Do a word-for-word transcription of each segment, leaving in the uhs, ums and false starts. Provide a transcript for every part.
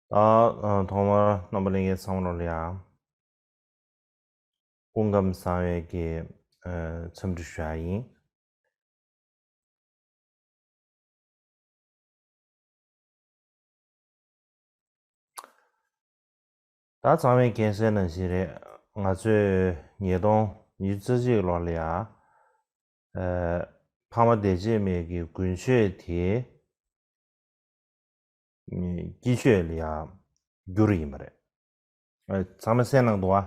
ད་ཐོག་མར་རྣམ་པ་ལྷན་རྒྱས་ཚང་མ་ལ་ཡང་སྐུ་ཁམས་བཟང་བའི་གི་འཚམས་འདྲི་ཞུ་ཡ་ཡིན། ད་ཚང་མས་མཁྱེན་གསལ་ནང་བཞིན་རེད། ང་ཚོས་ཉིས་སྟོང་ཉི་ཤུ་རྩ་གཅིག་ལོ་ལ་ཡ། ཨ། འཕགས་མ་བདེ་བྱེད་མའི་གི་དགུན་ཆོས་དེ། དཀྱིལ་ཆོས་ལ་ཡ་བསྒྱུར་ཡིན་པ་རེད། ཨ། ཚང་མས་གསན་གནང་འདུག་ཨ།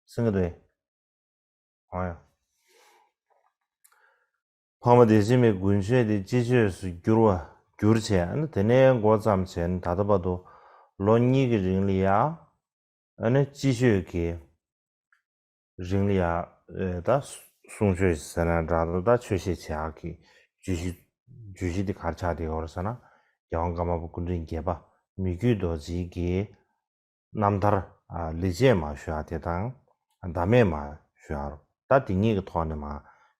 གསན་གྱི་འདུག་ཨེ། ཨང་ཡ། འཕགས་མ་བདེ་བྱེད་མའི་དགུན་ཆོས་དེ་དཀྱིལ་ཆོས་སུ་བསྒྱུར་བ་བསྒྱུར་བྱས། ཨ་ནི་དེ་ནས་འགོ་བརྩམས་བྱས་ནས་ད་ལྟ་བར་དུ་ལོ་གཉིས་ཀྱི་རིང་ལ་ཡ། ཨ་ནི་དཀྱིལ་ཆོས་ཀྱི་རིང་ལ་ཡ། ཨེ། ད་གསུང་ཆོས་ཟེར་ན་འདྲ། ད་ཆོས་བཤད་བྱེད་ཡག་གི་བརྗོད་གཞི། བརྗོད་གཞི་འདི་ག་རེ་ཆགས་བསྡད་ཡོད་རེད་ཟེར་ན། རྒྱལ་དབང་ཀརྨ་པ་སྐུ་ཕྲེང་བརྒྱད་པ་མི་བསྐྱོད་རྡོ་རྗེ་གི་རྣམ་ཐར། ཨ། ལེགས་བྱས་མ་ཞུ་ཡག་དེ་དང་། བདག་མེད་མ་ཞུ་ཡག་རོ། ད་དེ་གཉིས་ཀྱི་ཐོག་ནས་མ་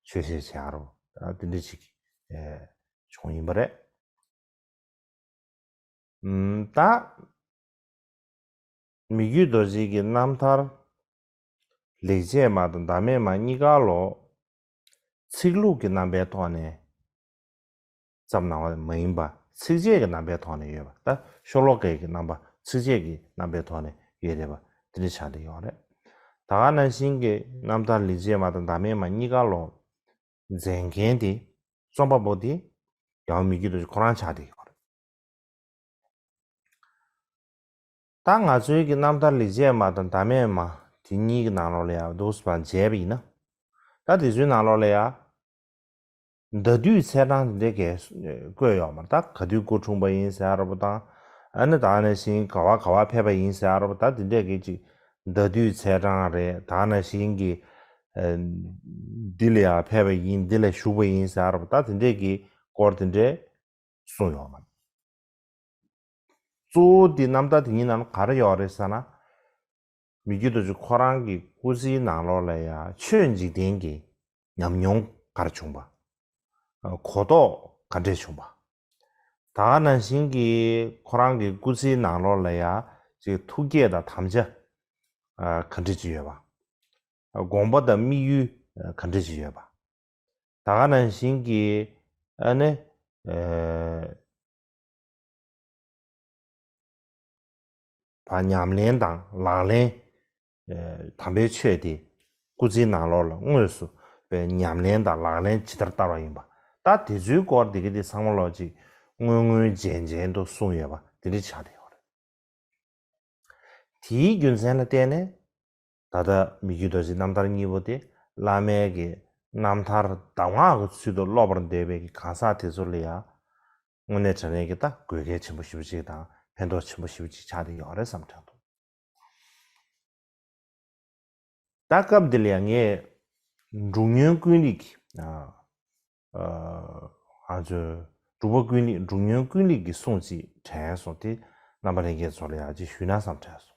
ཆོས་བཤད་བྱེད་ཡག་རོ། ད་དེ་འདྲ་ཅིག་ཨེ། བྱུང་ཡིན་པ་རེད། ཨམ། ད་མི་བསྐྱོད་རྡོ་རྗེ་གི་རྣམ་ཐར་ལེགས་བྱས་མ་དང་བདག་མེད་མ་གཉིས་ཀ་ལོ་ཚིག་ལྷུག་གི་རྣམ་པའི་ཐོག་ནས་བརྩམས་གནང་བ་མ་ཡིན་པ། ཚིགས་བཅད་ཀྱི་རྣམ་པའི་ཐོག་ནས་ཡོད་པ། ད་ཤོ་ལོ་ཀའི་གི་རྣམ་པ། ཚིགས་བཅད་ཀྱི་རྣམ་པའི་ཐོག་ནས་ཡོད་བསྡད་པ་དེ་འདྲ་ཆགས་བསྡད་ཡོད་རེད། ད་ག་ནང་བཞིན་གྱི་རྣམ་ཐར་ལེགས་བྱས་མ་དང་བདག་མེད་མ་གཉིས་ཀ་ལོ་མཛད་མཁན་དེ། རྩོམ་པ་པོ་དེ་རྒྱལ་བ་མི་བསྐྱོད་རྡོ་རྗེ་ཁོ་རང་ཆགས་བསྡད་ཡོད་རེད། ད་ང་ཚོའི་གི་རྣམ་ཐར་ལེགས་བྱས་མ་དང་བདག་མེད་མ་དེ་གཉིས་ཀྱི་ནང་ལོགས་ལ་ཡ་འདུག་སེ་མཇལ་བ་ཡིན་ན། ད་དེ་ཚོའི་ནང་ལོགས་ལ་ཡ། ཟླ་དུས་ཚེས་གྲངས་དེ་འདྲ་གས་བཀོད་ཡོད་མ་རེད། ད་ག་དུས་སྐུ་འཁྲུངས་པ་ཡིན་ཟེར་ཡ་འདྲ་པོ་དང་། ཨ་ནི་ད་ག་ནང་བཞིན་ག་བ་ག་བ་ཕེབས་པ་ཡིན་ཟེར་ཡ་འདྲ་པོ། ད་དེ་འདྲ་གས་ཅིག་ཟླ་དུས་ཚེས་གྲངས་རེད། ད་ག་ནང་བཞིན་གྱི་ཨ། འདི་ལ་ཡ་ཕེབས་པ་ཡིན། འདི་ལ་བཞུགས་པ་ཡིན་ཟེར་ཡ་འདྲ་པོ། ད་དེ་འདྲ་གི་སྐོར་དེ་འདྲ་གསུངས་ཡོད་མ་རེད། གཙོ་བོ་དེ་རྣམ་ཐར་དེ་གཉིས་ནང་ལ་ག་རེ་ཡོད་རེད་ཟེར་ན། མི་བསྐྱོད་རྡོ་རྗེ་ཁོ་རང་གི་སྐུ་ཚེའི་ནང་ལོགས་ལ་ཡ་ཆོས་འཇིག་རྟེན་གྱི་ཉམས་མྱོང་ག་རེ་བྱུང་བ། གོ་རྟོགས་ག་འདྲས་བྱུང་བ། ད་ག་ནང་བཞིན་གྱི་ཁོ་རང་གི་སྐུ་ཚེའི་ནང་ལོགས་ལ་ཡ་ཅིག་ཐུགས་བསྐྱེད་དང་དམ་བཅའ་ག་འདྲས་ཅིག་ཡོད་པ། དགོངས་པ་དང་དམིགས་ཡུལ་ག་འདྲས་ཅིག་ཡོད་པ། ད་ག་ནང་བཞིན་གྱི་ཨ་ནི་ཨེ། བ། ཉམས་ལེན་དང་ལག་ལེན། ཨེ། དམ་པའི་ཆོས་དེ་སྐུ་ཚེའི་ནང་ལོགས་ལ་དངོས་སུ་བའི་ཉམས་ལེན་དང་ལག་ལེན་ཇི་ལྟར་བསྟར་བ་ཡིན་པ། ད་དེ་ཚོའི་སྐོར་དེ་ག་དེ་ཚང་མ་ལོག་ཅིག་སྔོན་སྔོན་རྗེན་རྗེན་དུ་གསུངས་ཡོད་པ་དེ་འདྲ་ཆགས་བསྡད་ཡོད་རེད། དེའི་རྒྱུ་མཚན་ལ་བརྟེན་ནས། ད་ལྟ་མི་བསྐྱོད་རྡོ་རྗེ་རྣམ་ཐར་གཉིས་པོ་དེ་བླ་མའི་གི་རྣམ་ཐར་གདམས་ངག་གི་ཚུལ་དུ་ཀློག་པར་འདོད་པའི་གི་གང་ཟག་དེ་ཚོ་ལ་ཡང་། དངོས་གནས་དྲང་གནས་ཀྱི་ད་དགོས་གལ་ཆེན་པོ་ཞེ་པོ་ཅིག་དང་ཕན་ཐོགས་ཆེན་པོ་ཞེ་པོ་ཅིག་ཆགས་བསྡད་ཡོད་རེད་བསམ་དྲན་འདུག། ད་སྐབས་འདི་ལ་ཡང་ངས་འབྲུག་སྨྱོན་ཀུན་གླེང་གི། ཨ། ཨ། ང་ཚོའི་འབྲུག་པ་ཀུན་གླེང་། འབྲུག་སྨྱོན་ཀུན་གླེང་གི་གསུང་ཅིག་དྲན་སོང་། དེ་རྣམ་པ་ལྷན་རྒྱས་ཚོ་ལ་ཡང་ཅིག་ཞུས་ན་བསམ་དྲན་སོང་།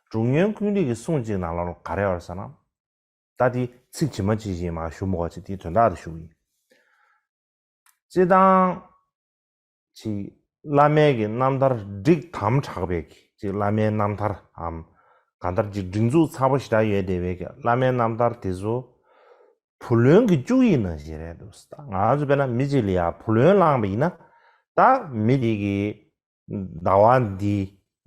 འབྲུག་སྨྱོན་ཀུན་གླེང་གི་གསུང་ཅིག་ནང་ལོགས་ལ་ག་རེ་ཡོད་རེད་ཟེར་ན། ད་དེ་ཚིག་ཇི་མ་ཇི་བཞིན་མར་ཞུ་མི་དགོས་ཅིག། དེའི་དོན་དག་དེ་ཞུ་གི་ཡིན། སྤྱིར་བཏང་ཅིག་བླ་མའི་གི་རྣམ་ཐར་སྒྲིག་དམ་དྲགས་པའི་གི་ཅིག་བླ་མའི་རྣམ་ཐར་འམ། གང་ལྟར་ཅིག་སྒྲིག་འཛུགས་ཚ་པོ་ཞེ་དྲག་ཡོད་བསྡད་པའི་གི་བླ་མའི་རྣམ་ཐར་དེ་ཚོ་བུ་ལོན་གྱི་བཅུག་ཡིག་ནང་བཞིན་རེད་འདུག། ད་ང་ཚོ་དཔེར་ན་མི་གཅིག་ལ་ཡ་བུ་ལོན་བླངས་པ་ཡིན་ན། ད་མི་དེ་གི་ཟླ་བ་འདི།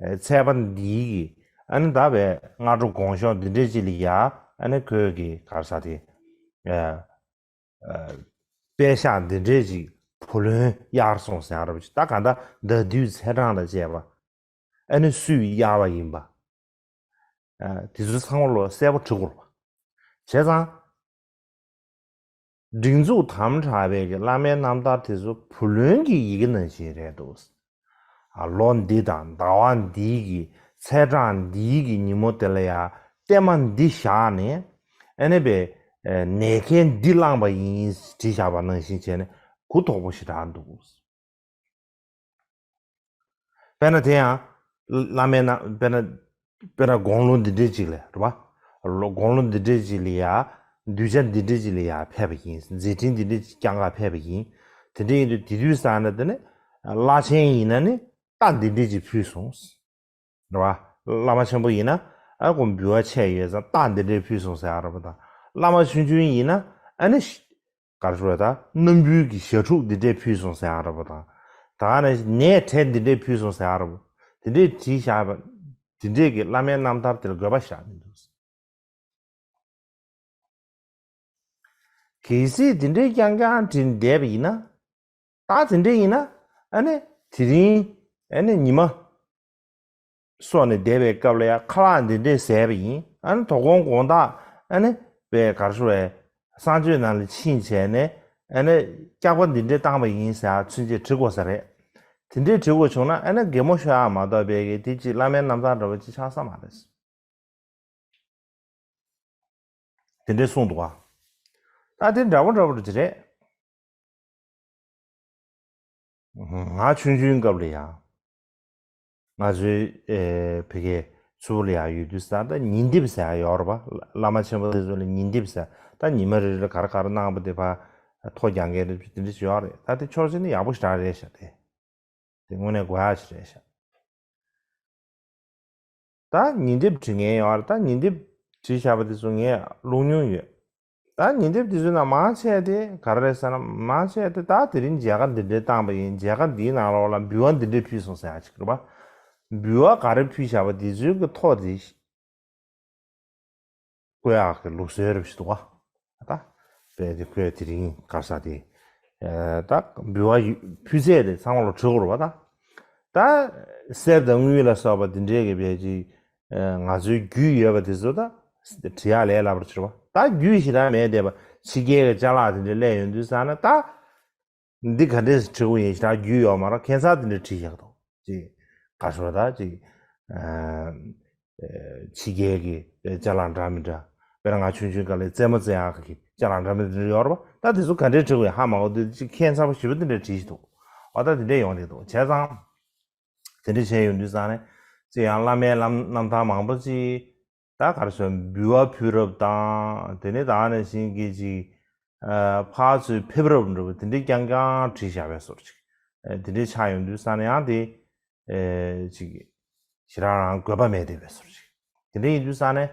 ཨེ། ཚེས་པ་འདིའི་གི། ཨ་ནི་ད་བའི་སྔ་དྲོ་དགོང་ཞོགས་འདི་འདྲས་ཅིག་ལ་ཡ། ཨ་ནི་ཁོས་གི་ག་རེ་ཟེར་དེ། ཨེ། ཨེ། པད་ཤག་འདི་འདྲས་ཅིག་བུ་ལོན་གཡར་སོང་ཟེར་ཡ་འདྲ་པོ་ཅིག། ད་གང་ལྟར་ཟླ་དུས་ཚེས་གྲངས་དང་བཅས་པ། ཨ་ནི་སུས་གཡར་བ་ཡིན་པ། ཨ། དེ་ཚོ་ཚང་མ་ལོ་གསལ་པོ་བྲི་དགོས་པ། བྱས་ཙང་། སྒྲིག་འཛུགས་དམ་དྲགས་པའི་གི་བླ་མའི་རྣམ་ཐར་དེ་ཚོ་བུ་ལོན་གྱི་ཡི་གེ་ནང་བཞིན་རེད་འདུག། ཨ། ལོ་འདི་དང་ཟླ་བ་འདིའི་གི་ཚེས་གྲངས་འདིའི་གི་ཉིན་མོ་དེ་ལ་ཡ་ལྟད་མ་འདི་བཞག་ནས། ཨ་ནི་བའི། ཨེ། ནད་ཁན་འདི་བླངས་པ་ཡིན་བྲིས་བཞག་པ་ནང་བཞིན་བྱས་ནས་གུ་དོག་པོ་ཞེ་དྲག་འདུག། དཔེར་ན་དེ་ཡང་། བླ་མའི་རྣམ། དཔེར་ན། དཔེར་ན་དགུང་ལོ་འདི་འདྲས་ཅིག་ལ་རེད་པ། ལོ། དགུང་ལོ་འདི་འདྲས་ཅིག་ལ་ཡ། གདུལ་བྱ་འདི་འདྲས་ཅིག་ལ་ཡ་ཕེབས་པ་ཡིན། མཛད་འཕྲིན་འདི་འདྲས་ཅིག་བསྐྱངས་ག་ཕེབས་པ་ཡིན། དེ་འདྲས་ཡིན་དུས་དེ་དུས་ཙ་ན་དེ་ནི། བླ་ཆེན་ཡིན་ན་ནི་རྟ་འདི་འདྲས་ཅིག་ཕུལ་སོང་། རེད་བ། བླ་མ་ཆེན་པོ་ཡིན་ན་ཨ་ཁོ་འབུལ་བ་ཆེ་ཡོད་ཙང་རྟ་འདི་འདྲས་ཕུལ་སོང་ཟེར་ཡ་རེད་པ་དང་། བླ་མ་ཆུང་ཆུང་ཡིན་ན་ཨ་ནི་ག་རེ་ཟེར་ད་སྣམ་བུའི་གི་ཞྭ་ཕྲུག་འདི་འདྲས་ཕུལ་སོང་ཟེར་ཡ་རེད་པ་དང་། ད་ནི་ནས་གྲལ་འདི་འདྲས་ཕུལ་སོང་ཟེར་ཡ་རེད་པ། འདི་འདྲས་བྲིས་བཞག་པ། འདི་འདྲས་ཀྱི་བླ་མའི་རྣམ་ཐར་དེ་ལ་དགོས་པ་བཞག་མི་འདུག། གལ་སྲིད་དེ་འདྲའི་རྐྱང་རྐྱང་བྲིས་བསྡད་པ་ཡིན་ན། ད་དེ་འདྲ་ཡིན་ན་ཨ་ནི་དེ་རིང་ཨ་ནི་ཉི་མ་སོ་ནས་བསྡད་པའི་སྐབས་ལ་ཡང་ཁ་ལག་འདི་འདྲས་བཟས་པ་ཡིན། ཨ་ནི་དོ་དགོང་དགོང་དག་ཨ་ནི་པའི་གར་ཤོར་བའི་གསང་སྤྱོད་ནང་ལ་ཕྱིན་བྱས་ནས་ཨ་ནི་སྐྱག་པ་འདི་འདྲས་བཏང་པ་ཡིན་ཟེར་ཚུན་ཆད་བྲི་དགོས་ས་རེད། དེ་འདྲས་བྲི་དགོས་བྱུང་ན་ཨ་ནི་གད་མོ་ཤོར་ཡག་མ་གཏོགས་པའི་གི་དེ་ཅིག་བླ་མའི་རྣམ་ཐར་འདྲ་བ་ཅིག་ཆགས་ས་མ་རེད། དེ་འདྲས་གསུངས་འདུག་ག། ད་དེ་འདྲ་པོ་འདྲ་པོ་ཅིག་རེད། ང་ཆུང་ཆུང་སྐབས་ལ་ཡང་། ང་ཚོའི་ཨེ་བོད་སྐད་ཚུར་ལ་ཡང་ཡོད་དུས་ས་ད་ཉིན་དེབ་ཟེར་ཡག་ཡོད་རེད་པ། བླ་མ་ཆེན་པོ་དེ་ཚོ་ལ་ཉིན་དེབ་ཟེར། ད་ཉི་མ་རེ་རེ་ག་རེ་ག་རེ་གནང་པ་དེ་ཕར་ཐོ་རྒྱག་མཁན་རེ་དེ་འདྲ་ཅིག་ཡོད་རེད། ད་དེ་ཕྱོགས་གཅིག་ནས་ཡག་པོ་ཞེ་དྲག་རེད་ཤག་དེ། དེ་དངོས་གནས་དགོས་ཡག་ཞིག་རེད་ཤག། ད་ཉིན་དེབ་བྲིས་མཁན་ཡོད་རེད། ད་ཉིན་དེབ་བྲིས་བཞག་པ་དེ་ཚོ་ངས་ཀློག་མྱོང་ཡོད། ད་ཉིན་དེབ་དེ་ཚོའི་ནང་མང་ཆེ་དེ་ག་རེ་རེད་ཟེར་ན། མང་ཆེ་དེ་ད་དེ་རིང་མཇལ་ཁ་འདི་འདྲའི་བཏང་པ་ཡིན། མཇལ་ཁ་འདིའི་ནང་ལོགས་ལ་འབུལ་བ་འདི་འདྲས་ཕུལ་སོང་ཟེར་ཡག་ཅིག་རེད་པ། འབུལ་བ་ག་རེ་ཕུལ་བཞག་པ་དེ་ཚོའི་གི་ཐོ་དེ་བཀོད་ཡག་གི་ལུགས་སྲོལ་རེ་ཞིག་འདུག་ག། ད་དཔེ་དེ་ཁོས་དེ་རིང་ག་རེ་ཟེར་དེ། ཨ་ད་འབུལ་བ་ཕུལ་ཚད་དེ་ཚང་མ་ལ་བྲི་དགོས་རེད་པ། ད་ད་གསེར་དང་དངུལ་ལ་སོགས་པ་དེ་འདྲའི་གི་དཔེ་ཅིག་ང་ཚོའི་རྒྱུས་ཡོད་པ་དེ་ཚོ་ད་བྲི་ཡག་ལས་སླ་པོ་ཅིག་རེད་པ། ད་རྒྱུས་ཞེ་དྲག་མེད་བསྡད་པ། ཕྱི་རྒྱལ་གྱི་ཅ་ལག་དེ་འདྲ་སླེབས་ཡོང་དུས་ཙང་ན་ད། འདི་ག་འདྲས་བྲིས་དགོས་ཡིན་ཞེ་དྲག་རྒྱུས་ཡོད་མ་རེད། ཁྱད་མཚར་དེ་འདྲ་བྲིས་བཞག་འདུག། ཅིག་ག་ཟེར་ད་ཅིག་ཨ་ཨ་ཕྱི་རྒྱལ་གྱི་ཅ་ལག་འདྲ་མི་འདྲ། དཔེར་ན་ང་ཆུང་ཆུང་སྐབས་ལ་རྩེད་མོ་རྩེ་ཡག་གི་ཅ་ལག་འདྲ་མི་འདྲ་ཡོད་རེད་པ། ད་དེ་ཚོ་ག་འདྲས་བྲིས་དགོས་ཡིན་ཧ་མ་གོ་དུས་ཅིག་ཁྱད་མཚར་པོ་ཞེ་པོ་དེ་འདྲ་བྲིས་ཤིག་འདུག། འོ་ད་དེ་འདྲས་ཡོང་གི་འདུག། བྱས་ཙང་དེ་འདྲས་བྱས་ཡོང་དུས་ཙང་ནས་ཅིག་ཡང་བླ་མའི་ལམ་རྣམ་ཐར་མང་པོ་ཅིག། ད་ག་རེ་ཟེར། འབུལ་བ་ཕུལ་རབས་དང་། དེ་ནས་ད་ནང་བཞིན་གྱི་ཅིག་ཨ་ཕར་ཚུར་ཕེབས་རབས་འདྲ་པོ་དེ་འདྲའི་རྐྱང་རྐྱང་བྲིས་བཞག་པའི་བཟོ་འདྲ་ཅིག། ཨ་དེ་འདྲའི་ཆགས་ཡོང་དུས་ཙང་ནས་ཡང་དེ་ཨེ་ཅིག་ཞེ་དྲག་རང་དགོས་པ་མེད་བསྡད་པའི་བཟོ་འདྲ་ཅིག། དེ་འདྲ་ཡིན་དུས་ཙང་ནས་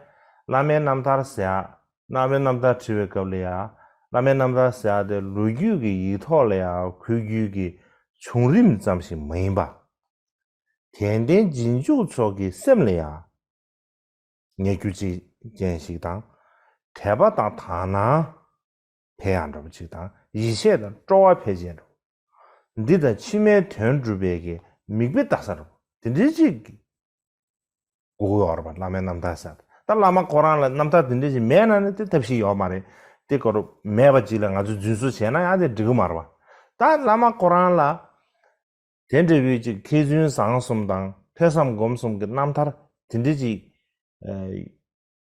བླ་མའི་རྣམ་ཐར་ཟེར་ཡག། བླ་མའི་རྣམ་ཐར་བྲིས་པའི་སྐབས་ལ་ཡང་། བླ་མའི་རྣམ་ཐར་ཟེར་ཡག་དེ་ལོ་རྒྱུས་ཀྱི་ཡིག་ཐོག་ལ་ཡང་འཁོད་རྒྱུ་གི་བྱུང་རིམ་ཙམ་ཞིག་མ་ཡིན་པ། དད་ལྡན་རྗེས་འཇུག་ཚོ་གི་སེམས་ལ་ཡང་ངེས་རྒྱུ་ཅན་ཞིག་དང་། དད་པ་དང་དག་སྣང་འཕེལ་ཡག་འདྲ་པོ་ཅིག་དང་། ཡིད་ཆེས་དང་སྤྲོ་བ་འཕེལ་བྱེད་འདྲ་པོ། འདི་དང་ཕྱི་མའི་དོན་སྒྲུབ་པའི་གི་མིག་དཔེ་ལྟ་ས་འདྲ་པོ་དེ་འདྲའི་ཅིག་དགོས་ཀྱི་ཡོད་རེད་པ། བླ་མའི་རྣམ་ཐར་ཟེར། ད་བླ་མ་ཁོ་རང་ལ་རྣམ་ཐར་དེ་འདྲ་ཅིག་མེད་ན་ནི་དེ་ཐབས་ཤེས་ཡོད་མ་རེད། དེ་ཁོ་རང་མེད་པ་ཅིག་ལ་ང་ཚོས་རྫུན་བཟོ་བྱས་ན་ཡང་དེ་འགྲིག་གི་མ་རེད་པ། ད་བླ་མ་ཁོ་རང་ལ་དེ་འདྲ་བའི་ཅིག་མཁས་བཙུན་བཟང་གསུམ་དང་ཐོས་བསམ་སྒོམ་གསུམ་གྱི་རྣམ་ཐར་དེ་འདྲ་ཅིག་ཨ་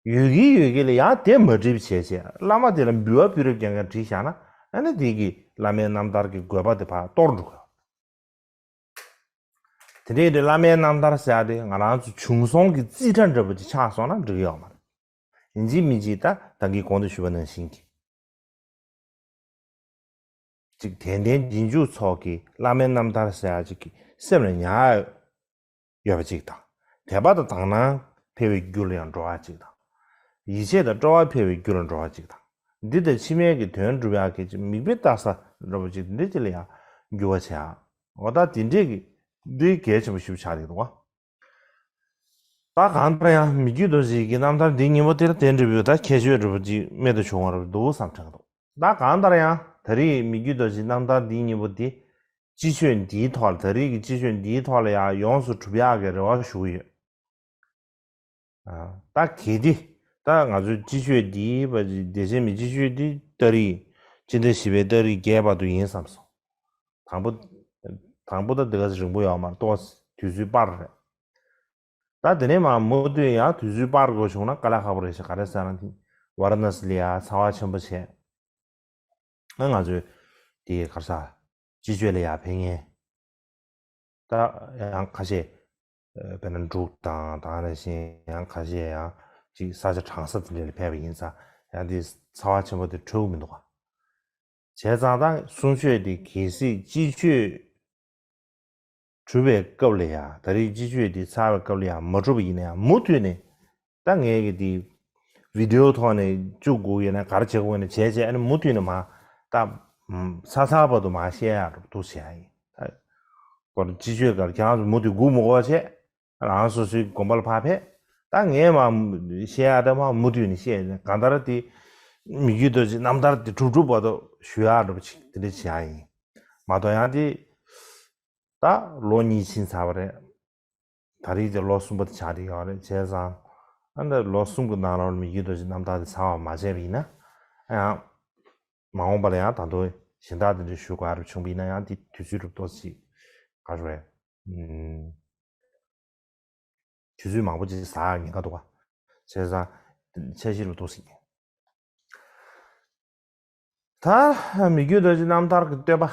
ཡོད་ཀྱི་ཡོད་ཀྱི་ལ་ཡང་དེ་མ་བྲིས་བྱས་བྱས། བླ་མ་དེ་ལ་འབུལ་བ་ཕུལ་རབས་རྐྱང་རྐྱང་བྲིས་བཞག་ན་ཨ་ནི་དེ་གི་བླ་མའི་རྣམ་ཐར་གྱི་དགོས་པ་དེ་ཕར་གཏོར་འགྲོ་གི། དེ་འདྲའི་དེ་བླ་མའི་རྣམ་ཐར་ཟེར་ཡག་དེ་ང་རང་ཚོ་བྱུང་སོང་གི་རྩིས་ཁྲ་འདྲ་པོ་ཅིག་ཆགས་སོང་ན་འགྲིག་གི་ཡོད་མ་རེད། ཡིན་གཅིག་མིན་གཅིག་ད་ད་གིན་གོང་དུ་ཞུས་པ་ནང་བཞིན་གྱི། ཅིག་དད་ལྡན་རྗེས་འཇུག་ཚོགས་ཀྱི་བླ་མའི་རྣམ་ཐར་ཟེར་ཡག་ཅིག་གི་སེམས་ལ་ཉར་ཡོད་པ་ཅིག་དང་། དད་པ་དང་དག་སྣང་འཕེལ་བའི་རྒྱུ་ལ་ཡང་འགྲོ་བ་ཅིག་དང་། ཡིད་ཆེས་དང་སྤྲོ་བ་འཕེལ་བའི་རྒྱུ་ལ་འགྲོ་བ་ཅིག་དང་། འདི་དང་ཕྱི་མའི་གི་དོན་སྒྲུབ་ཡག་གི་ཅིག་མིག་དཔེ་ལྟ་ས་འདྲ་པོ་ཅིག་འདི་ཅིག་ལ་ཡང་འགྱུར་བ་བྱེད་ཡག། འོ་ད་དེ་འདྲས་ཀྱི་འདི་གལ་ཆེན་པོ་ཞིག་ཆགས་ཀྱི་འདུག་ག། ད་གང་ལྟར་ཡང་མི་བསྐྱོད་རྡོ་རྗེ་ཡི་གེ་རྣམ་ཐར་འདི་སྙིང་པོ་དེ་ལ་དེ་འདྲ་བའི་ད་ཁྱད་ཆོས་འདྲ་པོ་ཅིག་རྨད་དུ་བྱུང་བ་རེད་འདུག་བསམ་དྲན་འདུག། ད་གང་ལྟར་ཡང་ད་རེས་མི་བསྐྱོད་རྡོ་རྗེ་རྣམ་ཐར་འདི་སྙིང་པོ་འདི་སྤྱི་ཆོས་འདིའི་ཐོག་ལ། ད་རེས་ཀྱི་སྤྱི་ཆོས་འདིའི་ཐོག་ལ་ཡང་ཡོངས་སུ་གྲུབ་ཡག་གི་རེ་བ་ཞུ་གི་ཡོད། ཨ་ད་གལ་ཏེ་ད་ང་ཚོའི་སྤྱི་ཆོས་འདིའི་བ་བདེ་ཆེན་མའི་སྤྱི་ཆོས་འདི་ཏ་རིག་སྤྱི་ཟླ་བཞི་པའི་ཏ་རིག་བརྒྱད་བར་དུ་ཡིན་བསམ་སོང་། དང་པོ་དང་པོ་ད་འདི་ག་ཚོད་རིང་པོ་ཡོད་མ་རེད། ཏོག་ཙམ་དུས་ཚོད་སྤར་རེད། ད་དེ་ནས་མར་མུ་མཐུད་ཡང་དུས་ཚོད་སྤར་དགོས་བྱུང་ན་དཀའ་ལས་ཁག་པོ་རེད་ཤག། ག་རེ་ཟེར་ན་དེ་ཝཱ་ར་ཎ་སི་ལ་ཡ་ཚ་བ་ཆེན་པོ་བྱས། ཨ་ང་ཚོས་དེ་ག་རེ་ཟ། སྤྱི་སྤྱོད་ལ་ཡ་ཕན་ངེས། ད་ཡང་ཁ་ཤས་ཨ་དཔེར་ན་འབྲུག་དང་ད་ག་ནང་བཞིན་ཡང་ཁ་ཤས་ཡང་ཅིག་ས་ཆ་གྲང་ས་དེ་འདྲ་ལ་ཕེབས་པ་ཡིན་ཙང་ཡང་དེ་ཚ་བ་ཆེན་པོ་དེ་འཕྲོད་ཀྱི་མི་འདུག་ག། བྱས་ཙང་ད་གསུང་ཆོས་དེ་གལ་སྲིད་སྤྱི་ཆོས་ གྲུབ་པའི་སྐབས་ལ་ཡང་ད་རེས་སྤྱི་སྤྱོད་འདི་ཚར་བའི་སྐབས་ལ་ཡང་མ་གྲུབ་པ་ཡིན་ན་ཡང་མུ་མཐུད་ནས། ད་ངས་གི་འདི་བི་ཌི་ཡོ་ཐོག་ནས་བཅུག་དགོས་ཡོད་ན་ག་རེ་བྱེད་དགོས་ཡོད་ན་བྱས་བྱས། ཨ་ནི་མུ་མཐུད་ནས་མ་ད་ཚ་ཚ་བར་དུ་མ་བཤད་ཡག་འདུག་བྱས་ཡིན། ད་སྐོར་སྤྱི་སྤྱོད་སྐབས་ཁྱེད་རང་ཚོ་མུ་མཐུད་སྒུག་མི་དགོས་པ་བྱས། རང་སོ་སོའི་དགོན་པ་ལ་ཕར་ཕེབས། ད་ངས་མ་བཤད་ཡག་ད་མ་མུ་མཐུད་ནས་བཤད་ནས། གང་ལྟར་དེ་མི་བསྐྱོད་རྡོ་རྗེ་རྣམ་ཐར་དེ་གྲུབ་གྲུབ་བར་དུ་ཞུ་ཡག་འདྲ་པོ་ཅིག་དེ་འདྲ་བྱས་ཡིན། མ་གཏོགས་ཡང་དེ་ད་ལོ་གཉིས་ཕྱིན་ཚར་བ་རེད། ད་རེས་དེ་ལོ་གསུམ་པ་དེ་ཆགས་བསྡད་ཡོད་རེད། བྱས་ཙང་ཨ་ནི་ལོ་གསུམ་གྱི་ནང་ལོགས་ལ་མི་བསྐྱོད་རྡོ་རྗེ་རྣམ་ཐར་དེ་ཚར་བ་མ་བྱས་པ་ཡིན་ན། ཡང་མ་འོངས་པ་ལ་ཡང་ད་དུང་གཞན་དག་དེ་འདྲ་ཞུ་དགོས་རབ་བྱུང་བ་ཡིན་ན་ཡང་དེ་དུས་ཚོད་རུབ་ཏོག་ཅིག་ག་རེ་རེད། ཨུམ། དུས་ཚོད་མང་པོ་ཅིག་ཟ་ཉེན་ཁ་འདུག་ག་བྱས་ཙང་འཆར་གཞི་རུབ་ཏོག་ཅིག་ད་མི་བསྐྱོད་རྡོ་རྗེ་རྣམ་ཐར་གྱི་བསྟོད་པ།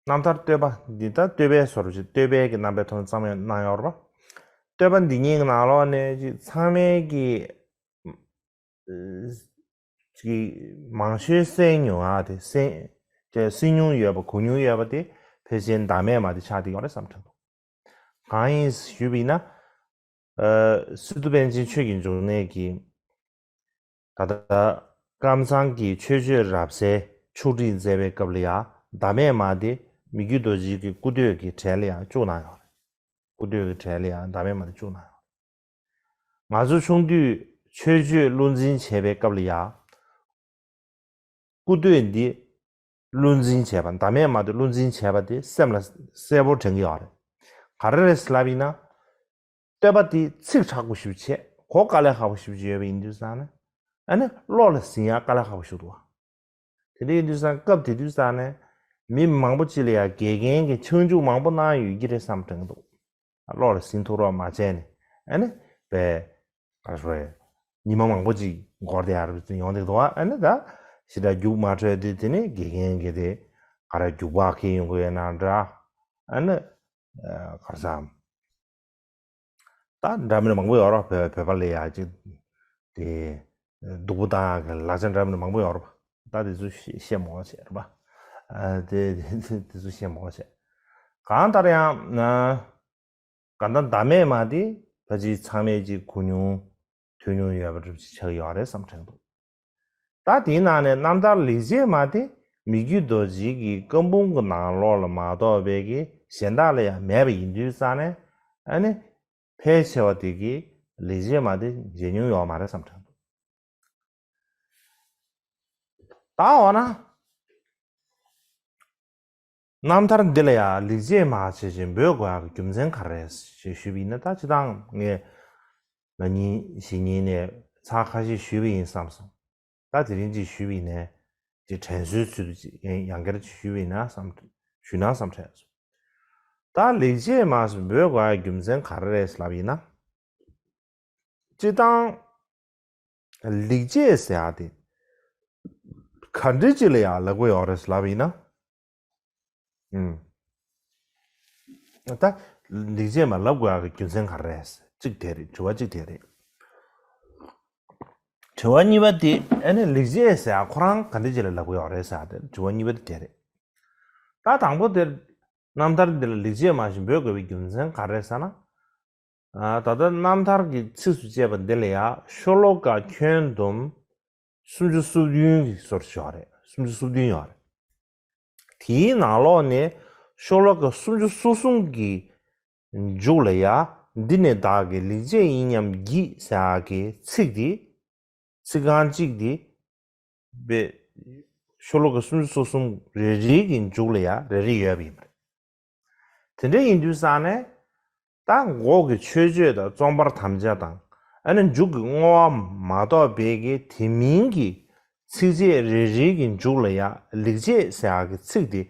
རྣམ་ཐར་བསྟོད་པ་འདི་ད་བསྟོད་པའི་བཟོ་འདྲ་ཅིག་བསྟོད་པའི་གི་རྣམ་པའི་ཐོག་ནས་གཙང་མ་གནང་ཡོད་རེད་པ། བསྟོད་པ་འདི་གཉིས་ཀྱི་ནང་ལོགས་ནས་ཅིག་ཚང་མས་ཀྱི་ཅིག་མང་ཤོས་གསན་མྱོང་ཡག་དེ་གསན་གསན་མྱོང་ཡོད་པ་གོ་མྱོང་ཡོད་པ་དེ་ཕལ་ཆེར་ཟླ་མེད་མ་དེ་ཆགས་བསྡད་ཡོད་རེད་བསམ་དྲན་འདུག་གང་ཡིན་ཞུས་པ་ཡིན་ན། ཨ་སི་ཏུ་པཎ་ཆེན་ཆོས་ཀྱི་འབྱུང་གནས་ཀྱིས་ད་ལྟ་ཀམ་ཚང་གི་ཆོས་སྤྱོད་རབ་གསལ་ཕྱོགས་སྒྲིག་མཛད་པའི་སྐབས་ལ་ཡང་ཟླ་མེད་མ་དེ་མི་བསྐྱོད་རྡོ་རྗེ་གི་སྐུ་བསྟོད་ཀྱི་གྲས་ལ་ཡང་བཅུག་གནང་ཡོད་རེད། སྐུ་བསྟོད་ཀྱི་གྲས་ལ་ཡང་ཟླ་མེད་མ་དེ་བཅུག་གནང་ཡོད་རེད། ང་ཚོ་ཆུང་དུས་ཆོས་སྤྱོད་བློ་འཛིན་བྱས་པའི་སྐབས་ལ་ཡང་། སྐུ་བསྟོད་འདི་བློ་འཛིན་བྱས་པ། ཟླ་མེད་མ་དེ་བློ་འཛིན་བྱས་པ་དེ་སེམས་ལ་གསལ་པོ་དྲན་གྱི་ཡོད་རེད། ག་རེ་རེད་ཟེར་ལབ་ཡིན་ན། བསྟོད་པ་དེ་ཚིག་དྲག་པོ་ཞེ་པོ་བྱས། གོ་དཀའ་ལས་ཁག་པོ་ཞེ་པོ་ཅིག་ཡོད་པ་ཡིན་དུས་ཙང་ནས། ཨ་ནི་བློ་ལ་ཟིན་ཡག་དཀའ་ལས་ཁག་པོ་ཞིག་འདུག་བ། དེ་འདྲ་ཡིན་དུས་ཙང་སྐབས་དེ་དུས་ཙང་ནས་མི་མང་པོ་ཅིག་ལ་ཡང་དགེ་རྒན་གྱིས་ཆང་བཅུག་མང་པོ་གནང་ཡོད་ཀྱི་རེད་བསམ་དྲན་གྱི་འདུག་བློ་ལ་ཟིན་ཐུབ་རོགས་མ་བྱས་ནས། ཨ་ནི་བས་ག་རེ་ཟེར། ཉི་མ་མང་པོ་ཅིག་འགོར་བསྡད་ཡག་རེད་ཡོང་བསྡད་འདུག་བ། ཨ་ནི་ད་ཞེ་དྲག་རྒྱུགས་མ་འཕྲོད་དུས་དེ་ནས་དགེ་རྒན་གྱིས་དེ་ག་རེ་རྒྱུགས་པ་འཁེལ་ཡོང་གི་ཡོད་ན་འདྲ། ཨ་ནི་ག་རེ་ཟེར། ད་འདྲ་མིན་མང་པོ་ཡོད་རེད་བ། བོད་བོད་པ་ལ་ཡག་ཅིག་དེ་སྡུག་པོ་བཏང་ཡག་གི་ལག་ཆ་འདྲ་མིན་མང་པོ་ཡོད་རེད་བ། ད་དེ་ཚོ་བཤད་བཤད་མ་དགོས་བྱས་རེད་བ། ཨ་དེ་དེ་དེ་ཚོ་བཤད་མ་དགོས་བྱས། གང་ལྟར་ཡང་ན་གང་ལྟར་ཟླ་མེད་མ་དེ་ཕལ་ཆེར་ཚང་མས་ཅིག་གོ་མྱོང་ཐོས་མྱོང་ཡོད་པ་འདྲ་ཅིག་ཆགས་ཡོད་རེད་བསམ་དྲན་འདུག་ད་དེའི་ནང་ནས་རྣམ་ཐར་ལེགས་བྱས་མ་དེ་མི་བསྐྱོད་རྡོ་རྗེ་གི་བཀའ་འབུམ་གྱི་ནང་ལོགས་ལ་མ་གཏོགས་པའི་གི་གཞན་དག་ལ་ཡང་མེད་པ་ཡིན་དུས་ཙང་ནས། ཨ་ནི་ཕལ་ཆེ་བ་དེ་གིས་ལེགས་བྱས་མ་དེ་མཇལ་མྱོང་ཡོད་མ་རེད་བསམ་དྲན་འདུག་ད་འོ་ན། རྣམ་ཐར་འདི་ལ་ཡང་ལེགས་བྱས་མ་བྱས་ཅིག་འབོད་དགོས་ཡག་གི་རྒྱུ་མཚན་ག་རེ་རེད་ཞེས་ཞུས་པ་ཡིན་ན། ད་སྤྱིར་བཏང་ངས་ན་ནིང་གཞེས་ནིང་ནས་ཚར་ཁ་ཤས་ཞུས་པ་ཡིན་བསམ་སོང་། ད་དེ་རིང་ཅིག་ཞུས་པ་ཡིན་ནའི་དེ་དྲན་གསོའི་ཚུལ་དུ་ཅིག་ཡང་ཡང་བསྐྱར་ཅིག་ཞུས་པ་ཡིན་ན་བསམ་ཞུས་ན་བསམ་དྲན་སོང་། ད་ལེགས་བྱས་མ་ཞེས་འབོད་དགོས་ཡག་རྒྱུ་མཚན་ག་རེ་རེད་ལབ་ཡིན་ན། སྤྱིར་བཏང་ལེགས་བྱས་ཟེར་ཡག་དེ་ག་འདྲ་ཅིག་ལ་ཡང་ལབ་དགོས་ཡོད་རེད་ལབ་ཡིན་ན། ཨུམ། ད་ལེགས་བྱས་མ་ལབ་དགོས་ཡག་གི་རྒྱུ་མཚན་ག་རེ་རེད། གཅིག་དེ་རེད། དྲི་བ་གཅིག་དེ་རེད། དྲི་བ་གཉིས་པ་དེ་ཨ་ནི་ལེགས་བྱས་ཟེར་ཡག་ཁོ་རང་ག་འདྲ་ཅིག་ལ་ལབ་དགོས་ཡོད་རེད་ཟེར་ཡག་དེ་དྲི་བ་གཉིས་པ་དེ་དེ་རེད། ད་དང་པོ་དེར་རྣམ་ཐར་འདི་ལ་ལེགས་བྱས་མ་ཞེས་འབོད་དགོས་པའི་རྒྱུ་མཚན་ག་རེ་རེད་ཟེར་ན། ཨ་ད་ལྟ་རྣམ་ཐར་གྱི་ཚིགས་སུ་བཅད་པ་འདི་ལ་ཡང་ཤོ་ལོ་ཀ་ཁྱོན་བསྡོམས་སུམ་ཅུ་སོ་བདུན་གྱི་སོར་ཡོད་རེད། སུམ་ཅུ་སོ་བདུན་ཡོད་རེད། དེའི་ནང་ལོགས་ནས་ཤོ་ལོ་ཀ་སུམ་ཅུ་སོ་གསུམ་གྱི་མཇུག་ལ་ཡང་འདི་ནི་བདག་གི་ལེགས་བྱས་ཡིན་སྙམ་བགྱིད་ཟེར་ཡག་གི་ཚིག་དེ། ཚིག་རྐང་གཅིག་དེ་བས་ཤོ་ལོ་ཀ་སུམ་ཅུ་སོ་གསུམ་རེ་རེ་གི་མཇུག་ལ་ཡང་རེ་རེ་ཡོད་པ་ཡིན་པ་རེད། དེ་འདྲ་ཡིན་དུས་ཙང་ནས་ད་འོག་གི་མཆོད་བརྗོད་དང་རྩོམ་པར་དམ་བཅའ་དང་། ཨ་ནི་མཇུག་གི་བསྔོ་བ་མ་གཏོགས་པའི་གི་དེ་མིན་གྱི་ཚིགས་བཅད་རེ་རེ་གི་མཇུག་ལ་ཡང་ལེགས་བྱས་ཟེར་ཡག་གི་ཚིག་དེ་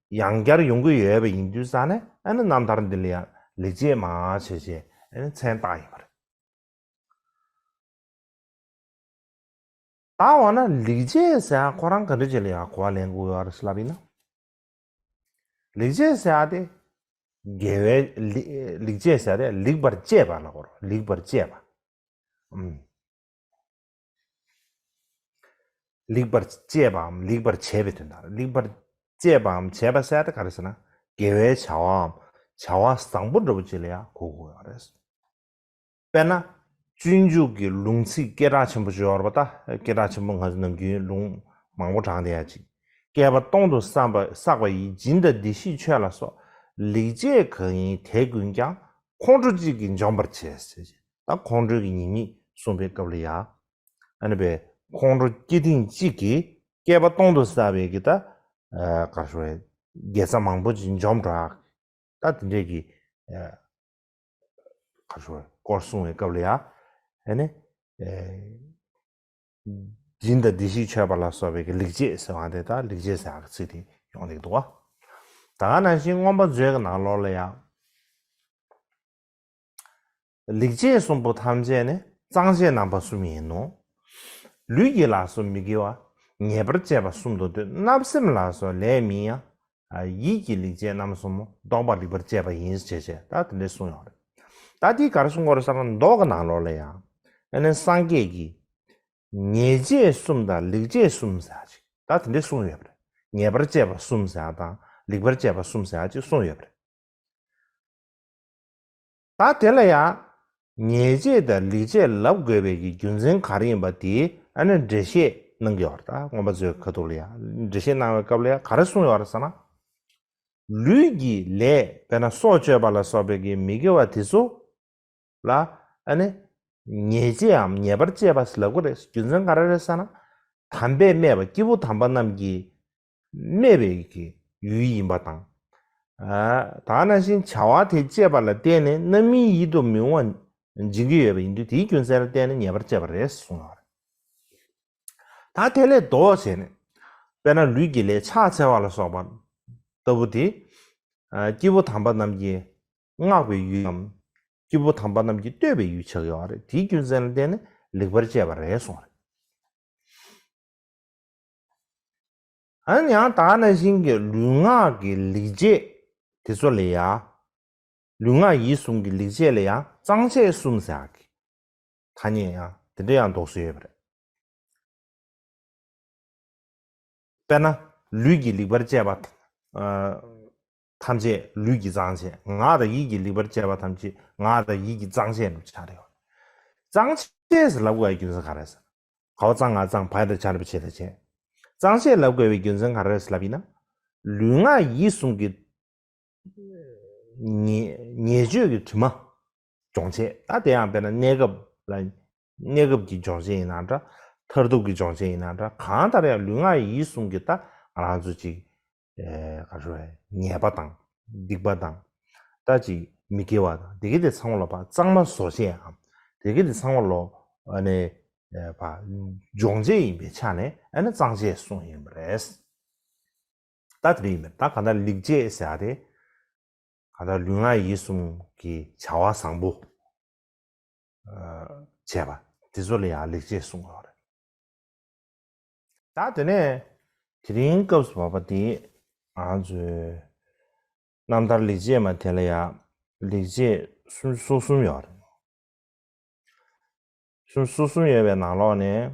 ཡང་བསྐྱར་ཡོང་གི་ཡོད་པ་ཡིན་དུས་ཙང་ནས། ཨ་ནི་རྣམ་ཐར་འདི་ལ་ཡང་ལེགས་བྱས་མ་བྱས་བྱས་ཨ་ནི་མཚན་བཏགས་ཡིན་པ་རེད། ད་འོ་ན་ལེགས་བྱས་ཟེར་ཡག་ཁོ་རང་ག་འདྲ་ཅིག་ལ་ཡང་གོ་བ་ལེན་དགོས་ཡོད་རེད་ལབ་ཡིན་ན། ལེགས་བྱས་ཟེར་ཡག་དེ་དགེ་བའི་ལེགས་བྱས་ཟེར་ཡག་དེ་ལེགས་པར་སྤྱད་པ་ལ་གོ་རོ། ལེགས་པར་སྤྱད་པ། ཨུམ། ལེགས་པར་སྤྱད་པའམ་ལེགས་པར་བྱས་པའི་དོན་དག་རེད། ལེགས་པར་སྤྱད་པའམ་བྱས་པ་ཟེར་ཡག་དེ་ག་རེ་ཟེར་ན། དགེ་བའི་བྱ་བའམ་བྱ་བ་བཟང་པོ་འདྲ་པོ་ཅིག་ལ་ཡང་གོ་དགོས་ཡོད་རེད། དཔེར་ན། སྤྱོད་འཇུག་གི་ལུང་ཚིག་སྐད་གྲགས་ཆེན་པོ་ཞིག་ཡོད་རེད་པ། ད་སྐད་གྲགས་ཆེན་པོ་ང་ཚོ་ནམ་རྒྱུན་ལུང་མང་པོ་དྲངས་བསྡད་ཡ་ཅིག་བསྐལ་པ་སྟོང་དུ་བསགས་པ་བསགས་པ་ཡི། སྦྱིན་དང་བདེ་གཤེགས་མཆོད་ལ་སོགས། ལེགས་སྤྱད་གང་ཡིན་དེ་ཀུན་ཀྱང་། ཁོང་ཁྲོ་གཅིག་གིས་འཇོམས་པར་བྱེད་ཟེར། ད་ཁོང་ཁྲོའི་གི་ཉེས་དམིགས་གསུངས་པའི་སྐབས་ལ་ཡ། ཨ་ནི་པའི་ཁོང་ཁྲོ་སྐྱེ་ཐེངས་གཅིག་གིས་བསྐལ་པ་སྟོང་དུ་བསགས་པའི་གི་ད་ག་རེ་ཞུ་དགེ་རྩ་མང་པོ་ཅིག་འཇོམས་འགྲོ། ད་དེ་འདྲས་ཀྱི་ག་རེ་ཞུ་སྐོར་གསུངས་པའི་སྐབས་ལ་ཡ། ཨ་ནི། སྦྱིན་དང་བདེ་གཤེགས་མཆོད་པ་ལ་སོགས་པའི་གི་ལེགས་སྤྱད་ཟེར་བ་དེ། ད་ལེགས་སྤྱད་ཟེར་བ་གི་ཚིག་དེ་ཡོང་གི་འདུག་བ། ད་ག་ནང་བཞིན་མངོན་པ་མཛོད་ཀྱི་ནང་ལོགས་ལ་ཡང་། ལེགས་སྤྱད་གསུམ་པོ་ཐམས་ཅད་ནི། གཙང་བཅས་རྣམ་པ་གསུམ་ཡིན་ནོ། ལུས་ཀྱི་ལ་སོགས་མི་དགེ་བ། ཉེས་པར་སྤྱད་པ་གསུམ་དུ་འདོད། བརྣབ་སེམས་ལ་སོགས་ལས་མིན་ཡང་། ཡིད་ཀྱི་ལེགས་སྤྱད་རྣམ་གསུམ་མོ། བཟློག་པ་ལེགས་པར་སྤྱད་པ་ཡིན། ཞེས་བྱས་ད་དེ་འདྲས་གསུངས་ཡོད་རེད། ད་དེ་ག་རེ་གསུང་གི་ཡོད་རེད་ཟེར་ན། མདོ་གི་ནང་ལོགས་ལ་ཡང་། ཨ་ནི་སངས་རྒྱས་ཀྱིས། ཉེས་སྤྱད་གསུམ་དང་ལེགས་སྤྱད་གསུམ་ཟེར་ཅིག་ད་དེ་འདྲས་གསུངས་ཡོད་པ་རེད། ཉེས་པར་སྤྱད་པ་གསུམ་ཟེར་དང་ལེགས་པར་སྤྱད་པ་གསུམ་ཟེར་ཅིག་གསུངས་ཡོད་པ་རེད། ད་དེ་ལ་ཡང་ཉེས་སྤྱད་དང་ལེགས་སྤྱད་ལབ་དགོས་པའི་གི་རྒྱུ་མཚན་ག་རེ་ཡིན་པ་དེ། ཨ་ནི་འགྲེལ་བཤད་གནང་གི་ཡོད་རེད། ད་མངོན་པ་མཛོད་ཁ་ཐུག་ལ་ཡང་འགྲེལ་བཤད་གནང་བའི་སྐབས་ལ་ཡང་ག་རེ་གསུངས་ཡོད་རེད་ཟེར་ན། ལུས་ཀྱི་ལས། དཔེར་ན་སྲོག་གཅོད་པ་ལ་སོགས་པའི་གི་མི་དགེ་བ་དེ་ཚོ་ལ། ཨ་ནི། ཉེས་སྤྱད་འམ་ཉེས་པར་སྤྱད་པ་ཟེར་ལབ་ཀྱི་རེད། རྒྱུ་མཚན་ག་རེ་རེད་ཟེར་ན། དམ་པས་སྨད་པ། སྐྱེས་བུ་དམ་པ་རྣམས་ཀྱིས་སྨད་པའི་གི་ཡུལ་ཡིན་པ་དང་། ཨ། ད་ག་ནང་བཞིན་བྱ་བ་དེ་སྤྱད་པ་ལ་བརྟེན་ནས་རྣམ་སྨིན་ཡིད་དུ་མི་འོང་བ་འབྱིན་གྱི་ཡོད་པ་ཡིན་དུས། དེའི་རྒྱུ་མཚན་ལ་བརྟེན་ནས་ཉེས་པར་སྤྱད་པ་རེད་གསུངས་ཡོད་རེད། ད་དེ་ལས་ལྡོག་བྱས་ནས། དཔེར་ན་ལུས་ཀྱི་ལས་ཕྱག་འཚལ་བ་ལ་སོགས་པ་ལྟ་བུ་དེ། ཨ། སྐྱེས་བུ་དམ་པ་རྣམས་ཀྱིས་བསྔགས་པའི་ཡུལ་ཡང་། སྐྱེས་བུ་དམ་པ་རྣམས་ཀྱིས་བསྟོད་པའི་ཡུལ་ཆགས་ཡོད་རེད། དེའི་རྒྱུ་མཚན་ལ་བརྟེན་ནས་ལེགས་པར་སྤྱད་པ་རེད་གསུངས་རེད། ཨ་ནི་ཡང་ད་ག་ནང་བཞིན་གྱི་ལུས་ངག་གི་ལེགས་སྤྱད་དེ་ཚོ་ལ་ཡང་། ལུས་ངག་ཡིད་གསུམ་གྱི་ལེགས་སྤྱད་ལ་ཡང་གཙང་བཅས་གསུམ་ཟེར་ཡག་གི་ཐ་སྙད་ཡང་དེ་འདྲ་ཡང་འདོགས་སྲོལ་ཡོད་པ་རེད། དཔེར་ན་ལུས་ཀྱིས་ལེགས་པར་སྤྱད་པ། ཨ། ཐམས་ཅད་ལུས་ཀྱིས་གཙང་བྱས། ངག་དང་ཡིད་ཀྱིས་ལེགས་པར་སྤྱད་པ་ཐམས་ཅད་ངག་དང་ཡིད་ཀྱིས་གཙང་བྱས་ནུབ་ཆ་རེད། གཙང་བྱས་ཟེར་ལབ་དགོས་པའི་རྒྱུ་མཚན་ག་རེ་ཟེར། ག་བ་གཙང་ང་གཙང་བ་ཡ་བཏགས་བྱ་འགྲེང་བུ་བྱེད་དང་བྱས། གཙང་བྱས་ལབ་དགོས་པའི་རྒྱུ་མཚན་ག་རེ་ཟེར་ལབ་ཡིན་ན། ལུས་ངག་ཡིད་གསུམ་གྱི་ཉེས་ཉེས་སྤྱོད་ཀྱི་དྲི་མ་སྦྱོང་བྱེད། ད་དེ་ཡང་དཔེར་ན་གནས་སྐབས་ལ། གནས་སྐབས་ཀྱི་སྦྱོང་བྱེད་ཡིན་ན་འདྲ། མཐར་ཐུག་གི་སྦྱོང་བྱེད་ཡིན་ན་འདྲ། གང་ལྟར་ཡང་ལུས་ངག་ཡིད་གསུམ་གྱི་ད་ང་རང་ཚོ་ཅིག་ཨེ། ག་རེ་ཞུ་དགོས། ཉེས་པ་དང་སྡིག་པ་དང་། ད་ཅིག་མི་དགེ་བ་དང་དེ་གི་དེ་ཚང་མ་ལོ་བ་གཙང་མ་བཟོ་བྱེད་འམ། དེ་གི་དེ་ཚང་མ་ལོ། ཨ་ནི། ཨེ། བ། སྦྱོང་བྱེད་ཡིན་པའི་ཆ་ནས་ཨ་ནི་གཙང་བྱེད་གསུངས་ཡིན་པ་རེད། ད་དེ་རིང་ཡིན་པས། ད་གང་ལྟར་ལེགས་སྤྱད་ཟེར་ཡ་དེ། གང་ལྟར་ལུས་ངག་ཡིད་གསུམ་གྱི་བྱ་བ་བཟང་པོ། ཨ། བྱས་པ་དེ་ཚོ་ལ་ཡང་ལེགས་སྤྱད་གསུངས་ཡོད་རེད། ད་དེ་ནས་དེ་རིང་སྐབས་སུ་བབ་པ་དེ་ང་ཚོའི་རྣམ་ཐར་ལེགས་སྤྱད་མ་དེ་ལ་ཡང་ལེགས་སྤྱད་སུམ་སོ་གསུམ་ཡོད་རེད། སུམ་སོ་གསུམ་ཡོད་པའི་ནང་ལོགས་ནས།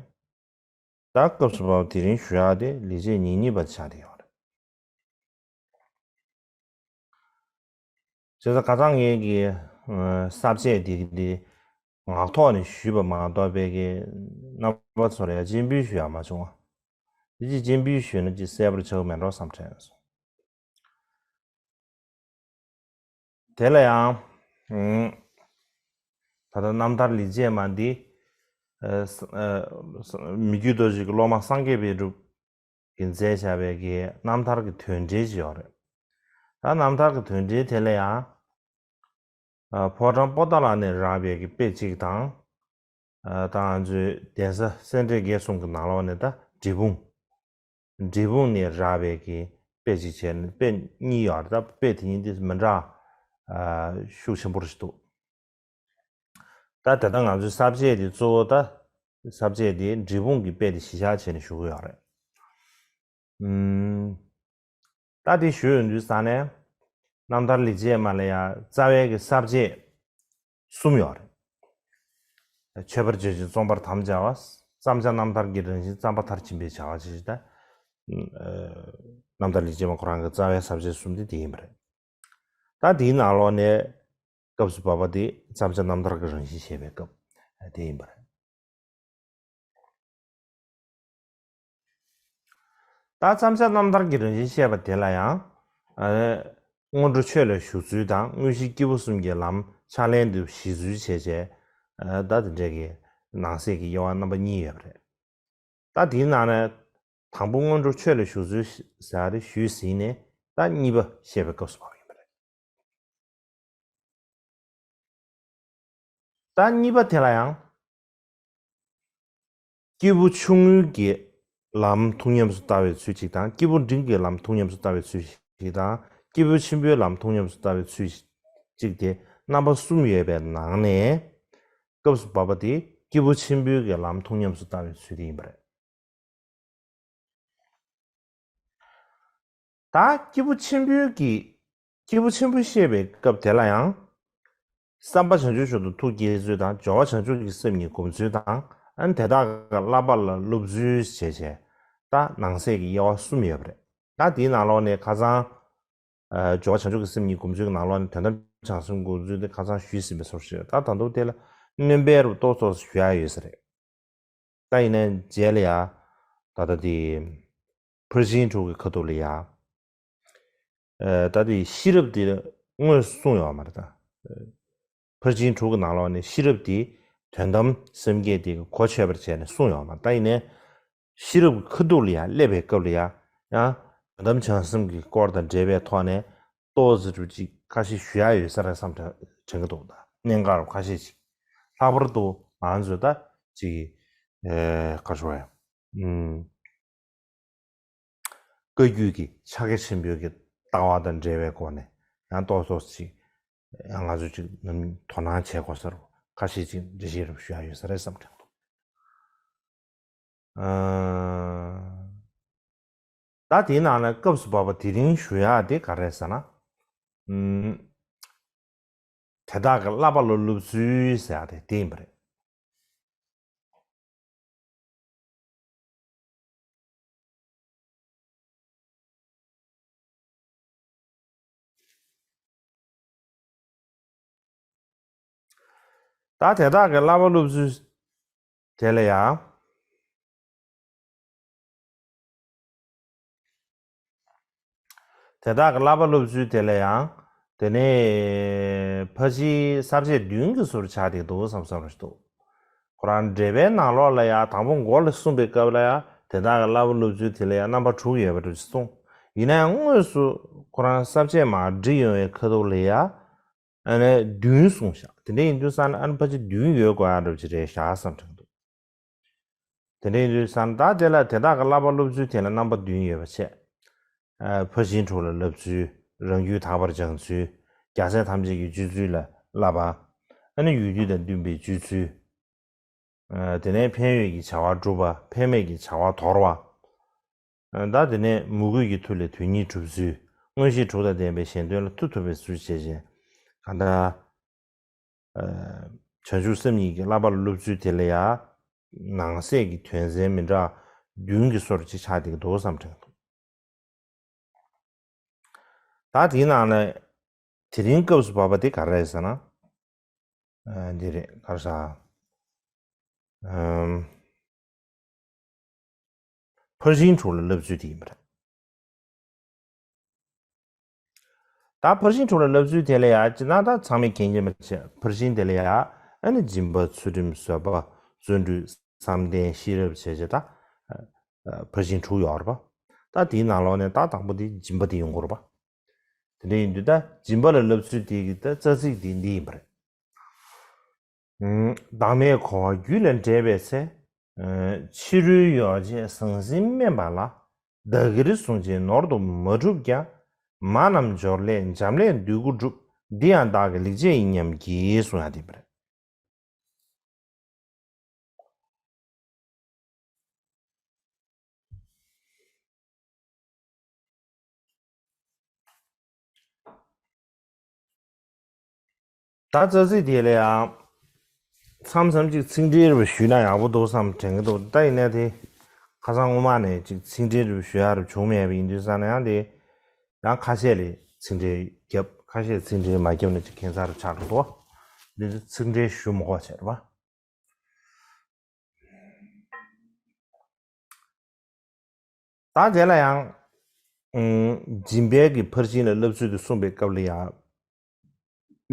ད་སྐབས་སུ་བབ་དེ་རིང་ཞུ་ཡག་དེ་ལེགས་སྤྱད་ཉེར་གཉིས་པ་ཆགས་བསྡད་ཡོད་རེད། བྱས་ཙང་ཁ་སང་ངས་ཀྱི་ས་བཅད་འདི་འདི་ངག་ཐོག་ནས་ཞུས་པ་མ་གཏོགས་པའི་གི་རྣམ་པ་ཚོར་ཡ་སྤྱན་འབུལ་ཞུ་ཡག་མ་བྱུང་བ། དེ་ཅིག་སྤྱན་འབུལ་ཞུས་ན་ཅིག་གསལ་པོར་ཆགས་ཀྱི་མེད་འགྲོ་བསམ་དྲན་སོང་། དེ་ལ་ཡང་། ཨང་། ད་ལྟ་རྣམ་ཐར་ལེགས་སྤྱད་མ་འདི། ཨ། ས། ཨ། ས། མི་བསྐྱོད་རྡོ་རྗེ་གི་སློབ་མ་སངས་རྒྱས་པའི་གྲུབ་ཀྱིས་མཛད་བཞག་པའི་གི་རྣམ་ཐར་གྱི་དོན་འགྲེལ་ཅིག་ཡོད་རེད། ད་རྣམ་ཐར་གྱི་དོན་འགྲེལ་དེ་ལ་ཡང་། ཨ། ཕོ་བྲང་པོ་ཏཱ་ལ་ནས་རག་པའི་གི་དཔེ་གཅིག་དང་། ཨ། ད་ང་ཚོའི་གདན་ས་སེ་འབྲས་དགེ་གསུམ་གྱི་ནང་ལོགས་ནས་ད་འབྲས་སྤུངས། འབྲས་སྤུངས་ནས་རག་པའི་གི་དཔེ་གཅིག་བྱས་ནས་དཔེ་གཉིས་ཡོད་རེད། ད་དཔེ་དེ་གཉིས་དེ་མི་འདྲ། ཨ། ཤུགས་ཆེན་པོ་རེ་ཞིག་འདུག་ད་དེ་ལྟར་ང་ཚོའི་ས་བཅད་དེ་གཙོ་བོ་ད་ས་བཅད་དེ་འབྲས་སྤུངས་ཀྱི་དཔེ་དེ་གཞི་བཞག་བྱས་ནས་ཞུ་གི་ཡོད་རེད། ཨུམ། ད་དེ་ཞུ་ཡོང་དུས་ས་ནས་རྣམ་ཐར་ལེགས་སྤྱད་མ་ལ་ཡ་རྩ་བའི་གི་ས་བཅད་གསུམ་ཡོད་རེད། མཆོད་པར་བརྗོད་ཅིང་རྩོམ་པར་དམ་བཅའ་བ། བརྩམ་བྱ་རྣམ་ཐར་གྱི་རང་བཞིན། བརྩམ་པ་མཐར་ཕྱིན་པའི་བྱ་བ་ཞེས་བྱ། ད་རྣམ་ཐར་ལེགས་སྤྱད་མ་ཁོ་རང་གི་རྩ་བའི་ས་བཅད་གསུམ་དེ་དེ་ཡིན་པ་རེད། ད་དེའི་ནང་ལོགས་ནས་སྐབས་སུ་བབ་པ་དེ་བརྩམས་བྱ་རྣམ་ཐར་གྱི་རང་བཞིན་བཤད་པའི་སྐབས་དེ་ཡིན་པ་རེད། ད་བརྩམས་བྱ་རྣམ་ཐར་གྱི་རང་བཞིན་བཤད་པ་དེ་ལ་ཡང་། ཨ། སྔོན་འགྲོ་ཆོས་ལ་ཞུགས་ཚུལ་དང་དངོས་གཞི་སྐྱེས་བུ་གསུམ་གྱི་ལམ་ཕྱག་ལེན་དུ་གཞི་འཛུལ་བྱས་བྱས། ཨ། ད་དེ་འདྲས་ཀྱི་ནང་གསེས་ཀྱི་དབྱེ་བ་རྣམ་པ་གཉིས་ཡོད་པ་རེད། ད་དེའི་ནང་ནས་དང་པོ་སྔོན་འགྲོ་ཆོས་ལ་ཞུགས་ཚུལ་ཟེར་བ་དེ་ཞུས་ཟིན་ནས། ད་གཉིས་པ་བཤད་པའི་སྐབས་སུ་བབས་ཡིན་པ་རེད། ད་གཉིས་པ་དེ་ལ་ཡང་། སྐྱེས་བུ་ཆུང་ངུའི་གི་ལམ་ཐུགས་ཉམས་སུ་ལྟ་བའི་ཚུལ་གཅིག་དང་། སྐྱེས་བུ་འབྲིང་གི་ལམ་ཐུགས་ཉམས་སུ་ལྟ་བའི་ཚུལ་གཅིག་དང་། སྐྱེས་བུ་ཆེན་པོའི་ལམ་ཐུགས་ཉམས་སུ་ལྟ་བའི་ཚུལ་གཅིག་སྟེ། རྣམ་པ་གསུམ་ཡོད་པའི་ནང་ནས། སྐབས་སུ་བབ་པ་དེ་སྐྱེས་བུ་ཆེན་པོའི་གི་ལམ་ཐུགས་ཉམས་སུ་ལྟ་བའི་ཚུལ་དེ་ཡིན་པ་རེད། ད་སྐྱེས་བུ་ཆེན་པོའི་གི། སྐྱེས་བུ་ཆེན་པོ་བཤད་པའི་སྐབས་དེ་ལ་ཡང་། བསམ་པ་བྱང་ཆུབ་མཆོག་ཏུ་ཐུགས་བསྐྱེད་ཚུལ་དང་། སྦྱོར་བ་བྱང་ཆུབ་ཀྱི་སེམས་ཉིད་སྒོམ་ཚུལ་དང་། ཨ་ནི་དེ་དག་གི་བསླབ་པ་ལ་སློབ་ཚུལ་བྱས་བྱས། ད་ནང་གསེས་ཀྱི་དབྱེ་བ་གསུམ་ཡོད་པ་རེད། ད་དེའི་ནང་ལོགས་ནས་ཁ་སང་། ཨ། སྦྱོར་བ་བྱང་ཆུབ་ཀྱི་སེམས་ཉིད་སྒོམ་ཚུལ་གྱི་ནང་ལོགས་ནས་དོན་དམ་བྱང་སེམས་སྒོམ་ཚུལ་དེ་ཁ་སང་ཞུས་ཟིན་པའི་སོར་ཞིག་རེད། ད་ད་དུང་དེ་ལ་སྣོན་པ་རུ་ཏོག་ཙམ་ཞུ་ཡ་ཡོད་ས་རེད། ད་ཡིན་ནའི་རྗེས་ལ་ཡ། ད་ལྟ་དེ། ཕར་ཕྱིན་དྲུག་གི་ཁ་ཐུག་ལ་ཡ། ཨ། ད་དེ་ཤེས་རབ་དེ་དངོས་སུ་གསུངས་ཡོད་མ་རེད་ད། ཕར་ཕྱིན་དྲུག་གི་ནང་ལོགས་ནས་ཤེས་རབ་དེ་དོན་དམ་སེམས་བསྐྱེད་དེ་གོ་ཆོད་པར་བྱས་ནས་གསུངས་ཡོད་མ་རེད། ད་ཡིན་ནའི་ཤེས་རབ་ཀྱི་ཁ་ཐུག་ལ་ཡ་སླེབས་པའི་སྐབས་ལ་ཡ། ཡང་དོན་དམ་བྱང་སེམས་ཀྱི་སྐོར་དང་འབྲེལ་བའི་ཐོག་ནས་ཏོག་ཙམ་རུ་ཅིག་ཁ་ཤས་ཞུ་ཡ་ཡོད་ས་རེད་བསམ་དྲན་དྲན་གྱི་འདུག་ད་གནད་འགག་རུ་ཁ་ཤས་ཅིག་ལྷག་པར་དུ་ང་ཚོས་ད་ཅིག་ཨེ། ག་རེ་ཞུ་དགོས་རེད། ཨུམ། བཀའ་བརྒྱུད་ཀྱི་ཕྱག་རྒྱ་ཆེན་པོའི་གི་ལྟ་བ་དང་འབྲེལ་བའི་སྒོ་ནས་ཡང་ཏོག་ཙམ་ཅིག་ཡང་ང་ཚོས་ཅིག་ནམ་དོ་སྣང་བྱེད་དགོས་ས་རུ་ཁ་ཤས་ཅིག་འགྲེལ་བཤད་རུ་ཞུ་ཡ་ཡོད་ས་རེད་བསམ་དྲན་འདུག་ཨ། ད་དེའི་ནང་ནས་སྐབས་སུ་བབ་པ་དེ་རིང་ཞུ་ཡ་དེ་ག་རེ་རེད་ཟེར་ན། ཨུམ། དེ་དག་གི་བསླབ་པ་ལ་སློབ་ཚུལ་ཟེར་ཡ་དེ་དེ་ཡིན་པ་རེད། ད་དེ་དག་གི་བསླབ་པ་སློབ་ཚུལ་དེ་ལ་ཡང་། དེ་དག་གི་བསླབ་པ་སློབ་ཚུལ་དེ་ལ་ཡང་། དེ་ནས་ཕལ་ཆེར་ས་བཅད་བདུན་གྱི་ཟུར་ཆགས་བསྡད་འདུག་བསམ་བསམ་རེད་འདུག་ཁོ་རང་འགྲེལ་པའི་ནང་ལོགས་ལ་ཡང་དང་པོ་མགོ་ལ་གསུངས་པའི་སྐབས་ལ་ཡང་དེ་དག་གི་བསླབ་པ་སློབ་ཚུལ་དེ་ལ་ཡང་རྣམ་པ་དྲུག་ཡོད་པ་འདྲ་ཞིག་གསུངས། ཡིན་ན་ཡང་དངོས་སུ་ཁོ་རང་ས་བཅད་མར་བསྒྲིགས་ཡོང་བའི་ཁ་ཐུག་ལ་ཡང་། ཨ་ནི་བདུན་གསུངས་བཞག་དེ་འདྲ་ཡིན་དུས་ཙང་ཨ་ནི་ཕལ་ཆེར་བདུན་ཡོད་དགོས་ཡ་འདྲ་ཅིག་རེད་བཞག་བསམ་དྲན་འདུག་དེ་འདྲ་ཡིན་དུས་ཙང་ད་དེ་ལ་དེ་དག་གི་བསླབ་པ་སློབ་ཚུལ་དེ་ལ་རྣམ་པ་བདུན་ཡོད་པ་བྱས། ཨ། ཕར་ཕྱིན་དྲུག་ལ་བསླབ་ཚུལ། རང་རྒྱུད་དག་པར་སྦྱང་ཚུལ། རྒྱལ་སྲས་ཐམས་ཅད་ཀྱི་སྤྱོད་ཚུལ་ལ་བསླབ་པ། ཨ་ནི་ཡུལ་དུས་དང་བསྟུན་པའི་སྤྱོད་ཚུལ། ཨ། དེ་ནས་ཕན་ཡོན་གྱི་བྱ་བ་སྒྲུབ་པ། ཕན་མེད་ཀྱི་བྱ་བ་དོར་བ། ཨ། ད་དེ་ནས་མོས་གུས་ཀྱི་མཐུ་ལས་དོན་གཉིས་སྒྲུབ་ཚུལ། མངོན་ཤེས་དྲུག་དང་ལྡན་པའི་གཞན་དོན་ལ་མཐུ་ཐུབ་པའི་ཚུལ་བྱས་བྱས། གང་ལྟར། ཨ། བྱང་ཆུབ་སེམས་གཉིས་ཀྱི་བསླབ་པ་ལ་སློབ་ཚུལ་དེ་ལ་ཡང་ནང་གསེས་ཀྱི་དོན་ཚན་མི་འདྲ་བདུན་གྱི་སོར་གཅིག་ཆགས་བསྡད་ཀྱི་འདུག་བསམ་དྲན་འདུག་ད་དེའི་ནང་ནས་དེ་རིང་སྐབས་སུ་བབ་པ་དེ་ག་རེ་རེད་ཟེར་ན། ཨ། འདི་རེད། ག་རེ་ཟེར། ཨམ། ཕར་ཕྱིན་དྲུག་ལ་བསླབ་ཚུལ་དེ་ཡིན་པ་རེད། ད་ཕར་ཕྱིན་དྲུག་ལ་བསླབ་ཚུལ་དེ་ལ་ཡ་ཅི་ན་ད་ཚང་མས་མཁྱེན་གྱི་མ་ཆད། ཕར་ཕྱིན་དེ་ལ་ཡ་ཨ་ནི་སྦྱིན་པ། ཚུལ་ཁྲིམས། བཟོད་པ། བརྩོན་འགྲུས། བསམ་གཏན། ཤེས་རབ་བྱས་བྱས་ད། ཨ། ཕར་ཕྱིན་དྲུག་ཡོད་རེད་པ། ད་དེའི་ནང་ལོགས་ནས་ད་དང་པོ་དེ་སྦྱིན་པ་དེ་ཡོང་གི་རེད་པ། དེ་འདྲ་ཡིན་དུས་ད་སྦྱིན་པ་ལ་བསླབ་ཚུལ་དེ་གི་ད་རྩ་ཚིག་དེ་འདི་ཡིན་པ་རེད། བདག་མེད་འཁོར་བ་རྒྱུད་ལས་འདྲེས་པའི་ཚེ། ཕྱི་རོལ་ཡོ་བྱད་ཟང་ཟིང་དམན་པ་ལ། བདག་གིར་བཟུང་བྱས་ནོར་དུ་མ་གྲུབ་ཀྱང་། མ་རྣམས་འབྱོར་ལས་འབྱམས་ཀླས་འདོད་དགུ་སྒྲུབ། འདི་ཡང་བདག་གི་ལེགས་སྤྱད་ཡིན་སྙམ་བགྱིད། གསུང་ཡ་དེ་རེད། ད་རྩ་ཚིག་དེ་ལ་ཡང་མཚམས་མཚམས་ཅིག་ཚིག་འགྲེལ་རེ་ཞུས་ན་ཡག་པོ་འདུག་བསམ་དྲན་གྱི་འདུག་ད་ཡིན་ནའི་དེ་ཁ་སང་སྔོན་མ་ནས་ཅིག་ཚིག་འགྲེལ་རེ་ཞུ་ཡ་རེ་བྱུང་མེད་པ་ཡིན་དུས་ཙང་ན་ཡང་དེ་ཡང་ཁ་ཤས་ལ་ཚིག་འགྲེལ་བརྒྱབ། ཁ་ཤས་ཚིག་འགྲེལ་མ་བརྒྱབ་ན་ཅིག་ཁྱད་མཚར་ཆགས་འགྲོ་འདུག་འདི་ཚིག་འགྲེལ་ཞུ་མི་དགོས་བྱས་རེད་པ། ད་དེ་ལ་ཡང་། ཨུམ། སྦྱིན་པའི་གི་ཕར་ཕྱིན་ལ་བསླབ་ཚུལ་དེ་གསུངས་པའི་སྐབས་ལ་ཡང་།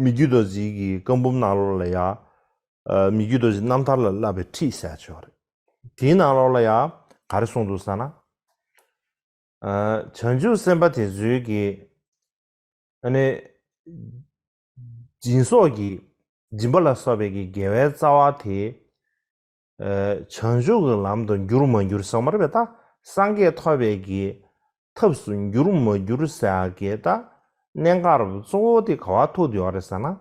མི་བསྐྱོད་རྡོ་རྗེ་གི་བཀའ་འབུམ་ནང་ལོགས་ལ་ཡང་། ཨ། མི་བསྐྱོད་རྡོ་རྗེ་རྣམ་ཐར་ལ་བསླབ་པའི་ཁྲིད་ཟེར་ཡག་ཅིག་ཡོད་རེད། དེའི་ནང་ལོགས་ལ་ཡང་ག་རེ་གསུངས་འདུག་ཟེར་ན། ཨ། བྱང་ཆུབ་སེམས་དཔའ་དེ་ཚོའི་གི། ཨ་ནི། སྦྱིན་སོགས་ཀྱི། སྦྱིན་པ་ལ་སོགས་པའི་གི་དགེ་བའི་རྩ་བ་དེ། ཨ། བྱང་ཆུབ་ཀྱི་ལམ་དུ་འགྱུར་མ་འགྱུར་ཟེར་མ་རེད་པས། ད་སངས་རྒྱས་ཐོབ་པའི་གི་ཐབས་སུ་འགྱུར་མ་འགྱུར་ཟེར་ཡག་གི་ད་གནད་འགག་རུ་གཙོ་བོ་དེ་ག་པར་ཐུག་བསྡད་ཡོད་རེད་ཟེར་ན།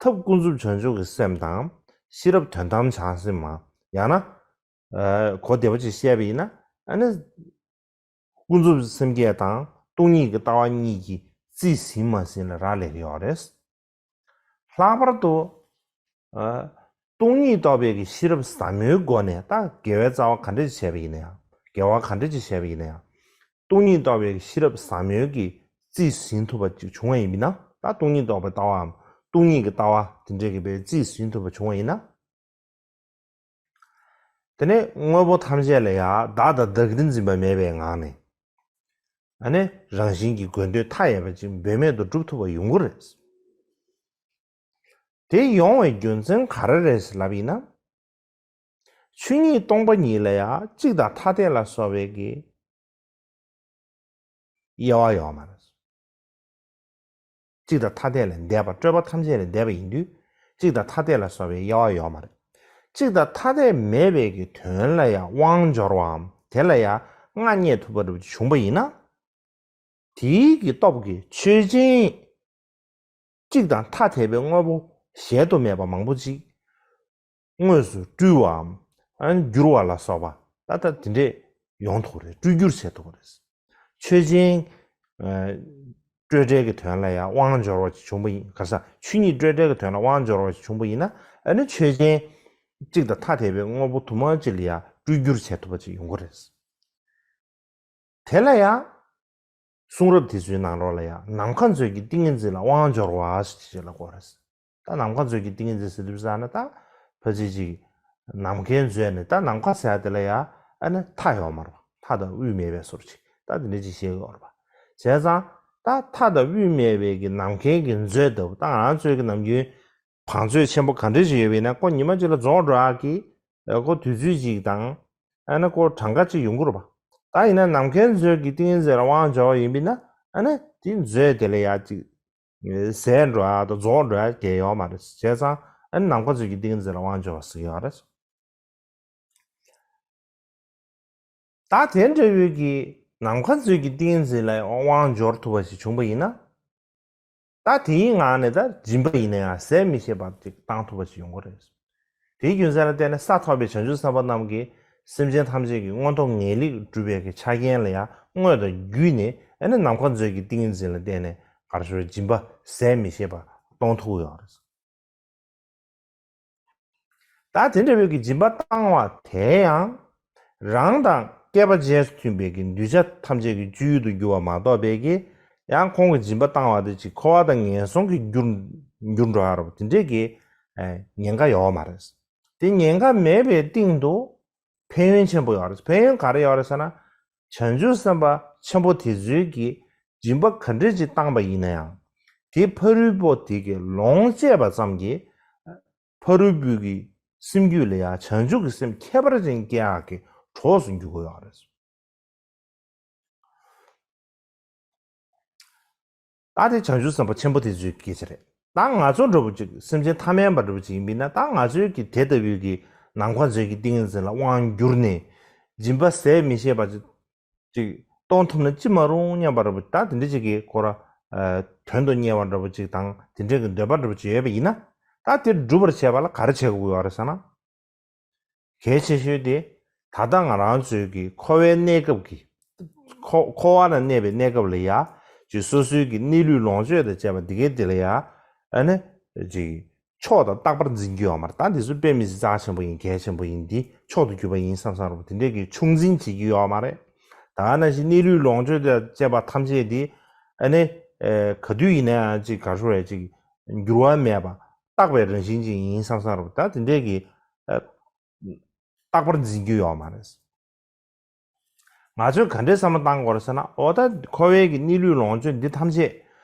ཐབས་ཀུན་རྫོབ་བྱང་ཆུབ་ཀྱི་སེམས་དང་ཤེས་རབ་དོན་དམ་བྱང་སེམས་མ། ཡང་ན། ཨ། གོ་བདེ་པོ་ཅིག་བཤད་པ་ཡིན་ན། ཨ་ནི། ཀུན་རྫོབ་སེམས་བསྐྱེད་དང་སྟོང་ཉིད་ཀྱི་ལྟ་བ་གཉིས་ཀྱིས་རྩིས་ཟིན་མ་ཟིན་ལ་རག་ལས་ཀྱི་ཡོད་རེད། ལྷག་པར་དུ། ཨ། སྟོང་ཉིད་རྟོགས་པའི་གི་ཤེས་རབ་ཟབ་མོའི་སྒོ་ནས་ད་དགེ་བའི་རྩ་བ་ག་འདྲ་ཅིག་བྱས་པ་ཡིན་ན་ཡང་། དགེ་བ་ག་འདྲ་ཅིག་བྱས་པ་ཡིན་ན་ཡང་། སྟོང་ཉིད་རྟོགས་པའི་གི་ཤེས་རབ་ཟབ་མོའི་གི་རྩིས་ཟིན་ཐུབ་པ་ཅིག་བྱུང་བ་ཡིན་ན། ད་སྟོང་ཉིད་རྟོགས་པའི་ལྟ་བའམ་སྟོང་ཉིད་ཀྱི་ལྟ་བ་དེ་འདྲའི་གི་བའི་རྩིས་ཟིན་ཐུབ་པ་བྱུང་བ་ཡིན་ན། དེ་ནས་དངོས་པོ་ཐམས་ཅད་ལ་ཡང་བདག་དང་བདག་གིར་འཛིན་པ་མེད་པའི་ངང་ནས། ཨ་ནི་རང་བཞིན་གྱི་དགོས་འདོད་མཐའ་ཡས་པ་ཅིག་འབད་མེད་དུ་འགྲུབ་ཐུབ་པ་ཡོང་གི་རེད། དེ་ཡོང་བའི་རྒྱུ་མཚན་ག་རེ་རེད་ལབ་ཡིན་ན། ཆོས་ཉིད་སྟོང་པ་ཉིད་ལ་ཡང་གཅིག་དང་ཐ་དད་ལ་སོགས་པའི་གི་དབྱེ་བ་ཡོད་མ་རེད། གཅིག་དང་ཐ་དད་ལས་འདས་པ། སྤྲོས་པ་ཐམས་ཅད་ལས་འདས་པ་ཡིན་དུས། གཅིག་དང་ཐ་དད་ལ་སོགས་པའི་དབྱེ་བ་ཡོད་མ་རེད། གཅིག་དང་ཐ་དད་མེད་པའི་གི་དོན་ལ་ཡང་དབང་འབྱོར་བའམ་དེ་ལ་ཡང་མངའ་བརྙེས་ཐུབ་པ་འདྲ་བྱུང་བ་ཡིན་ན། དེའི་གི་སྟོབས་ཀྱིས་ཆོས་ཅན། གཅིག་དང་ཐ་དད་པའི་དངོས་པོ་གཞལ་དུ་མེད་པ་མང་པོ་ཅིག་དངོས་སུ་སྤྲུལ་བའམ། ཨ། འགྱུར་བ་ལ་སོགས་པ་ད་ལྟ་དེ་འདྲས་ཡོང་ཐུབ་རེད། སྤྲུལ་བསྒྱུར་བྱེད་ཐུབ་རེད། ཆོས་ཅན། ཨ། སྤྲོས་བྲལ་གྱི་དོན་ལ་ཡང་དབང་འབྱོར་བ་ཅིག་བྱུང་བ་ཡིན། ག་རེ་ཟ། ཆོས་ཉིད་སྤྲོས་བྲལ་གྱི་དོན་ལ་དབང་འབྱོར་བ་ཅིག་བྱུང་བ་ཡིན་ན། ཨ་ནི་ཆོས་ཅན། གཅིག་དང་ཐ་དད་པའི་དངོས་པོ་དུ་མ་གཅིག་ལ་ཡང་སྤྲུལ་བསྒྱུར་བྱེད་ཐུབ་པ་ཅིག་ཡོང་གི་རེད། དེ་ལ་ཡང་། གསུང་རབ་དེ་ཚོའི་ནང་ལོགས་ལ་ཡང་ནམ་མཁའ་མཛོད་ཀྱི་ཏིང་ངེ་འཛིན་ལ་དབང་འབྱོར་བ་ཞེས་བྱས་ལ་གོ་རེད། ད་ནམ་མཁའ་མཛོད་ཀྱི་ཏིང་ངེ་འཛིན་ཟེར་དུས་ཙ་ན། ད་ཕལ་ཆེར་ཅིག་ནམ་མཁའི་མཛོད་ནས། ད་ནམ་མཁའ་ཟེར་ཡ་དེ་ལ་ཡང་། ཨ་ནི་མཐའ་ཡོད་མ་རེད་པ། མཐའ་དང་དབུས་མེད་པའི་བཟོ་འདྲ་ཅིག་ད་དེ་འདྲ་ཅིག་བཤད་ཀྱི་ཡོད་རེད་པ། བྱས་ཙང་ད་མཐའ་དང་དབུས་མེད་པའི་གི་ནམ་མཁའི་གི་མཛོད་ལྟ་བུ། ད་ང་རང་ཚོའི་གི་ནམ་རྒྱུན་བང་མཛོད་ཆེན་པོ་ག་འདྲ་ཞིག་ཡོད་པ་ཡིན་ན། ཁོ་ཉི་མ་གཅིག་ལ་རྫོགས་འགྲོ་ཡག་གི། ཨ། ཁོ་དུས་ཚོད་ཅིག་དང་། ཨ་ནི་ཁོ་གྲངས་ཀ་ཅིག་ཡོང་གི་རེད་པ། ད་ཡིན་ན་ནམ་མཁའི་མཛོད་ཀྱི་ཏིང་ངེ་འཛིན་ལ་དབང་འབྱོར་བ་ཡིན་པ་ཡིན་ན། ཨ་ནི་དེ་མཛོད་དེ་ལ་ཡང་ཅིག་ཟད་འགྲོ་ཡག་དང་རྫོགས་འགྲོ་ཡག་གང་ཡང་ཡོད་མ་རེད། བྱས་ཙང་ཨ་ནི་ནམ་མཁའ་མཛོད་ཀྱི་ཏིང་ངེ་འཛིན་ལ་དབང་འབྱོར་བ་ཟེར་གྱི་ཡོད་རེད། ད་དེ་འདྲ་བོའི་གི་ནམ་མཁའ་མཛོད་ཀྱི་ཏིང་ངེ་འཛིན་ལ་དབང་འབྱོར་ཐུབ་པ་ཞིག་བྱུང་བ་ཡིན་ན། ད་དེའི་ངང་ནས་ད་སྦྱིན་པ་ཡིན་ན་ཡང་ཟད་མི་ཤེས་པ་ཅིག་བཏང་ཐུབ་པ་ཞིག་ཡོང་གི་རེད། དེའི་རྒྱུ་མཚན་ལ་བརྟེན་ནས་ས་ཐོབ་པའི་བྱང་ཆུབ་སེམས་དཔའ་རྣམས་ཀྱིས་སེམས་ཅན་ཐམས་ཅད་ཀྱི་མངོན་མཐོ་ངེས་ལེགས་སྒྲུབ་པའི་གི་ཆ་རྐྱེན་ལ་ཡང་དངོས་དང་བརྒྱུད་ནས། ཨ་ནི་ནམ་མཁའ་མཛོད་ཀྱི་ཏིང་ངེ་འཛིན་ལ་བརྟེན་ནས་ག་རེ་ཞུ་རེད། སྦྱིན་པ་ཟད་མི་ཤེས་པ་གཏོང་ཐུབ་ཀྱི་ཡོད་རེད། ད་དེ་འདྲ་བའི་གི་སྦྱིན་པ་བཏང་བ་དེ་ཡང་རང་དང་བསྐལ་པ་རྗེས་སུ་མཐུན་པའི་གི་གདུལ་བྱ་ཐམས་ཅད་ཀྱི་སྤྱོད་ཡུལ་དུ་གྱུར་པ་མ་གཏོགས་པའི་གི། ཡང་ཁོང་གི་སྦྱིན་པ་བཏང་བ་དེ་ཅིག་འཁོར་བ་དང་ངན་སོང་གི་རྒྱུར་འགྱུར་འགྲོ་ཡག་རེད་པ། དེ་འདྲའི་གི་ཨ་ཉེན་ཁ་ཡོད་མ་རེད། དེ་ཉེན་ཁ་མེད་པའི་སྟེང་དུ་ཕན་ཡོན་ཆེན་པོ་ཡོད་རེད། ཕན་ཡོན་ག་རེ་ཡོད་རེད་ཟེར་ན། བྱང་ཆུབ་སེམས་དཔའ་ཆེན་པོ་དེ་ཚོས་ཀྱིས་སྦྱིན་པ་ག་འདྲ་ཅིག་བཏང་པ་ཡིན་ན་ཡང་། དེ་ཕ་རོལ་པོ་དེ་གིས་ལོངས་སྤྱད་པ་ཙམ་གྱིས་ཕ་རོལ་པོའི་གི་སེམས་རྒྱུད་ལ་ཡང་བྱང་ཆུབ་ཀྱི་སེམས་ཁྱད་པར་ཅན་སྐྱེ་ཡག་གི་གྲོགས་སུ་འགྱུར་གྱི་ཡོད་རེད། ད་དེ་བྱང་ཆུབ་སེམས་དཔའ་ཆེན་པོ་དེ་ཚོའི་སྐད་ཆ་རེད། ད་ང་ཚོ་འདྲ་པོ་ཅིག་སེམས་ཅན་ཐ་མལ་པ་འདྲ་པོ་ཅིག་ཡིན་པ་ཡིན་ན། ད་ང་ཚོའི་གི་དེ་ལྟ་བུའི་གི་ནམ་མཁའ་མཛོད་ཀྱི་ཏིང་ངེ་འཛིན་ལ་དབང་བསྒྱུར་ནས་སྦྱིན་པ་ཟད་མི་ཤེས་པ་ཅིག་ཅིག་གཏོང་ཐུབ་ན་ཅི་མ་རུང་སྙམ་པ་འདྲ་པོ། ད་དེ་འདྲ་ཅིག་གི་ཁོ་ར་ཨ་དོན་དུ་གཉེར་བ་འདྲ་པོ་ཅིག་དང་། དེ་འདྲའི་གི་འདོད་པ་འདྲ་པོ་ཅིག་ཡོད་པ་ཡིན་ན། ད་དེ་སྒྲུབ་པར་བྱེད་པ་ལ་ག་རེ་བྱེད་དགོས་ཡོད་རེད་ཟེར་ན། གལ་ཆེ་ཤོས་དེ་ད་ལྟ་ང་རང་ཚོའི་གི་འཁོར་བའི་གནས་སྐབས་ཀྱི། འཁོར་འཁོར་བ་ན་གནས་པའི་གནས་སྐབས་ལ་ཡ་ཅིག་སོ་སོའི་གི་གནས་ལུས་ལོངས་སྤྱོད་དང་བཅས་པ་འདི་གའི་དེ་ལ་ཡ། ཨ་ནི་ཅིག་མཆོག་དང་རྟག་པར་འཛིན་གྱི་ཡོད་མ་རེད། ད་འདི་ཚོ་དཔེ་མི་སྲིད་རྩ་ཆེན་པོ་ཡིན། གལ་ཆེན་པོ་ཡིན། འདི་མཆོག་ཏུ་གྱུར་པ་ཡིན་བསམ་བསམ་འདྲ་པོ་དེ་འདྲས་ཀྱི་ཆུང་འཛིན་བྱེད་ཀྱི་ཡོད་མ་རེད། ད་ག་ནང་བཞིན་གནས་ལུས་ལོངས་སྤྱོད་དང་བཅས་པ་ཐམས་ཅད་འདི་ཨ་ནི་ ཨ་ག་དུས་ཡིན་ན་ཡང་ཅིག་ག་རེ་ཟེར་ཅིག་འགྱུར་བ་མེད་པ་རྟག་པའི་རང་བཞིན་ཅིག་ཡིན་བསམ་བསམ་རེད་པ། ད་དེ་འདྲས་ཀྱི་ཨ་རྟག་པར་འཛིན་རྒྱུ་ཡོད་མ་རེད། ང་ཚོས་ག་འདྲས་བསམ་བློ་བཏང་དགོས་རེད་ཟེར་ན། འོ་ད་འཁོར་བའི་གི་གནས་ལུས་ལོངས་སྤྱོད་འདི་ཐམས་ཅད་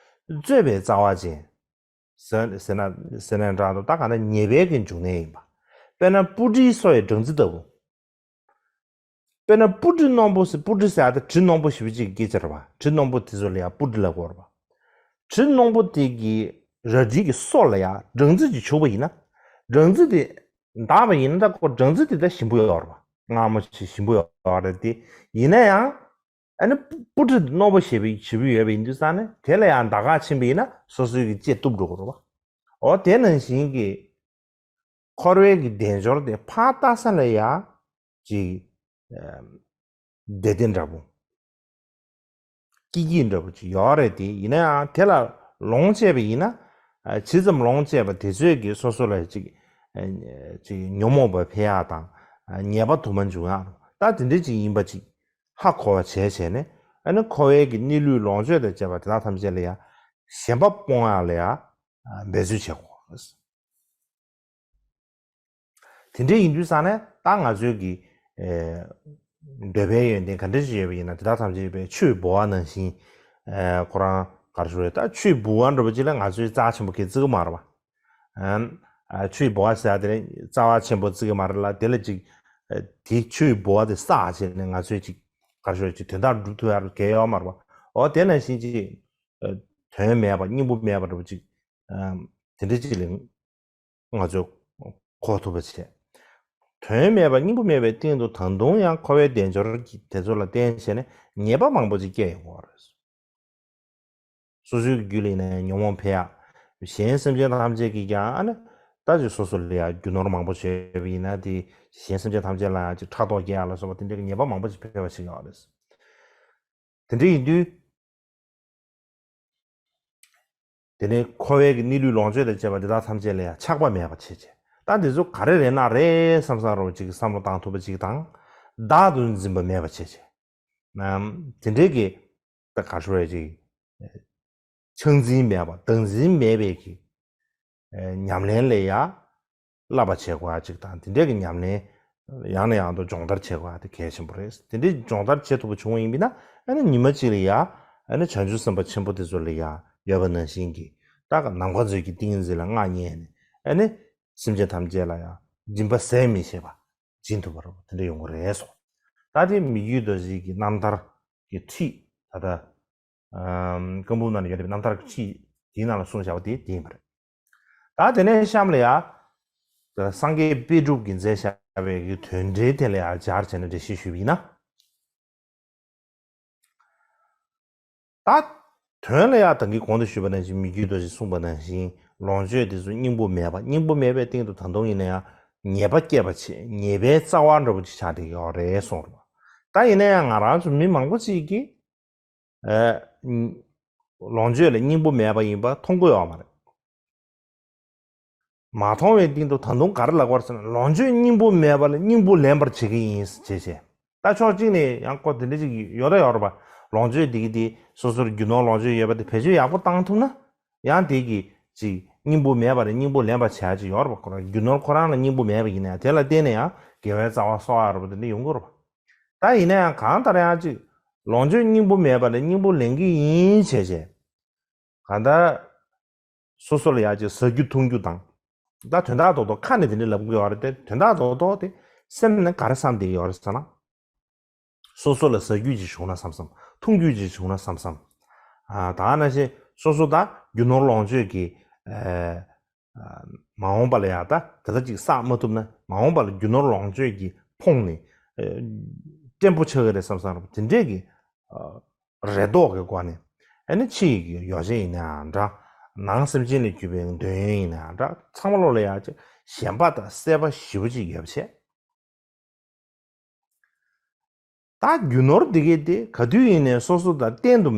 རྩོད་པའི་རྩ་བ་ཅན་ཟེར་ཟེར་ན་ཟེར་ན་འདྲ་འདུག་ད་ག་ན་ཉེས་པའི་གི་འབྱུང་གནས་ཡིན་པ། དཔེར་ན་སྤུ་གྲིའི་སོ་ཡི་སྦྲང་རྩི་ལྟ་བུ། དཔེར་ན་སྤུ་གྲི་རྣོན་པོ་ཟེར། སྤུ་གྲི་ཟེར་ཡ་ད་གྲི་རྣོན་པོ་ཞེ་པོ་ཅིག་གི་སྐད་ཆ་རེད་པ། གྲི་རྣོན་པོ་དེ་ཚོ་ལ་ཡ་སྤུ་གྲི་ལབ་ཀྱི་ཡོད་རེད་པ། གྲི་རྣོན་པོ་དེ་གི་རལ་གྲིའི་གི་སོ་ལ་ཡ་སྦྲང་རྩི་ཅིག་བྱུགས་པ་ཡིན་ན། སྦྲང་རྩི་དེ་འདག་པ་ཡིན་ན་ད་ཁོ་སྦྲང་རྩི་དེ་ད་ཞིམ་པོ་ཡོད་རེད་པ། མངར་མོ་ཞིག་ཞིམ་པོ་ཡོད་རེད་དེ། ཡིན་ན་ཡང་ཨ་ནི་སྤུ་གྲི་རྣོན་པོ་ཞེ་པོ་ཞེ་པོ་ཡོད་པ་ཡིན་དུས་ཙང་ནས་དེ་ལ་ཡང་འདག་ཁ་ཕྱིན་པ་ཡིན་ན་སོ་སོའི་གི་ལྕེ་གཏུབ་འགྲོ་གི་རེད་པ། འོ་དེ་ནང་བཞིན་གྱི་འཁོར་བའི་གི་དལ་འབྱོར་དེ་ཕར་ལྟ་ས་ལ་ཡ་ཅིག་ཨ་བདེ་བདེ་འདྲ་པོ། སྐྱིད་སྐྱིད་འདྲ་པོ་ཅིག་ཡོད་རེད་དེ། ཡིན་ན་ཡང་དེ་ལ་ལོངས་སྤྱད་པ་ཡིན་ན། ཨ་ཇི་ཙམ་ལོངས་སྤྱད་པ་དེ་ཚོས་ཀྱི་སོ་སོ་ལ་ཅིག་ཨ་ཅིག་ཉོན་མོངས་པ་འཕེལ་ཡག་དང་། ཨ་ཉེས་པ་དུ་མ་འབྱུང་ཡག་རེད། ད་དེ་འདྲ་ཅིག་ཡིན་པ་ཅིག་ཧ་གོ་བ་བྱས་བྱས་ནས། ཨ་ནི་འཁོར་བའི་གི་གནས་ལུས་ལོངས་སྤྱོད་དང་བཅས་པ་དེ་དག་ཐམས་ཅད་ལ་ཡ་ཞེན་པ་སྤོང་ཡག་ལ་ཡ་འབད་རྩོལ་བྱེད་དགོས། དེ་འདྲ་ཡིན་དུས་ཙང་ནས་ད་ང་ཚོའི་གི་ཨེ་འདོད་པའི་ཡོན་ཏན་ག་འདྲ་ཞིག་ཡོད་པ་ཡིན་ན། དེ་དག་ཐམས་ཅད་ཡོད་པའི་ཆུའི་ལྦུ་བ་ནང་བཞིན། ཨེ་ཁོ་རང་ག་རེ་ཞུ་རེད། ད་ཆུའི་ལྦུ་བ་འདྲ་པོ་ཅིག་ལ་ང་ཚོས་རྩ་ཆེན་པོ་གི་བརྩི་གི་མ་རེད་པ། ཨམ། ཨ་ཆུའི་ལྦུ་བ་ཟེར་ཡ་དེ་ནི་རྩ་བ་ཆེན་པོ་བརྩི་གི་མ་རེད་ལ། དེ་ལ་ཅིག་ཨེ་དེ་ཆུའི་ལྦུ་བ་དེ་བསགས་བྱས་ནས་ང་ཚོས་ཅིག་ག་རེ་ཞུ་རེད། ཅིག་དོན་དག་སྒྲུབ་ཐུབ་ཡ་གལ་ཡོད་མ་རེད་པ། འོ་དེ་ནང་བཞིན་ཅིག་ཨེ་དོན་མེད་པ་སྙིང་པོ་མེད་པ་འདྲ་པོ་ཅིག་ཨམ་དེ་འདྲ་ཅིག་ལ་ང་ཚོས་གོ་ཐུབ་པ་བྱས། དོན་མེད་པ་སྙིང་པོ་མེད་པའི་སྟེང་དུ་ད་དུང་ཡང་འཁོར་བའི་དལ་འབྱོར་གྱི་དེ་ཚོ་ལ་བརྟེན་བྱས་ནས་ཉེས་པ་མང་པོ་ཅིག་སྐྱེ་ཡོང་གི་ཡོད་རེད། སོ་སོའི་རྒྱུད་ལ་ཡིན་ན་ཡང་ཉོན་མོངས་འཕེལ་ཡག་གཞན་སེམས་ཅན་ཐམས་ཅད་ཀྱིས་ཀྱང་ཨ་ནི་ད་ཅིག་སོ་སོ་ལ་ཡང་རྒྱུ་ནོར་མང་པོ་བྱས་པ་ཡིན་ན། དེ་གཞན་སེམས་ཅན་ཐམས་ཅད་ལ་ཡང་ཅིག་ཕྲག་དོག་སྐྱེ་ཡག་ལ་སོགས་པ་དེ་འདྲའི་ཉེས་པ་མང་པོ་ཞིག་འཕེལ་བ་ཞིག་ཡོད་རེད། དེ་འདྲ་ཡིན་དུས། དེ་ནས་འཁོར་བའི་གི་གནས་ལུས་ལོངས་སྤྱོད་དང་བཅས་པ་འདི་དག་ཐམས་ཅད་ལ་ཡང་ཆགས་པ་མེད་པར་བྱེད་བྱས། ད་འདི་ཚོ་ག་རེ་རེད་ན་རེད་བསམ་བསམ་རོ་ཅིག་བསམ་བློ་བཏང་ཐུབ་པ་ཅིག་དང་། བདག་ཏུ་འཛིན་པ་མེད་པར་བྱེད་བྱས། ནམ་དེ་འདྲའི་གི་ད་ག་ཞུ་རེད་ཅིག་ཆགས་འཛིན་མེད་པ་བདག་འཛིན་མེད་པའི་གི་ཨེ་ཉམས་ལེན་ལ་ཡ་བསླབ་པ་བྱེད་དགོས་ཡ་གཅིག་དང་། དེ་འདྲའི་གི་ཉམས་ལེན་ཡང་ནས་ཡང་དུ་སྦྱོང་བརྡར་བྱེད་དགོས་ཡ་དེ་གལ་ཆེན་པོ་རེད། དེ་འདྲའི་སྦྱོང་བརྡར་བྱེད་ཐུབ་པ་བྱུང་བ་ཡིན་པས་ན། ཨ་ནི་ཉི་མ་གཅིག་ལ་ཡ་ཨ་ནི་བྱང་ཆུབ་སེམས་དཔའ་ཆེན་པོ་དེ་ཚོ་ལ་ཡ་ཡོད་པ་ནང་བཞིན་གྱི་ད་ག་ནམ་མཁའ་མཛོད་ཀྱི་ཏིང་ངེ་འཛིན་ལ་མངའ་བརྙེས་ནས། ཨ་ནི་སེམས་ཅན་ཐམས་ཅད་ལ་ཡ་སྦྱིན་པ་ཟད་མི་ཤེས་པ་སྦྱིན་ཐུབ་པ་རེད། དེ་འདྲ་ཡོང་གི་རེད་སོ། ད་དེ་མི་བསྐྱོད་རྡོ་རྗེ་གི་རྣམ་ཐར་གྱི་ཁྲིད་ད་ལྟ་ཨམ། བཀའ་འབུམ་ནང་ཡོད་པའི་རྣམ་ཐར་ཁྲིད་དེའི་ནང་ལ་གསུངས་བཞག་པ་དེ་དེ་ཡིན་པ་རེད། ད་དེ་ནས་གཤམ་ལ་ཡ། སངས་རྒྱས་དཔེ་སྒྲུབ་ཀྱིས་མཛད་བཞག་པའི་གི་དོན་འགྲེལ་དེ་ལ་ཡ་སྦྱར་བྱས་ནས་འགྲེལ་བཤད་ཞུས་པ་ཡིན་ན། ད་དོན་ལ་ཡ་ད་གིན་གོང་དུ་ཞུས་པ་ནང་བཞིན། མི་བསྐྱོད་རྡོ་རྗེས་གསུངས་པ་ནང་བཞིན་ལོངས་སྤྱོད་དེ་ཚོ་སྙིང་པོ་མེད་པ། སྙིང་པོ་མེད་པའི་སྟེང་དུ་ད་དུང་ཡིན་ན་ཡང་ཉེས་པ་སྐྱེད་པ་བྱེད། ཉེས་པའི་རྩ་བ་འདྲ་པོ་ཅིག་ཆགས་བསྡད་ཀྱི་ཡོད་རེད་གསུངས་རེད། ད་ཡིན་ན་ཡང་ང་རང་ཚོ་མི་མང་པོ་ཅིག་གིས། ཨ། ལོངས་སྤྱོད་ལ་སྙིང་པོ་མེད་པ་ཡིན་པ་མཐོང་གི་ཡོད་མ་རེད། མ་མཐོང་བའི་སྟེང་དུ་ད་དུང་ག་རེ་ལབ་དགོས་རེད་ཟེར་ན། ལོངས་སྤྱོད་སྙིང་པོ་མེད་པ་ལ་སྙིང་པོ་ལེན་པར་བྱེད་ཀྱི་ཡིན་ཞེས་བྱས། ད་ཕྱོགས་གཅིག་ནས་ཡང་ཁོ་དེ་འདྲ་ཅིག་ཡོད་ད་ཡོད་རེད་པ། ལོངས་སྤྱོད་འདི་གི་དེ་སོ་སོར་རྒྱུ་ནོར་ལོངས་སྤྱོད་ཡོད་པ་དེ་བེད་སྤྱོད་ཡག་པོ་བཏང་ཐུབ་ན། ཡང་དེ་གི་ཅིག་སྙིང་པོ་མེད་པ་ལ་སྙིང་པོ་ལེན་པར་བྱ་ཡ་ཅིག་ཡོད་རེད་པ། ཁོ་རང་རྒྱུ་ནོར་ཁོ་རང་ལ་སྙིང་པོ་མེད་པ་ཡིན་ན་ཡང་དེ་ལ་བརྟེན་ནས་ཡང་དགེ་བའི་རྩ་བ་གསོག་ཡ་རེད་པ། དེ་འདྲ་ཡོང་གི་རེད་པ། ད་ཡིན་ན་ཡང་གང་ལྟར་ཡང་ཅིག་ལོངས་སྤྱོད་སྙིང་པོ་མེད་པ་ལ་སྙིང་པོ་ལེན་གྱི་ཡིན་བྱས་བྱས། གང་ལྟར་སོ་སོ་ལ་ཡ་ཅིག་ཟ་རྒྱུ་འཐུང་རྒྱུ་དང་། ད་དོན་དག་རྡོག་རྡོག་ཁ་ནས་དེ་འདྲ་ལབ་དགོས་ཡོད་རེད་དེ། དོན་དག་རྡོག་རྡོག་དེ་སེམས་ནས་ག་རེ་བསམ་བསྡད་ཡོད་རེད་ཟེར་ན། སོ་སོ་ལ་ཟ་རྒྱུ་ཅིག་བྱུང་ན་བསམ་བསམ། འཐུང་རྒྱུ་ཅིག་བྱུང་ན་བསམ་བསམ། ཨ། ད་ནང་བཞིན་སོ་སོ་ད་རྒྱུ་ནོར་ལོངས་སྤྱོད་ཀྱི། ཨ། མ་འོངས་པ་ལ་ཡ་ད་དེ་ག་ཅིག་བསགས་མ་ཐུབ་ན། མ་འོངས་པ་ལ་རྒྱུ་ནོར་ལོངས་སྤྱོད་ཀྱིས་ཕོངས་ནས། ཨ། བརྟན་པོ་ཆགས་ཀྱི་རེད་བསམ་བསམ་རེད་པ། དེ་འདྲས་ཀྱི། ཨ། རེ་དོགས་ཀྱི་སྒོ་ནས། ཨ་ནི་ཕྱི་ཡི་གི་ཡོ་བྱད་ཡིན་ནའང་འདྲ། ནང་སེམས་ཅན་ལས་གྱུར་པའི་འདོད་ཡོན་ཡིན་ནའང་འདྲ། ཚང་མ་ལོག་ལ་ཡ་ཅིག་ཞེན་པ་དང་སྲེད་པ་ཞེ་པོ་ཅིག་ཡོད་པ་བྱས། ད་རྒྱུ་ནོར་འདི་གས་དེ་ག་དུས་ཡིན་ནའི་སོ་སོ་དང་གཏན་དུ་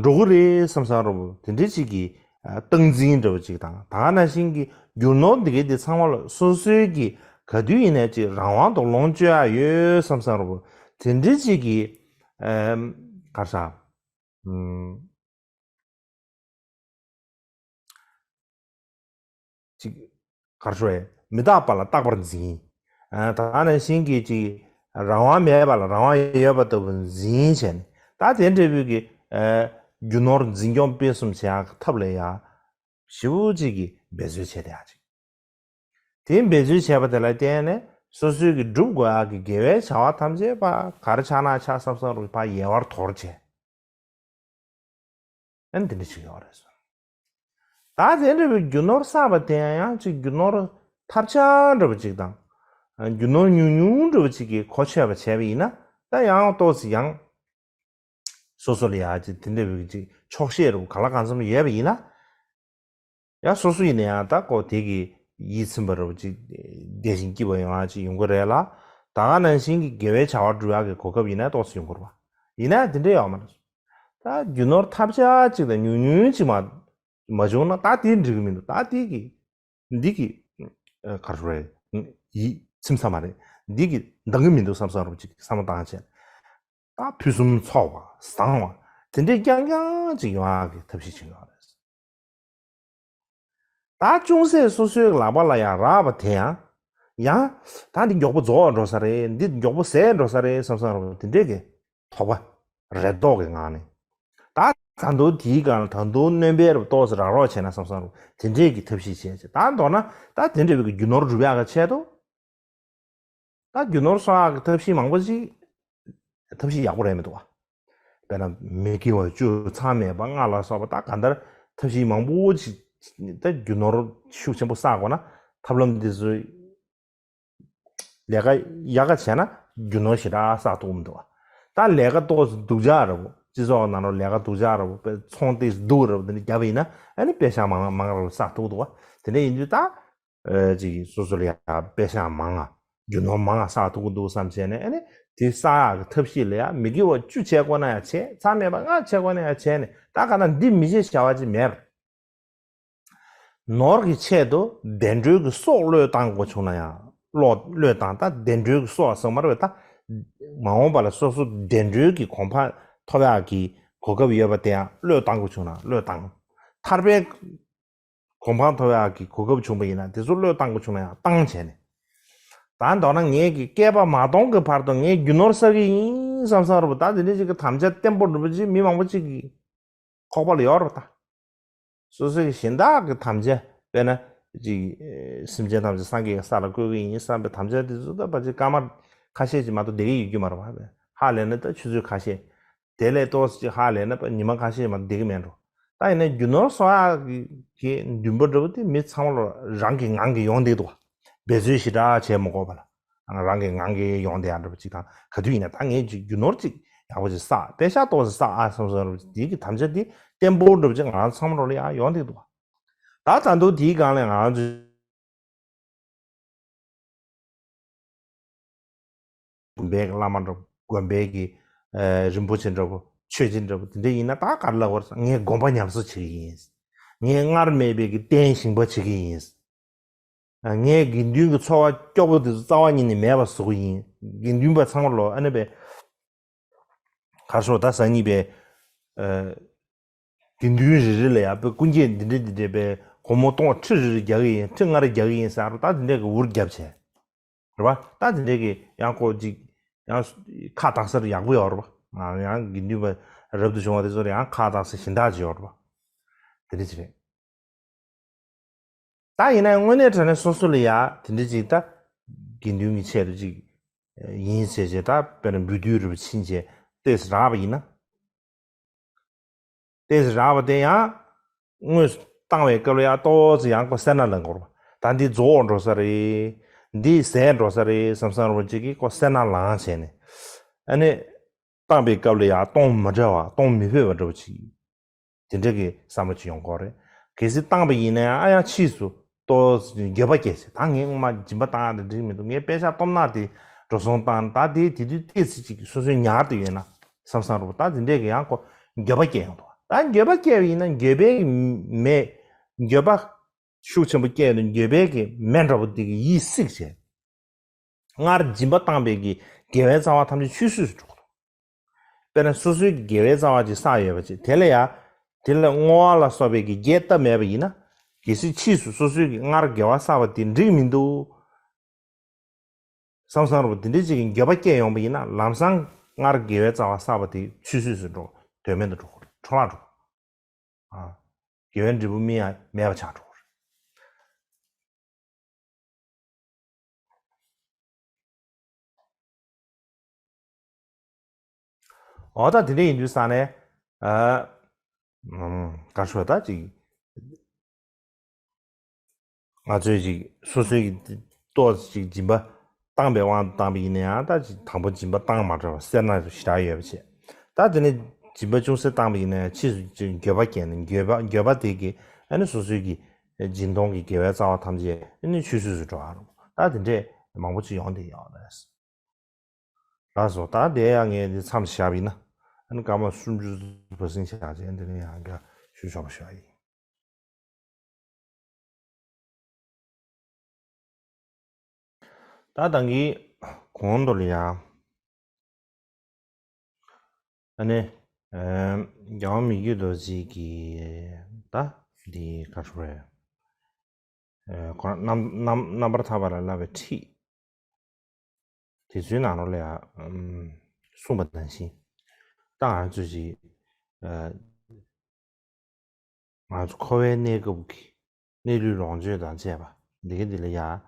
འགྲོ་གི་རེད་བསམ་བསམ་འདྲ་པོ་དེ་འདྲའི་ཅིག་གི་སྟངས་འཛིན་འདྲ་པོ་ཅིག་དང་། ད་ག་ནང་བཞིན་གྱི་རྒྱུ་ནོར་འདི་གས་དེ་ཚང་མ་ལ་སོ་སོའི་གི་ག་དུས་ཡིན་ནའི་ཅིག་རང་དབང་དུ་ལོངས་སྤྱོད་ཡ་ཡོད་བསམ་བསམ་འདྲ་པོ་དེ་འདྲའི་ཅིག་གི། ཨ། ག་རེ་ཟེར། ཨུམ། ག་རེ་ཞུ་དགོས་རེད། མི་རྟག་པ་ལ་རྟག་པར་འཛིན། ཨ་ད་ག་ནང་བཞིན་གྱི་ཅིག་རང་དབང་མེད་པ་ལ་རང་དབང་ཡོད་པ་ལྟ་བུ་འཛིན་བྱས་ནས། ད་དེ་འདྲ་བོའི་གི་ཨ་རྒྱུ་ནོར་འཛིན་སྐྱོང་སྤེལ་གསུམ་བྱེད་ཡག་གི་ཐབས་ལ་ཡ་ཞེ་པོ་ཅིག་གི་འབད་རྩོལ་བྱས་བསྡད་ཡག་ཅིག་དེ་འབད་རྩོལ་བྱས་པ་དེ་ལ་བརྟེན་ནས་སོ་སོའི་གི་སྒྲུབ་དགོས་ཡག་གི་དགེ་བའི་བྱ་བ་ཐམས་ཅད་པ་ག་རེ་ཆགས་ན་ཆགས་བསམ་བསམ་རུ་ཕར་ཡལ་བར་དོར་བྱས། ཨ་ནི་དེ་འདྲ་ཞིག་ཡོད་རེད་ཟེར། ད་དེ་འདྲ་བའི་རྒྱུ་ནོར་བསགས་པ་དེ་ཡང་ཡང་ཅིག་རྒྱུ་ནོར་ཐབས་ཆག་འདྲ་བ་ཅིག་དང་། རྒྱུ་ནོར་ཉུང་ཉུང་འདྲ་བ་ཅིག་གིས་གོ་ཆོད་པ་བྱས་པ་ཡིན་ན། ད་ཡང་ཏོག་ཙམ་ཡང་སོ་སོ་ལ་ཡང་ཅིག་དེ་འདྲ་བའི་ཅིག་ཆོག་ཤེས་རུ་ག་ལ་གང་འཚམ་ཡོད་པ་ཡིན་ན། ཡང་སོ་སོ་ཡིན་ན་ཡང་ད་ཁོ་དེ་གི་ཡིད་ཚིམ་པ་རུ་ཅིག་བདེ་ཞིང་སྐྱིད་པ་ཡོང་ཡག་ཅིག་ཡོང་གི་རེད་ལ། ད་ག་ནང་བཞིན་གྱི་དགེ་བའི་བྱ་བ་སྒྲུབ་ཡག་གི་གོ་སྐབས་ཡིན་ན་ཏོག་ཙམ་ཡོང་གི་རེད་པ། ཡིན་ན་ཡང་དེ་འདྲ་ཡོད་མ་རེད། ད་རྒྱུ་ནོར་ཐབས་ཆག་ཅིག་དང་ཉུང་ཉུང་ཅིག་མ་མ་བྱུང་ན་ད་དེ་འགྲིག་གི་མི་འདུག་ད་དེ་གི་འདི་གི་ཨ་ག་རེ་རེད། ཡིད་ཚིམ་ས་མ་རེད། འདི་གི་འདང་གི་མི་འདུག་བསམ་བསམ་རུ་ཅིག་བསམ་བློ་བཏང་བྱས། ད་ཕུན་སུམ་ཚོགས་པ་བཟང་བ་དེ་འདྲའི་རྐྱང་རྐྱང་ཅིག་ཡོང་ཡག་གི་ཐབས་ཤེས་བྱེད་ཀྱི་ཡོད་རེད། ད་ཅུང་ཟད་སོ་སོའི་ལག་པ་ལ་ཡང་རག་པ་དེ་ཡང་། ཡང་། ད་འདི་མགྱོགས་པོ་རྫོགས་འགྲོ་ས་རེད། འདི་མགྱོགས་པོ་ཟད་འགྲོ་ས་རེད་བསམ་བསམ་རུ་དེ་འདྲས་ཀྱི་དོགས་པ་རེ་དོགས་ཀྱི་ངང་ནས། ད་ད་དུང་དེའི་སྒང་ལ་ད་དུང་སྣོན་པའི་རུ་ཏོག་ཙམ་རག་རོགས་བྱས་ན་བསམ་བསམ་རུ་དེ་འདྲས་ཀྱི་ཐབས་ཤེས་བྱས་བྱས། ད་མདོར་ན་ད་དེ་འདྲ་བའི་རྒྱུ་ནོར་སྒྲུབ་ཡག་གི་ཆེད་དུ། ད་རྒྱུ་ནོར་གསོག་ཡག་གི་ཐབས་ཤེས་མང་པོ་ཞིག་ཐབས་ཤེས་ཡག་པོ་རེད་མི་འདུག་བ། དཔེར་ན་མི་དགེ་བ་བཅུ་མཚམས་མེད་པ་ལྔ་ལ་སོགས་པ་ད་གང་ལྟར་ཐབས་ཤེས་མང་པོ་ཞིག་ད་རྒྱུ་ནོར་ཤུགས་ཆེན་པོ་བསགས་དགོས་ན་ཐབས་ལམ་འདི་ཚོ་ལས་ཀ་ཡག་ག་བྱས་ན་རྒྱུ་ནོར་ཞེ་དྲག་བསགས་ཐུབ་མི་འདུག་བ། ད་ལས་ཀ་ཏོག་ཙམ་སྡུག་ཅག་རེད་པོ། སྤྱི་ཚོགས་ནང་ལ་ལས་ཀ་སྡུག་ཅག་རེད་པོ། དཔེ་ཚོང་ཏོག་ཙམ་སྡུག་རེད་པོ། འདི་འདྲ་བརྒྱབ་པ་ཡིན་ན་ཨ་ནི་པེ་ཤག་མང་མང་རེ་བསགས་ཐུབ་འདུག་བ། དེ་འདྲ་ཡིན་དུས་ད། ཨ་ཅིག་སོ་སོ་ལ་ཡང་པེ་ཤག་མང་ང་རྒྱུ་ནོར་མང་ང་བསགས་ཐུབ་ཀྱི་འདུག་བསམ་བྱས་ནས། ཨ་ནི་དེ་བསགས་ཡག་གི་ཐབས་ཤེས་ལ་ཡང་མི་དགེ་བ་བཅུ་བྱེད་དགོས་ན་ཡང་བྱས། མཚམས་མེད་པ་ལྔ་བྱེད་དགོས་ན་ཡང་བྱས་ནས། ད་ག་ན་འདི་མི་བྱེད་བྱ་བ་ཅིག་མེད་པར། ནོར་གྱི་ཆེད་དུ་བདེ་འགྲོའི་གི་སྲོག་བློས་བཏང་དགོས་བྱུང་ན་ཡང་། བློ་བློས་བཏང་། ད་བདེ་འགྲོའི་གི་སྲོག་ཟེར་མ་རེད་པས། ད་མ་འོངས་པ་ལ་སོ་སོ་བདེ་འགྲོའི་གི་གོ་འཕང་ཐོབ་ཡག་གི་གོ་སྐབས་ཡོད་པ་དེ་ཡང་བློས་བཏང་དགོས་བྱུང་ན་བློས་བཏང་། ཐར་པའི་གོ་འཕང་ཐོབ་ཡག་གི་གོ་སྐབས་བྱུང་བ་ཡིན་ན་དེ་ཚོ་བློས་བཏང་དགོས་བྱུང་ན་ཡང་བཏང་བྱས་ནས། ད་མདོར་ན་ངས་ཀྱི་བསྐལ་པ་མ་སྟོང་གི་བར་དུ་ངས་རྒྱུ་ནོར་བསགས་ཀྱི་ཡིན་བསམ་བསམ་རུ། ད་དེ་འདྲ་ཅིག་གི་དམ་བཅའ་བརྟན་པོ་འགྲུབ་པ་ཅིག་མི་མང་པོ་ཅིག་གི་ཁོག་པ་ལ་ཡོད་རེད་པ། ད་སོ་སོའི་གཞན་དག་གི་དམ་བཅའ་དཔེར་ན་ཅིག་སེམས་ཅན་ཐམས་ཅད་སངས་རྒྱས་ཀྱི་ས་ལ་བཀོད་ཀྱི་ཡིན་བསམ་པའི་དམ་བཅའ་དེ་ཚོ་ད་ཕལ་ཆེར་སྐར་མ་ཁ་ཤས་ཅིག་མ་གཏོགས་བསྡད་ཀྱི་ཡོད་རྒྱུ་མ་རེད་པ། ཧ་ལས་ན་ད་ཆུ་ཚོད་ཁ་ཤས། དེ་ལས་ཏོག་ཙམ་ཅིག་ཧ་ལས་ན་ཉི་མ་ཁ་ཤས་མ་གཏོགས་བསྡད་ཀྱི་མེད་འགྲོ། ད་ཡིན་ན་རྒྱུ་ནོར་གསོག་ཡག་གི་འདུན་པ་འདྲ་པོ་དེ་མི་ཚང་མ་ལ་རང་གི་ངང་གིས་ཡོང་བསྡད་འདུག་བ། འབད་རྩོལ་ཞེ་དྲག་བྱེད་མ་དགོས་པ་ལ། རང་གི་ངང་གིས་ཡོང་བསྡད་ཡག་འདྲ་པོ་ཅིག་དང་། ག་དུས་ཡིན་ན་ད་ངས་ཅིག་རྒྱུ་ནོར་ཅིག་ཡག་པོ་ཅིག་བསགས། པེ་ཤག་ཏོག་ཙམ་བསགས་ཨ་བསམ་བསམ་རུ་དེའི་གི་དམ་བཅའ་དེ་བརྟན་པོ་འདྲ་པོ་ཅིག་ང་རང་ཚང་མ་ལ་ཡང་ཡོང་བསྡད་འདུག་བ། ད་ད་དུང་དེའི་སྒང་ལ་ང་རང་ཚོའི་དགོན་པའི་བླ་མ་འདྲ་པོ། དགོན་པའི་གི་ཨ་རིན་པོ་ཆེ་འདྲ་པོ། ཆོས་རྗེ་འདྲ་པོ་དེ་འདྲ་ཡིན་ན་ད་ག་རེ་ལབ་དགོས་རེད། ངས་དགོན་པ་ཉམས་གསོ་བྱེད་ཀྱི་ཡིན། ངས་སྔར་མེད་པའི་གི་རྟེན་བཞེངས་པ་བྱེད་ཀྱི་ཡིན། ངས་དགེ་འདུན་གྱི་འཚོ་བ་སྐྱོ་པོ་དེ་ཚོ་རྩ་བ་ཉིད་ནས་མེད་པ་བཟོ་གི་ཡིན། དགེ་འདུན་པ་ཚང་མ་ལོ་ཨ་ནི་པའི་གར་སོང་ད་སང་ཉིན་པའི་ཨ་དགེ་འདུན་རེ་རེ་ལ་ཡང་པའི་སྐུ་འགྱེད་འདི་འདྲ་འདི་འདྲ་པའི་སྒོར་མོ་སྟོང་ཁྲི་རེ་རེ་རྒྱག་གི་ཡིན། ཁྲི་ལྔ་རེ་རྒྱག་གི་ཡིན་ཟེར་རོ། ད་འདི་འདྲ་གི་འུར་རྒྱབ་བྱས་རེད་པ། ད་འདི་འདྲ་གི་ཡང་ཁོ་ཅིག་ཡང་ཁ་དག་ས་རེ་ཡག་པོ་ཡོད་རེད་པ། ཡང་དགེ་འདུན་པ་རབ་ཏུ་བྱུང་བ་དེ་ཚོ་ལ་ཡང་ཁ་དག་ས་གཞན་དག་ཅིག་ཡོད་རེད་པ། དེ་འདྲ་ཅིག་རེད། ད་ཡིན་ན་དངོས་གནས་དྲང་གནས་སོ་སོ་ལ་ཡ་དེ་འདྲ་ཅིག་ད་དགེ་འདུན་གྱི་ཆེད་དུ་ཅིག་ཡིན་ཟེར་བྱས། ད་དཔེར་ན་འབུལ་སྡུད་རེ་བ་ཕྱིན་བྱས་ཏོག་ཙམ་རག་པ་ཡིན་ན། ཏོག་ཙམ་རག་པ་དེ་ཡང་དངོས་སུ་བཏང་བའི་སྐབས་ལ་ཡང་ཏོག་ཙམ་ཡང་ཁོ་སེར་སྣ་ལངས་དགོས་རེད་པ། ད་འདི་རྫོགས་འགྲོ་ས་རེད། འདི་ཟད་འགྲོ་ས་རེད་བསམ་བསམ་རེ་བ་ཅིག་གིས་ཁོ་སེར་སྣ་ལངས་བྱས་ནས། ཨ་ནི་བཏང་པའི་སྐབས་ལ་ཡང་གཏོང་མི་འདྲ་བ། གཏོང་མི་ཕོད་པ་འདྲ་བོ་ཅིག་དེ་འདྲ་གི་བསམ་བློ་ཅིག་ཡོང་གི་རེད། གལ་སྲིད་བཏང་པ་ཡིན་ན་ཡང་ཨ་ཡང་ཕྱིས་སུ་ཏོག་ཙམ་འགྱོད་པ་སྐྱེས་ཚེ། ད་ངས་སྔོན་མ་སྦྱིན་པ་བཏང་ཡག་དེ་འགྲིག་མི་འདུག་ངས་པེ་ཤག་སྟོབས་ན་དེ་འགྲོ་སོང་བཏང་། ད་དེ་དེ་དུས་ཏོག་ཙམ་ཅིག་སོ་སོའི་ཉར་དུ་ཡོད་ན་བསམ་བསམ་རེ་བ། ད་དེ་འདྲས་ཀྱི་ཡང་ཁོ་འགྱོད་པ་སྐྱེ་ཡོང་འདུག་ད་འགྱོད་པ་སྐྱེས་པ་ཡིན་ན་འགྱོད་པའི་མེ། འགྱོད་པ་ཤུགས་ཆེན་པོ་སྐྱེས་ནས་འགྱོད་པའི་གི་མེ་འདྲ་པོ་དེ་གི་ཡིད་བསྲེགས་བྱས། སྔར་སྦྱིན་པ་བཏང་པའི་གི་དགེ་བའི་རྩ་བ་ཐམས་ཅད་ཆུད་ཟོས་སུ་འགྲོ་གི་འདུག་དཔེར་ན་སོ་སོའི་དགེ་བའི་རྩ་བ་ཅིག་བསགས་ཡོད་པ་ཅིག་དེ་ལ་ཡ། དེ་ལ་བསྔོ་བ་ལ་སོགས་པའི་གི་རྒྱས་བཏབ་མེད་པ་ཡིན་ན། གལ་སྲིད་ཕྱིས་སུ་སོ་སོའི་གི་སྔར་དགེ་བ་བསགས་པ་དེ་འགྲིག་མི་འདུག་བསམ་བསམ་རུ་དེ་འདྲའི་ཅིག་གི་འགྱོད་པ་སྐྱེས་ཡོང་པ་ཡིན་ན། ལམ་སང་སྔར་དགེ་བའི་རྩ་བ་བསགས་པ་དེ་ཆུད་ཟོས་སུ་འགྲོ། དོན་མེད་དུ་འགྲོ། འཕྲོ་བརླག་འགྲོ། ཨ། དགེ་བའི་འབྲས་བུ་སྨིན་ཡ་མེད་པ་ཆགས་འགྲོ། འོ་ད་དེ་འདྲ་ཡིན་དུས་ས་ནས། ཨ། ཨམ། ག་ཤོད་ད་ཅིག་ང་ཚོས་ཅིག་སོ་སོའི་གི་ཏོག་ཅིག་སྦྱིན་པ་བཏང་པའི་དབང་དུ་བཏང་པ་ཡིན་ན་ཡང་། ད་ཅིག་དང་པོ་སྦྱིན་པ་བཏང་མ་དྲགས་པ་སེར་སྣ་ཞེ་དྲག་ཡོད་པ་བྱས། ད་དེ་ནས་སྦྱིན་པ་ཅུང་ཟད་བཏང་པ་ཡིན་ན་ཡང་། ཕྱིས་སུ་ཅིག་འགྱོད་པ་སྐྱེས་ནས། འགྱོད་པ་འགྱོད་པ་དེ་གིས་ཨ་ནི་སོ་སོའི་གི་སྦྱིན་གཏོང་གི་དགེ་བའི་རྩ་བ་ཐམས་ཅད་ཨ་ནི་ཆུད་ཟོས་སུ་འགྲོ་བ་རེད། ད་དེ་འདྲས་མང་པོ་ཅིག་ཡོང་བསྡད་ཡོད་རེད། ལགས་སོ། ད་དེ་ཡང་ངས་འདི་མཚམས་བཞག་པ་ཡིན་ན། ཨ་ནི་སྐར་མ་སུམ་ཅུ་བ་ཟིན་བཞག་བྱས། འདི་ནས་ཡང་བསྐྱར་ཞུ་ཆོག་པ་ཞུ་བ་ཡིན། ད་ད་གིན་གོང་དུ་ལ་ཡང་། ཨ་ནི། ཨེམ། རྒྱལ་བ་མི་བསྐྱོད་རྡོ་རྗེ་གིས་ད་འདི་ག་རེ་རེད། ཨེ། ཁོ་རང་རྣམ་རྣམ་རྣམ་པར་ཐར་པ་ལ་བསླབ་པའི་ཁྲིད་དེ་ཚོའི་ནང་ལོགས་ལ་ཡང་། ཨམ། གསུངས་པ་ནང་བཞིན། ད་ང་ཚོས་ཅིག་ཨ། ང་ཚོ་འཁོར་བའི་གནས་སྐབས་ཀྱི་གནས་ལུས་ལོངས་སྤྱོད་དང་བཅས་པ་འདི་ག་འདི་ལ་ཡང་།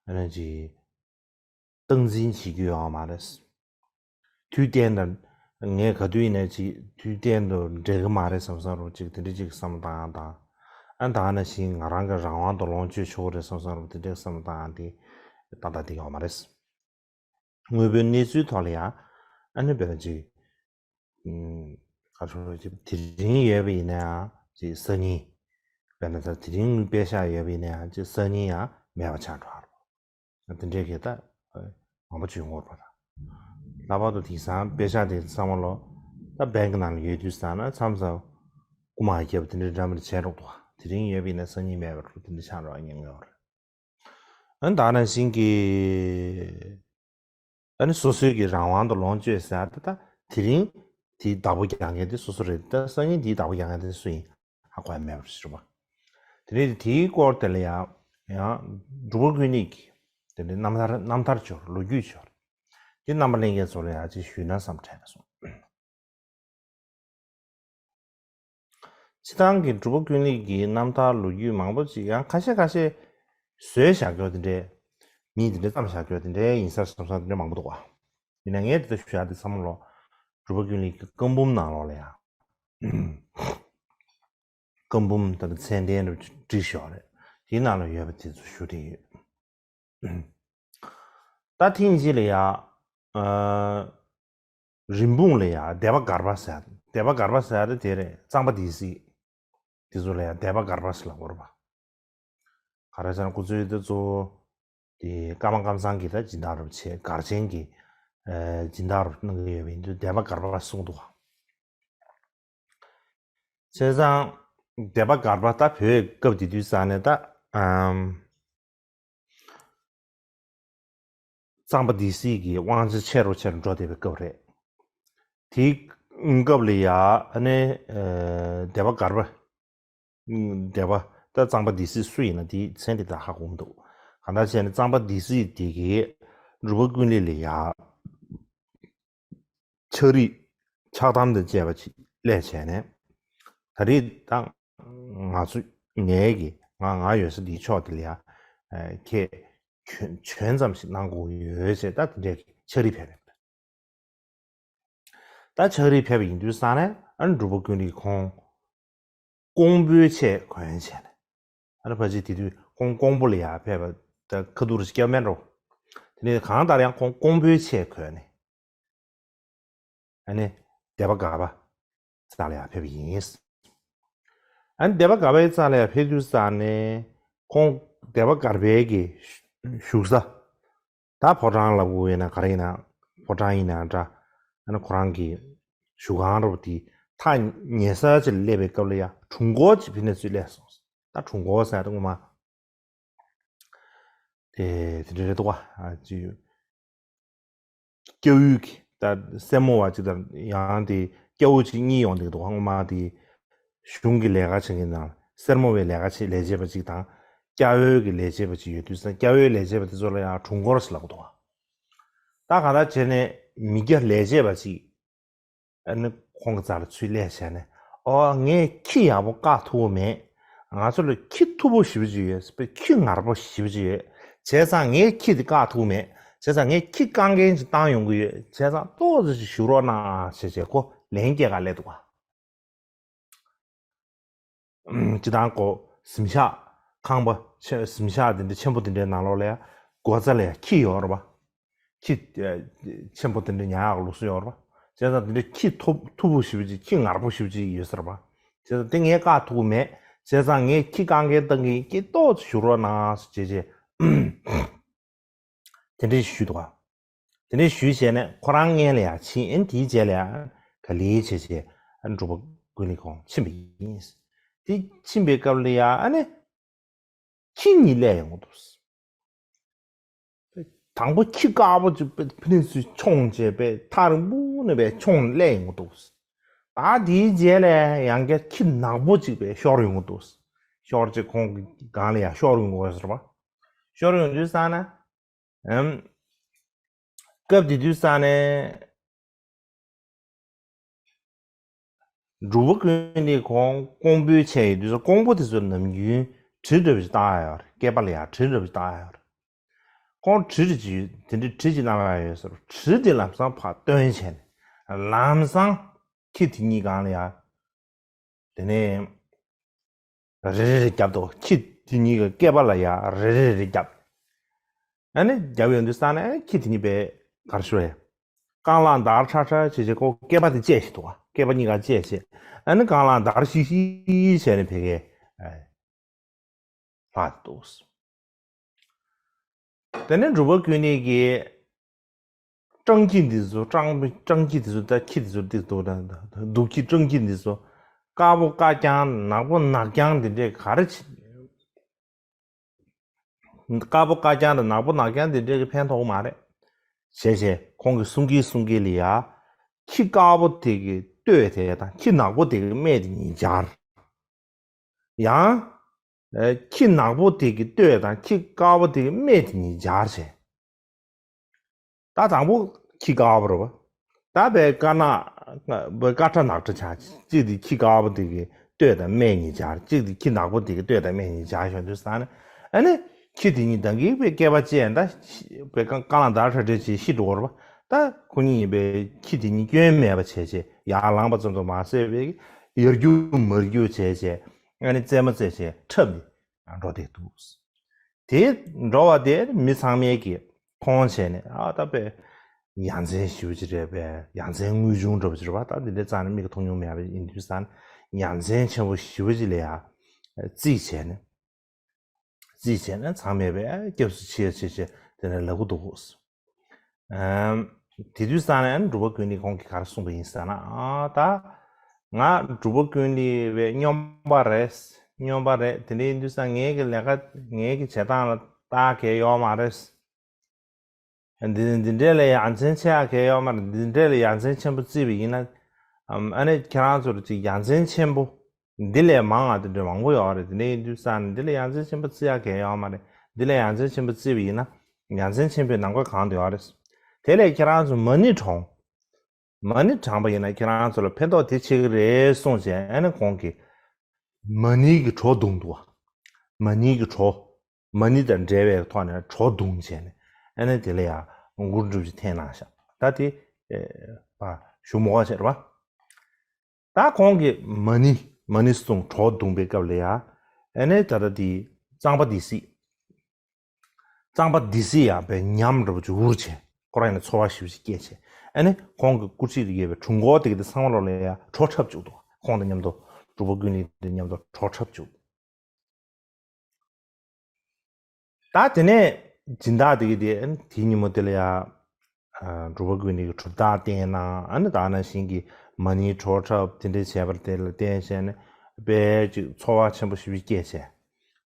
ཨ་ནི་ཅིག་སྟངས་འཛིན་བྱེད་རྒྱུ་ཡོད་མ་རེད། དུས་གཏན་དུ་ངས་ག་དུས་ཡིན་ན་ཅིག་དུས་གཏན་དུ་འགྲིག་གི་མ་རེད་བསམ་བསམ་རུ་ཅིག་དེ་འདྲ་ཅིག་བསམ་བློ་བཏང་ཡག་དང་། ཨ། ད་ག་ནང་བཞིན་ང་རང་གི་རང་དབང་དུ་ལོངས་སྤྱོད་ཆོག་གི་རེད་བསམ་བསམ་རུ་དེ་འདྲའི་བསམ་བློ་བཏང་ཡག་དེ་ཏག་ཏག་དེ་ཡོད་མ་རེད། དངོས་པོའི་གནས་ཚུལ་ཐོག་ལ་ཡང་། ཨ་ནི་དཔེར་ན་ཅིག་ཨུམ། ག་རེ་ཟེར། དེ་རིང་ཡོད་པ་ཡིན་ན་ཡང་ཅིག་སང་ཉིན། དཔེར་ན་ད་དེ་རིང་དངུལ་པེ་ཤག་ཡོད་པ་ཡིན་ན་ཡང་ཅིག་སང་ཉིན་ཡང་མེད་པ་ཆགས་འགྲོ་བ་རེད། དེ་འདྲའི་གི་ད་མང་པོ་བྱུང་ཡོད་པ་རེད། ལྷག་པར་དུ་དེང་སང་པེ་ཤག་དེ་ཚང་མ་ལོ། ད་བེང་གི་ནང་ལ་ཡོད་དུས་ཙང་ན་མཚམས་མཚམས་རྐུ་མ་བརྒྱབ་པ་དེ་འདྲའི་འདྲ་མི་འདྲ་བྱས་འགྲོ་འདུག་དེ་རིང་ཡོད་པ་ཡིན་ན་སང་ཉིན་མེད་པ་འགྲོ། དེ་འདྲ་ཆགས་འགྲོ་ཉེན་ཁ་ཡོད་རེད། ཨ་ནི་ད་ག་ནང་བཞིན་གྱི། ཨ་ནི་སོ་སོའི་གི་རང་དབང་དུ་ལོངས་སྤྱོད་ཟེར་ཡག་དེ། ད་དེ་རིང་དེའི་བདག་པོ་རྒྱག་མཁན་དེ་སོ་སོ་རེད། ད་སང་ཉིན་དེའི་བདག་པོ་རྒྱག་མཁན་དེ་སུ་ཡིན་ཧ་གོ་ཡ་མེད་པ་རེད་པ། དེ་ནས་དེའི་སྐོར་དེ་ལ་ཡང་ཡང་འབྲུག་པ་ཀུན་གླེང་གི་དེ་འདྲའི་རྣམ་ཐར་རྣམ་ཐར་ཅིག་ཡོད་རེད། ལོ་རྒྱུས་ཅིག་ཡོད་རེད། དེ་རྣམ་པ་ལྷན་རྒྱས་ཚོ་ལ་ཡང་ཅིག་ཞུས་ན་བསམ་དྲན་པ་སོང་། སྤྱིར་བཏང་གི་འབྲུག་པ་ཀུན་གླེང་གི་རྣམ་ཐར་ལོ་རྒྱུས་མང་པོ་ཅིག་ཡང་ཁ་ཤས་ཁ་ཤས་བཟོས་བཞག་རྒྱུ་དེ་འདྲས། མིས་དེ་འདྲས་བརྩམས་བཞག་རྒྱུ་དེ་འདྲས་ཡིན་ས་བསམ་ས་དེ་འདྲས་མང་པོ་འདུག་པ། ཡིན་ན་ངས་དེ་ལྟར་ཞུ་ཡག་དེ་ཚང་མ་ལོ། འབྲུག་པ་ཀུན་གླེང་གི་བཀའ་འབུམ་ནང་ལོགས་ལ་ཡང་། བཀའ་འབུམ་དང་མཚན་ལྡན་རུ་བྲིས་ཤོག་རེད། དེའི་ནང་ལ་ཡོད་པ་དེ་ཚོ་ཞུ་བསྡད་ཡོད། ད་ཐེངས་གཅིག་ལ་ཡ། ཨ། རིན་སྤུངས་ལ་ཡ་སྡེ་པ་སྒར་པ་ཟེར། སྡེ་པ་སྒར་པ་ཟེར་ཡ་དེ་རེད། གཙང་པ་སྡེ་སྲིད་དེ་ཚོ་ལ་ཡ་སྡེ་པ་སྒར་པ་ཟེར་ལབ་དགོས་རེད་པ། ག་རེ་ཟེར་ན་ཁོ་ཚོའི་དེ་གཙོ་བོ་དེ་ཀརྨ་ཀམ་ཚང་གི་ད་སྦྱིན་བདག་རུ་བྱས། སྒར་ཆེན་གྱི། ཨ། སྦྱིན་བདག་རུ་གནང་གི་ཡོད་པ་ཡིན་དུས་སྡེ་པ་སྒར་པ་གསུངས་འདུག་པ། བྱས་ཙང་སྡེ་པ་སྒར་པ་ད་བོད་སྐབས་དེ་དུས་ཙང་ནས་ད། ཨམ། གཙང་པ་སྡེ་སྲིད་ཀྱི་དབང་ཆ་ཆེ་རུ་ཆེ་རུ་འགྲོ་བསྡད་པའི་སྐབས་རེད། དེའི་སྐབས་ལ་ཡ་ཨ་ནི། ཨ། སྡེ་པ་སྒར་པ། སྡེ་པ་ད་གཙང་པ་སྡེ་སྲིད་སུ་ཡིན་ན་དེའི་མཚན་དེ་ད་ཧ་གོ་མི་འདུག་གང་ལྟར་བྱས་ནས་གཙང་པ་སྡེ་སྲིད་དེ་གིས་འབྲུག་པ་ཀུན་གླེང་ལ་ཡ། ཕྱག་བྲིས་ཕྱག་དམ་དང་བཅས་པ་ཅིག་སླེབས་བྱས་ནས། ད་རེས་ད་ང་ཚོ་ངའི་གི་ང་ང་ཡོད་ས་འདིའི་ཕྱོགས་དེ་ལ་ཡ། ཨ། ཁྱེད་བྱོན་བྱོན་ཙམ་ཞིག་གནང་དགོས་ཡོད་ཟེར། ད་དེ་འདྲའི་ཕྱག་བྲིས་ཕེབས་པ་རེད། ད་ཕྱག་བྲིས་ཕེབས་པ་ཡིན་དུས་ཙང་ནས་ཨ་ནི་འབྲུག་པ་ཀུན་གླེང་ཁོང་ཀོང་པོའི་ཆས་གོན་བྱས་ནས། ཨ་ནི་ཕལ་ཆེར་དེ་དུས་ཁོང་ཀོང་པོ་ལ་ཡར་ཕེབས་པ་ད་ཁ་ཐུག་རེ་ཞིག་བསྐྱལ་མེད་འགྲོ། དེ་ནས་གང་ལྟར་ཡང་ཁོང་ཀོང་པོའི་ཆས་གོན་ནས། ཨ་ནི་སྡེ་པ་སྒར་པ་རྩ་ལ་ཡར་ཕེབས་པ་ཡིན། ཨ་ནི་སྡེ་པ་སྒར་པའི་རྩ་ལ་ཡར་ཕེབས་དུས་ཙང་ནས་ཁོང་སྡེ་པ་སྒར་པའི་གི་བཞུགས་ས། ད་ཕོ་བྲང་ལབ་དགོས་ཡིན་ན་ག་རེ་ཡིན་ན། ཕོ་བྲང་ཡིན་ན་འདྲ། ཨ་ནི་ཁོ་རང་གི་བཞུགས་ཁང་འདྲ་པོ་དེ་ཐག་ཉེ་ས་ཅིག་ལ་སླེབས་པའི་སྐབས་ལ་ཡ་དྲུང་འཁོར་ཅིག་ཕི་ནས་ཚུར་སླེབས་སོང་། ད་དྲུང་འཁོར་ཟེར་ཡ་དེ་ངོ་མ་དེ་དེ་འདྲ་རེད་འདུག་པ། ཨ། ཅིག་སྐྱ་བོའི་གི་ད་སེར་མོ་བ་ཅིག་དང་ཡང་དེ་སྐྱ་བོ་ཅིག་གཉིས་ཡོང་བསྡད་འདུག་པ། ངོ་མ་དེ་གཞུང་གི་ལས་ཀ་བྱེད་མཁན་དང་ སེར་མོ་བའི་ལས་ཀ་བྱེད་ལས་བྱེད་པ་གཅིག་དང་། སྐྱ་བོའི་གི་ལས་བྱེད་པ་གཅིག་ཡོད་དུས་ཙང་སྐྱ་བོའི་ལས་བྱེད་པ་དེ་ཚོ་ལ་ཡང་དྲུང་འཁོར་ཟེར་ལབ་ཀྱི་འདུག་བ། ད་གང་ལྟར་བྱས་ནས་མི་སྐྱ་ལས་བྱེད་པ་གཅིག་ཨ་ནི་ཁོང་གི་རྩ་ལ་ཚུར་སླེབས་བྱས་ནས། ཨོ་ངས་ཁྱི་ཡག་པོ་བཀག་ཐུབ་པ་མེད། ང་ཚོ་ལ་ཁྱི་མཐུག་པོ་ཞེ་པོ་ཅིག་ཡོད། ཁྱི་ངར་པོ་ཞེ་པོ་ཅིག་ཡོད། བྱས་ཙང་ངས་ཁྱི་དེ་བཀག་ཐུབ་མེད། བྱས་ཙང་ངས་ཁྱི་བཀག་མཁན་ཅིག་བཏང་ཡོང་གི་ཡོད། བྱས་ཙང་ཏོག་ཙམ་ཅིག་བཞུགས་རོགས་གནང་ཞེས་བྱས་ཁོ་ལན་སྐྱེལ་ག་སླེབས་འདུག་བ། སྤྱིར་བཏང་ཁོ་གཟིམ་ཤག་ཁང་པ་ཆེ་གཟིམ་ཤག་དེ་འདྲ་ཆེན་པོ་དེ་འདྲའི་ནང་ལོགས་ལ་ཡང་སྒོ་རྩ་ལ་ཡང་ཁྱི་ཡོད་རེད་པ། ཁྱི་ཆེན་པོ་དེ་འདྲ་ཉར་ཡག་ལུགས་སྲོལ་ཡོད་རེད་པ། བྱས་ཙང་དེ་འདྲའི་ཁྱི་མཐུག་མཐུག་པོ་ཞེ་པོ་ཅིག་ཁྱི་ངར་པོ་ཞེ་པོ་ཅིག་ཡོད་ས་རེད་པ། བྱས་ཙང་དེ་ངས་བཀག་ཐུབ་ཀྱི་མེད། བྱས་ཙང་ངས་ཁྱི་བཀག་མཁན་བཏང་གི་ཡིན། ཁྱེད་ཏོག་ཙམ་བཞུགས་རོགས་གནང་ཞེས་བྱས་བྱས། དེ་འདྲ་ཞུས་འདུག་ག། དེ་འདྲ་ཞུས་བྱས་ནས་ཁོ་རང་སྔོན་ལ་ཡར་ཕྱིན། ཨ་ནི་དེའི་རྗེས་ལ་ཡར་ག་ལེ་བྱས་བྱས་ཨ་ནི་འབྲུག་པ་ཀུན་ལེགས་ཁོང་ཕྱིན་པ་ཡིན། དེ་ཕྱིན་པའི་སྐབས་ལ་ཡར་ཨ་ནི་ཁྱི་གཉིས་སླེབས་ཡོང་གི་འདུག། དང་པོ་ཁྱི་དཀར་པོ་ཅིག་ཕ་ནི་ཚུར་མཆོངས་བྱས་པས་ཐག་རིང་པོ་ནས་པས་མཆོངས་སླེབས་ཡོང་གི་འདུག། ད་དེའི་རྗེས་ལ་ཡང་བསྐྱར་ཁྱི་ནག་པོ་ཅིག་པས་ཤོར་ཡོང་གི་འདུག། ཤོར་བྱས་ཁོང་གི་སྒང་ལ་ཡར་ཤོར་ཡོང་གི་ཡོད་ཟེར་བ། ཤོར་ཡོང་དུས་ཙང་ན། ཨམ། སྐབས་དེ་དུས་ཙང་ནས་འབྲུག་པ་ཀུན་ལེགས་ཁོང་ཀོང་པོའི་ཆས་ཡོད་དུས་ཙང་ཀོང་པོ་དེ་ཚོ་ནམ་རྒྱུན་གྲི་འདྲ་བོ་ཞིག་བཏགས་ཡོད་རེད། སྐེད་པ་ལ་ཡར་གྲི་འདྲ་བོ་ཞིག་བཏགས་ཡོད་རེད། ཁོང་གྲི་རེ་ཅིག་ཡོད། དེ་འདྲའི་གྲི་ཅིག་བསྣམས་ཡོད་ཟེར། གྲི་དེ་ལམ་སང་ཕར་བཏོན་བྱས་ནས་ལམ་སང་ཁྱི་དེ་གཉིས་སྒང་ལ་ཡར། དེ་ནས་རེ་རེ་རེ་བརྒྱབ་འདུག། ཁྱི་དེ་གཉིས་ཀྱི་སྐེད་པ་ལ་ཡར་རེ་རེ་རེ་བརྒྱབ། ཨ་ནི་བརྒྱབ་ཡོང་དུས་ཙང་ནས་ཨ་ནི་ཁྱི་དེ་གཉིས་པས་ག་རེ་ཞུ་རེད། རྐང་ལག་འདར་ཁྲག་ཁྲག་བྱས་བྱས་ཁོ་སྐེད་པ་དེ་བཅད་བཞག་འདུག་ག། སྐེད་པ་གཉིས་ཀ་བཅད་བྱས། ཨ་ནི་རྐང་ལག་འདར་ཤིག་ཤིག་བྱས་ནས་ཕ་གིར་ལྷག་འདུག། དེ་ནས་འབྲུག་པ་ཀུན་ལེགས་ཀྱིས་སྤྲང་ཁྱི་འདི་ཚོ་སྤྲང་སྤྲང་ཁྱི་འདི་ཚོ་ད་ཁྱི་འདི་ཚོ་ཏིག་ཏོག་དང་སྡུག་ཁྱི་སྤྲང་ཁྱི་འདི་ཚོ་དཀར་པོ་དཀར་རྐྱང་ནག་པོ་ནག་རྐྱང་འདི་འདྲས་ག་རེ་བྱེད། དཀར་པོ་དཀར་རྐྱང་དང་ནག་པོ་ནག་རྐྱང་འདི་འདྲས་ཀྱི་ཕན་ཐོགས་མ་རེད། བྱས་བྱས་ཁོང་གིས་གསུང་གིན་གསུང་གིན་ལ་ཡ། ཁྱི་དཀར་པོ་དེ་གི་སྟོད་དེ་དང་ཁྱི་ནག་པོ་དེ་གི་སྨད་དེ་གཉིས་སྦྱར། ཡང་། ཨེ། ཁྱི་ནག་པོ་དེ་གི་སྟོད་དང་ཁྱི་དཀར་པོ་དེ་གི་སྨད་དེ་གཉིས་སྦྱར་བྱས། ད་དང་པོ་ཁྱི་དཀར་པོ་རེད་པ། ད་པའི་དཀར་ནག་པའི་དཀར་ཁྲ་ནག་ཁྲ་ཆགས། གཅིག་དེ་ཁྱི་དཀར་པོ་དེ་གི་སྟོད་དང་སྨད་གཉིས་སྦྱར། གཅིག་དེ་ཁྱི་ནག་པོ་དེ་གི་སྟོད་དང་སྨད་གཉིས་སྦྱར་ཡོང་དུས་ཙང་ནས། ཨ་ནི་ཁྱི་དེ་གཉིས་ད་གིན་པའི་སྐེད་པ་བཅད་ད་པའི་རྐང་རྐང་ལག་འདར་ཁྲ་ཁྲ་བྱས་ཤི་འགྲོ་བ་རེད་པ། ད་ཁོ་གཉིས་ཡིན་པའི་ཁྱི་དེ་གཉིས་སྐྱོན་མེད་པ་བྱས་བྱས་ཡར་ལངས་པ་ཙམ་དུ་མ་ཟད་པའི་ཡར་རྒྱུག་མར་རྒྱུག་བྱས་བྱས། ཨ་ནི་རྩེད་མོ་རྩེ་བྱས་འཁྲབ་ནས་འགྲོ་བསྡད་འདུག། དེ་འགྲོ་བ་དེ་མི་ཚང་མས་ཀྱིས་མཐོང་བྱས་ནས། ཨ། ད་པའི་ཡ་མཚན་ཞེ་པོ་ཅིག་རེད་པས། ཡ་མཚན་དངུལ་ཆུང་འདྲ་པོ་ཅིག་རེད་པ། ད་འདི་འདྲའི་རྩ་ནས་མིག་གིས་མཐོང་མྱོང་མེད་པ་ཡིན་དུས་ཙང་ཡ་མཚན་ཆེན་པོ་ཞེ་པོ་ཅིག་ལ་ཡ་རྩིས་བྱས་ནས། རྩིས་བྱས་ནས་ཚང་མས་པའི་སྐྱབས་སུ་མཆི་ཡ་བྱས་བྱས་དེ་ནས་ལབ་ཀྱི་འདུག། ཨམ། དེ་དུས་ཙང་ནས་འབྲུག་པ་ཀུན་ལེགས་ཁོང་གིས་ག་རེ་གསུངས་པ་ཡིན་ཟེར་ན། ཨ། ད་ང་འབྲུག་པ་ཀུན་ལེགས་པའི་སྨྱོན་པ་རེད། སྨྱོན་པ་རེད། དེ་འདྲ་ཡིན་དུས་ཙང་ངའི་གི་ལས་ཀ་ངའི་གི་བྱེད་སྟངས་ལ་བལྟ་གི་ཡོད་མ་རེད། འདི་འདི་འདྲས་ལ་ཡ་མཚན་ཆེ་ཡ་གི་ཡོད་མ་རེད། འདི་འདྲས་ལ་ཡ་མཚན་ཆེན་པོ་བརྩིས་པ་ཡིན་ན། ཨམ། ཨ་ནི་ཁྱེད་རང་ཚོར་ཅིག་ཡ་མཚན་ཆེན་པོ། འདི་ལས་མང་བ་དེ་འདྲ་མང་པོ་ཡོད་རེད། དེ་འདྲ་ཡིན་དུས་ཙང་ནས་འདི་ལ་ཡ་མཚན་ཆེན་པོ་བརྩི་ཡ་གང་ཡང་ཡོད་མ་རེད། འདི་ལ་ཡ་མཚན་ཆེན་པོ་བརྩིས་པ་ཡིན་ན། ཡ་མཚན་ཆེན་པོའི་ནམ་མཁའ་གང་དུ་ཡོད་རེད། དེ་ལས་ཁྱེད་རང་ཚོ་མ་ཎི་བགྲངས། མ་ཎི་བགྲངས་པ་ཡིན་ན་ཁྱེད་རང་ཚོ་ལ་ཕན་ཐོགས་དེ་ཆེ་གི་རེད་གསུངས་བྱས། ཨ་ནི་ཁོང་གིས་མ་ཎི་གི་བྲོ་བརྡུངས་འདུག་བ། མ་ཎི་གི་བྲོ། མ་ཎི་དང་འབྲེལ་བའི་ཐོག་ནས་བྲོ་བརྡུངས་བྱས་ནས། ཨ་ནི་དེ་ལ་ཡ་མགུར་འགྲུབ་ཅིག་འཐེན་གནང་ཤག། ད་དེ། ཨེ། ཕར་ཞུ་མོ་བ་བྱས་རེད་བ། ད་ཁོང་གིས་མ་ཎི་མ་ཎི་གསུང་བྲོ་བརྡུངས་པའི་སྐབས་ལ་ཡ། ཨ་ནི་ད་ལྟ་དེ་གཙང་པ་སྡེ་སྲིད། གཙང་པ་སྡེ་སྲིད་ཡང་པའི་ཉམས་འདྲ་པོ་ཅིག་འུར་བྱས། ཁོ་རང་ཡང་ཚོར་བ་ཞེ་པོ་ཅིག་སྐྱེས་བྱས། ཨ་ནི་ཁོང་གི་སྐུ་མཁྱེན་དུ་ཡོད་པའི་དྲུང་འཁོར་དེ་ག་དེ་ཚང་མ་ལོག་ལ་ཡ་བྲོ་འཁྲབ་བཅུག་འདུག། ཁོང་དང་མཉམ་དུ་འབྲུག་པ་ཀུན་ལེགས་དང་མཉམ་དུ་བྲོ་འཁྲབ་བཅུག། ད་དེ་ནས་སྦྱིན་བདག་དེ་ག་དེ་དེའི་ཉིན་མོ་དེ་ལ་ཡ། ཨ། འབྲུག་པ་ཀུན་ལེགས་ཀྱིས་གྲུབ་རྟགས་བསྟན་གནང་། ཨ་ནི་ད་ནང་བཞིན་གྱི་མ་ཎིའི་བྲོ་འཁྲབ་དེ་འདྲ་བྱས་པ་དེ་ལ་བརྟེན་བྱས་ནས་དཔེ་ཅིག་ཚོར་བ་ཆེན་པོ་ཞེ་པོ་སྐྱེས་བྱས།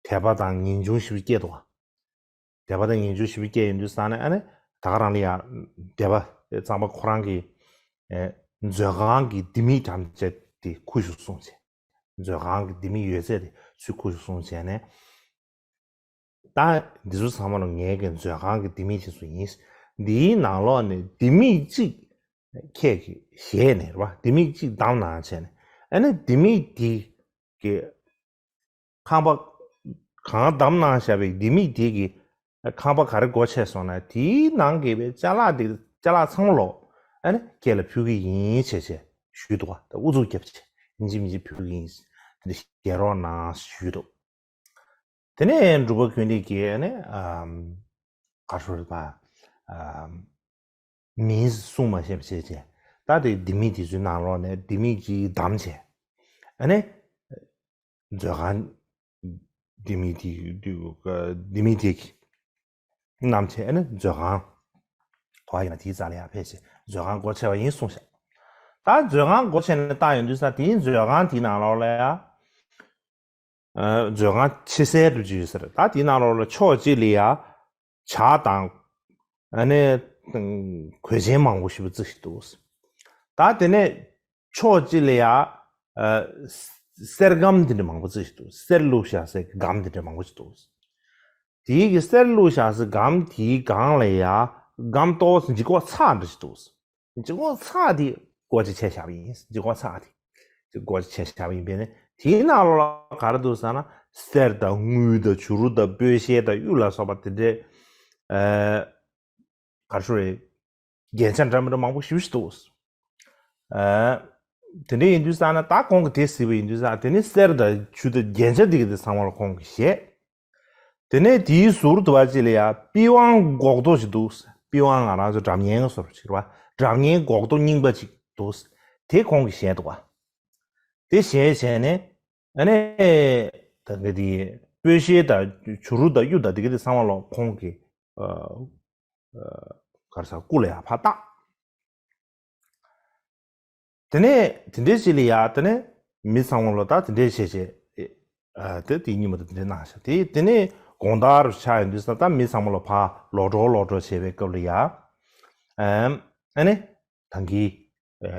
དད་པ་དང་ངེས་འབྱུང་ཞེ་པོ་སྐྱེས་འདུག། དད་པ་དང་ངེས་འབྱུང་ཞེ་པོ་སྐྱེས་ཡོང་དུས་ཙང་ནས། ཨ་ནི་ད་ག་རང་ལ་ཡ་སྡེ་པ་གཙང་པ་ཁོ་རང་གི། ཨེ། མཛོད་ཁང་གི་ལྡེ་མིག་འགྲམ་བྱས་ཏེ་ཁུ་བྱུག་སོང་བྱས། མཛོད་ཁང་གི་ལྡེ་མིག་ཡོད་ཚད་དེ་ཚུར་ཁུར་སོང་བྱས་ནས། ད་འདི་ཚོ་ཚང་མ་ལ་ངའི་གི་མཛོད་ཁང་གི་ལྡེ་མིག་དེ་ཚོ་ཡིན། འདིའི་ནང་ལོགས་ནས་ལྡེ་མིག་གཅིག་ཁྱེད་ཀྱིས་བཞེས་ནས་རེད་བ། ལྡེ་མིག་གཅིག་བདམས་གནང་བྱས་ནས། ཨ་ནི་ལྡེ་མིག་འདི་གི་ཁང་པ་གང་བདམས་གནང་བཞག་པའི་ལྡེ་མིག་དེ་གི་ཁང་པ་ག་རེ་སྒོ་ཕྱེ་སོང་ན། དེའི་ནང་གི་བའི་ཅ་ལག་དེ་ཅ་ལག་ཚང་མ་ལོག་ཨ་ནི་ཁྱེད་ལ་ཕུལ་གི་ཡིན་བྱས་བྱས་ཞུས་འདུག་བ། ད་ཨུ་ཚུགས་རྒྱབ་བྱས་ཡིན་གཅིག་མིན་གཅིག་ཕུལ་གི་ཡིན། དེ་འདྲ་བཞེས་རོགས་གནང་ཞུས་འདུག་དེ་ནས་འབྲུག་པ་ཀུན་ལེགས་ཀྱིས་ནི་ཨམ་ག་རེ་ཟེར་དགོས་རེད་པ། ཨམ་མིང་གསུངས་མ་ཤེས་པ་བྱས་བྱས། ད་དེ་ལྡེ་མིག་དེ་ཚོའི་ནང་ལོགས་ནས་ལྡེ་མིག་ཅིག་བདམས་བྱས། ཨ་ནི་མཛོད་ཁང་ལྡེ་མིག་དེ་ལྡེ་མིག་དེ་གི་བསྣམས་བྱས། ཨ་ནི་མཛོད་ཁང་དུ་བ་ཡིན་ན་དེའི་རྩ་ལ་ཡར་ཕེབས་བྱས་མཛོད་ཁང་སྒོ་ཕྱེ་བ་ཡིན་གསུངས་ཤག་ད་མཛོད་ཁང་སྒོ་ཕྱེ་ནས་བལྟ་ཡོང་དུས་ས་དེའི་མཛོད་ཁང་དེའི་ནང་ལོགས་ལ་ཡ། ཨ་མཛོད་ཁང་ཕྱི་གསལ་དུ་ཅིག་ཡོད་ས་རེད། ད་དེའི་ནང་ལོགས་ལ་ཕྱོགས་གཅིག་ལ་ཡ་ཇ་དང་། ཨ་ནི་གོས་ཆེན་མང་པོ་ཞིག་བརྩིགས་ཤིག་འདུག་ད་དེ་ནས་ཕྱོགས་གཅིག་ལ་ཡ་ཨ་གསེར་སྒམ་དེ་འདྲ་མང་པོ་བརྩིགས་ཤིག་འདུག་གསེར་བླུགས་བཞག་སའི་སྒམ་དེ་འདྲ་མང་པོ་ཞིག་འདུག་དེའི་གི་གསེར་བླུགས་བཞག་སའི་སྒམ་དེའི་སྒང་ལ་ཡ་སྒམ་ཏོག་ཙམ་ལྗིད་ཁོག་ཚ་འདྲ་ཞིག་འདུག་ལྗིད་ཁོག་ཚ་དེ་སྒོ་ཕྱེ་བཞག་པ་ཡིན། ལྗིད་ཁོག་ཚ་དེ་ཅིག་སྒོ་ཕྱེ་བཞག་པ་ཡིན་པས་ནི། དེའི་ནང་ལོགས་ལ་ག་རེ་འདུག་ཟེར་ན། གསེར་དང་དངུལ་དང་བྱུ་རུ་དང་སྤོས་ཤེལ་དང་གཡུ་ལ་སོགས་པ་དེ་འདྲའི་ཨ་ག་རེ་ཞུ་རེད། རྒྱན་ཆ་འདྲ་མི་འདྲ་མང་པོ་ཞེ་པོ་ཞིག་འདུག་ཨ་དེ་འདྲ་ཡིན་དུས་ཙང་ན་ད་ཁོང་གིས་དེ་གཟིགས་པ་ཡིན་དུས་ཙང་དེ་ནི་གསེར་དང་ཆུ་དང་རྒྱན་ཆ་འདི་ག་དེ་ཚང་མ་ལ་ཁོང་གིས་བཞེས། དེ་ནས་དེའི་ཟུར་དུ་བ་ཅིག་ལ་ཡ་པི་ཝང་སྒོག་རྡོ་ཞིག་འདུག་པི་ཝང་ང་རང་ཚོ་སྒྲ་སྙན་ཟེར་བ་ཅིག་རེད་བ། སྒྲ་སྙན་སྒོག་རྡོ་རྙིང་པ་ཅིག་འདུག་དེ་ཁོང་གིས་བཞེས་འདུག་བ། དེ་བཞེས་བྱས་ནས་ཨ་ནི་ད་ག་དེ་སྤོས་ཤེལ་དང་བྱུ་རུ་དང་གཡུ་དང་དེ་ག་དེ་ཚང་མ་ལོག་ཁོང་གི་ཨ་ཨ་ག་རེ་ཟེར་སྐུ་ལ་ཡ་ཕར་བཏགས། དེ་ནས་དེ་འདྲའི་ཅིག་ལ་ཡ་དེ་ནས་མི་ཚང་མ་ལོ་ད་དེ་འདྲའི་བྱས་བྱས། ཨ་དེ་དེ་ཉིན་མོ་དེ་དེ་འདྲའི་གནང་ཤག་དེ་དེ་ནས་དགོང་དག་རུ་ཆགས་ཡོང་དུས་ཙང་ད་མི་ཚང་མ་ལོ་ཕར་ལོག་འགྲོ་ལོག་འགྲོ་བྱས་པའི་སྐབས་ལ་ཡ། ཨམ་ཨ་ནི་ད་གིན་ཨ་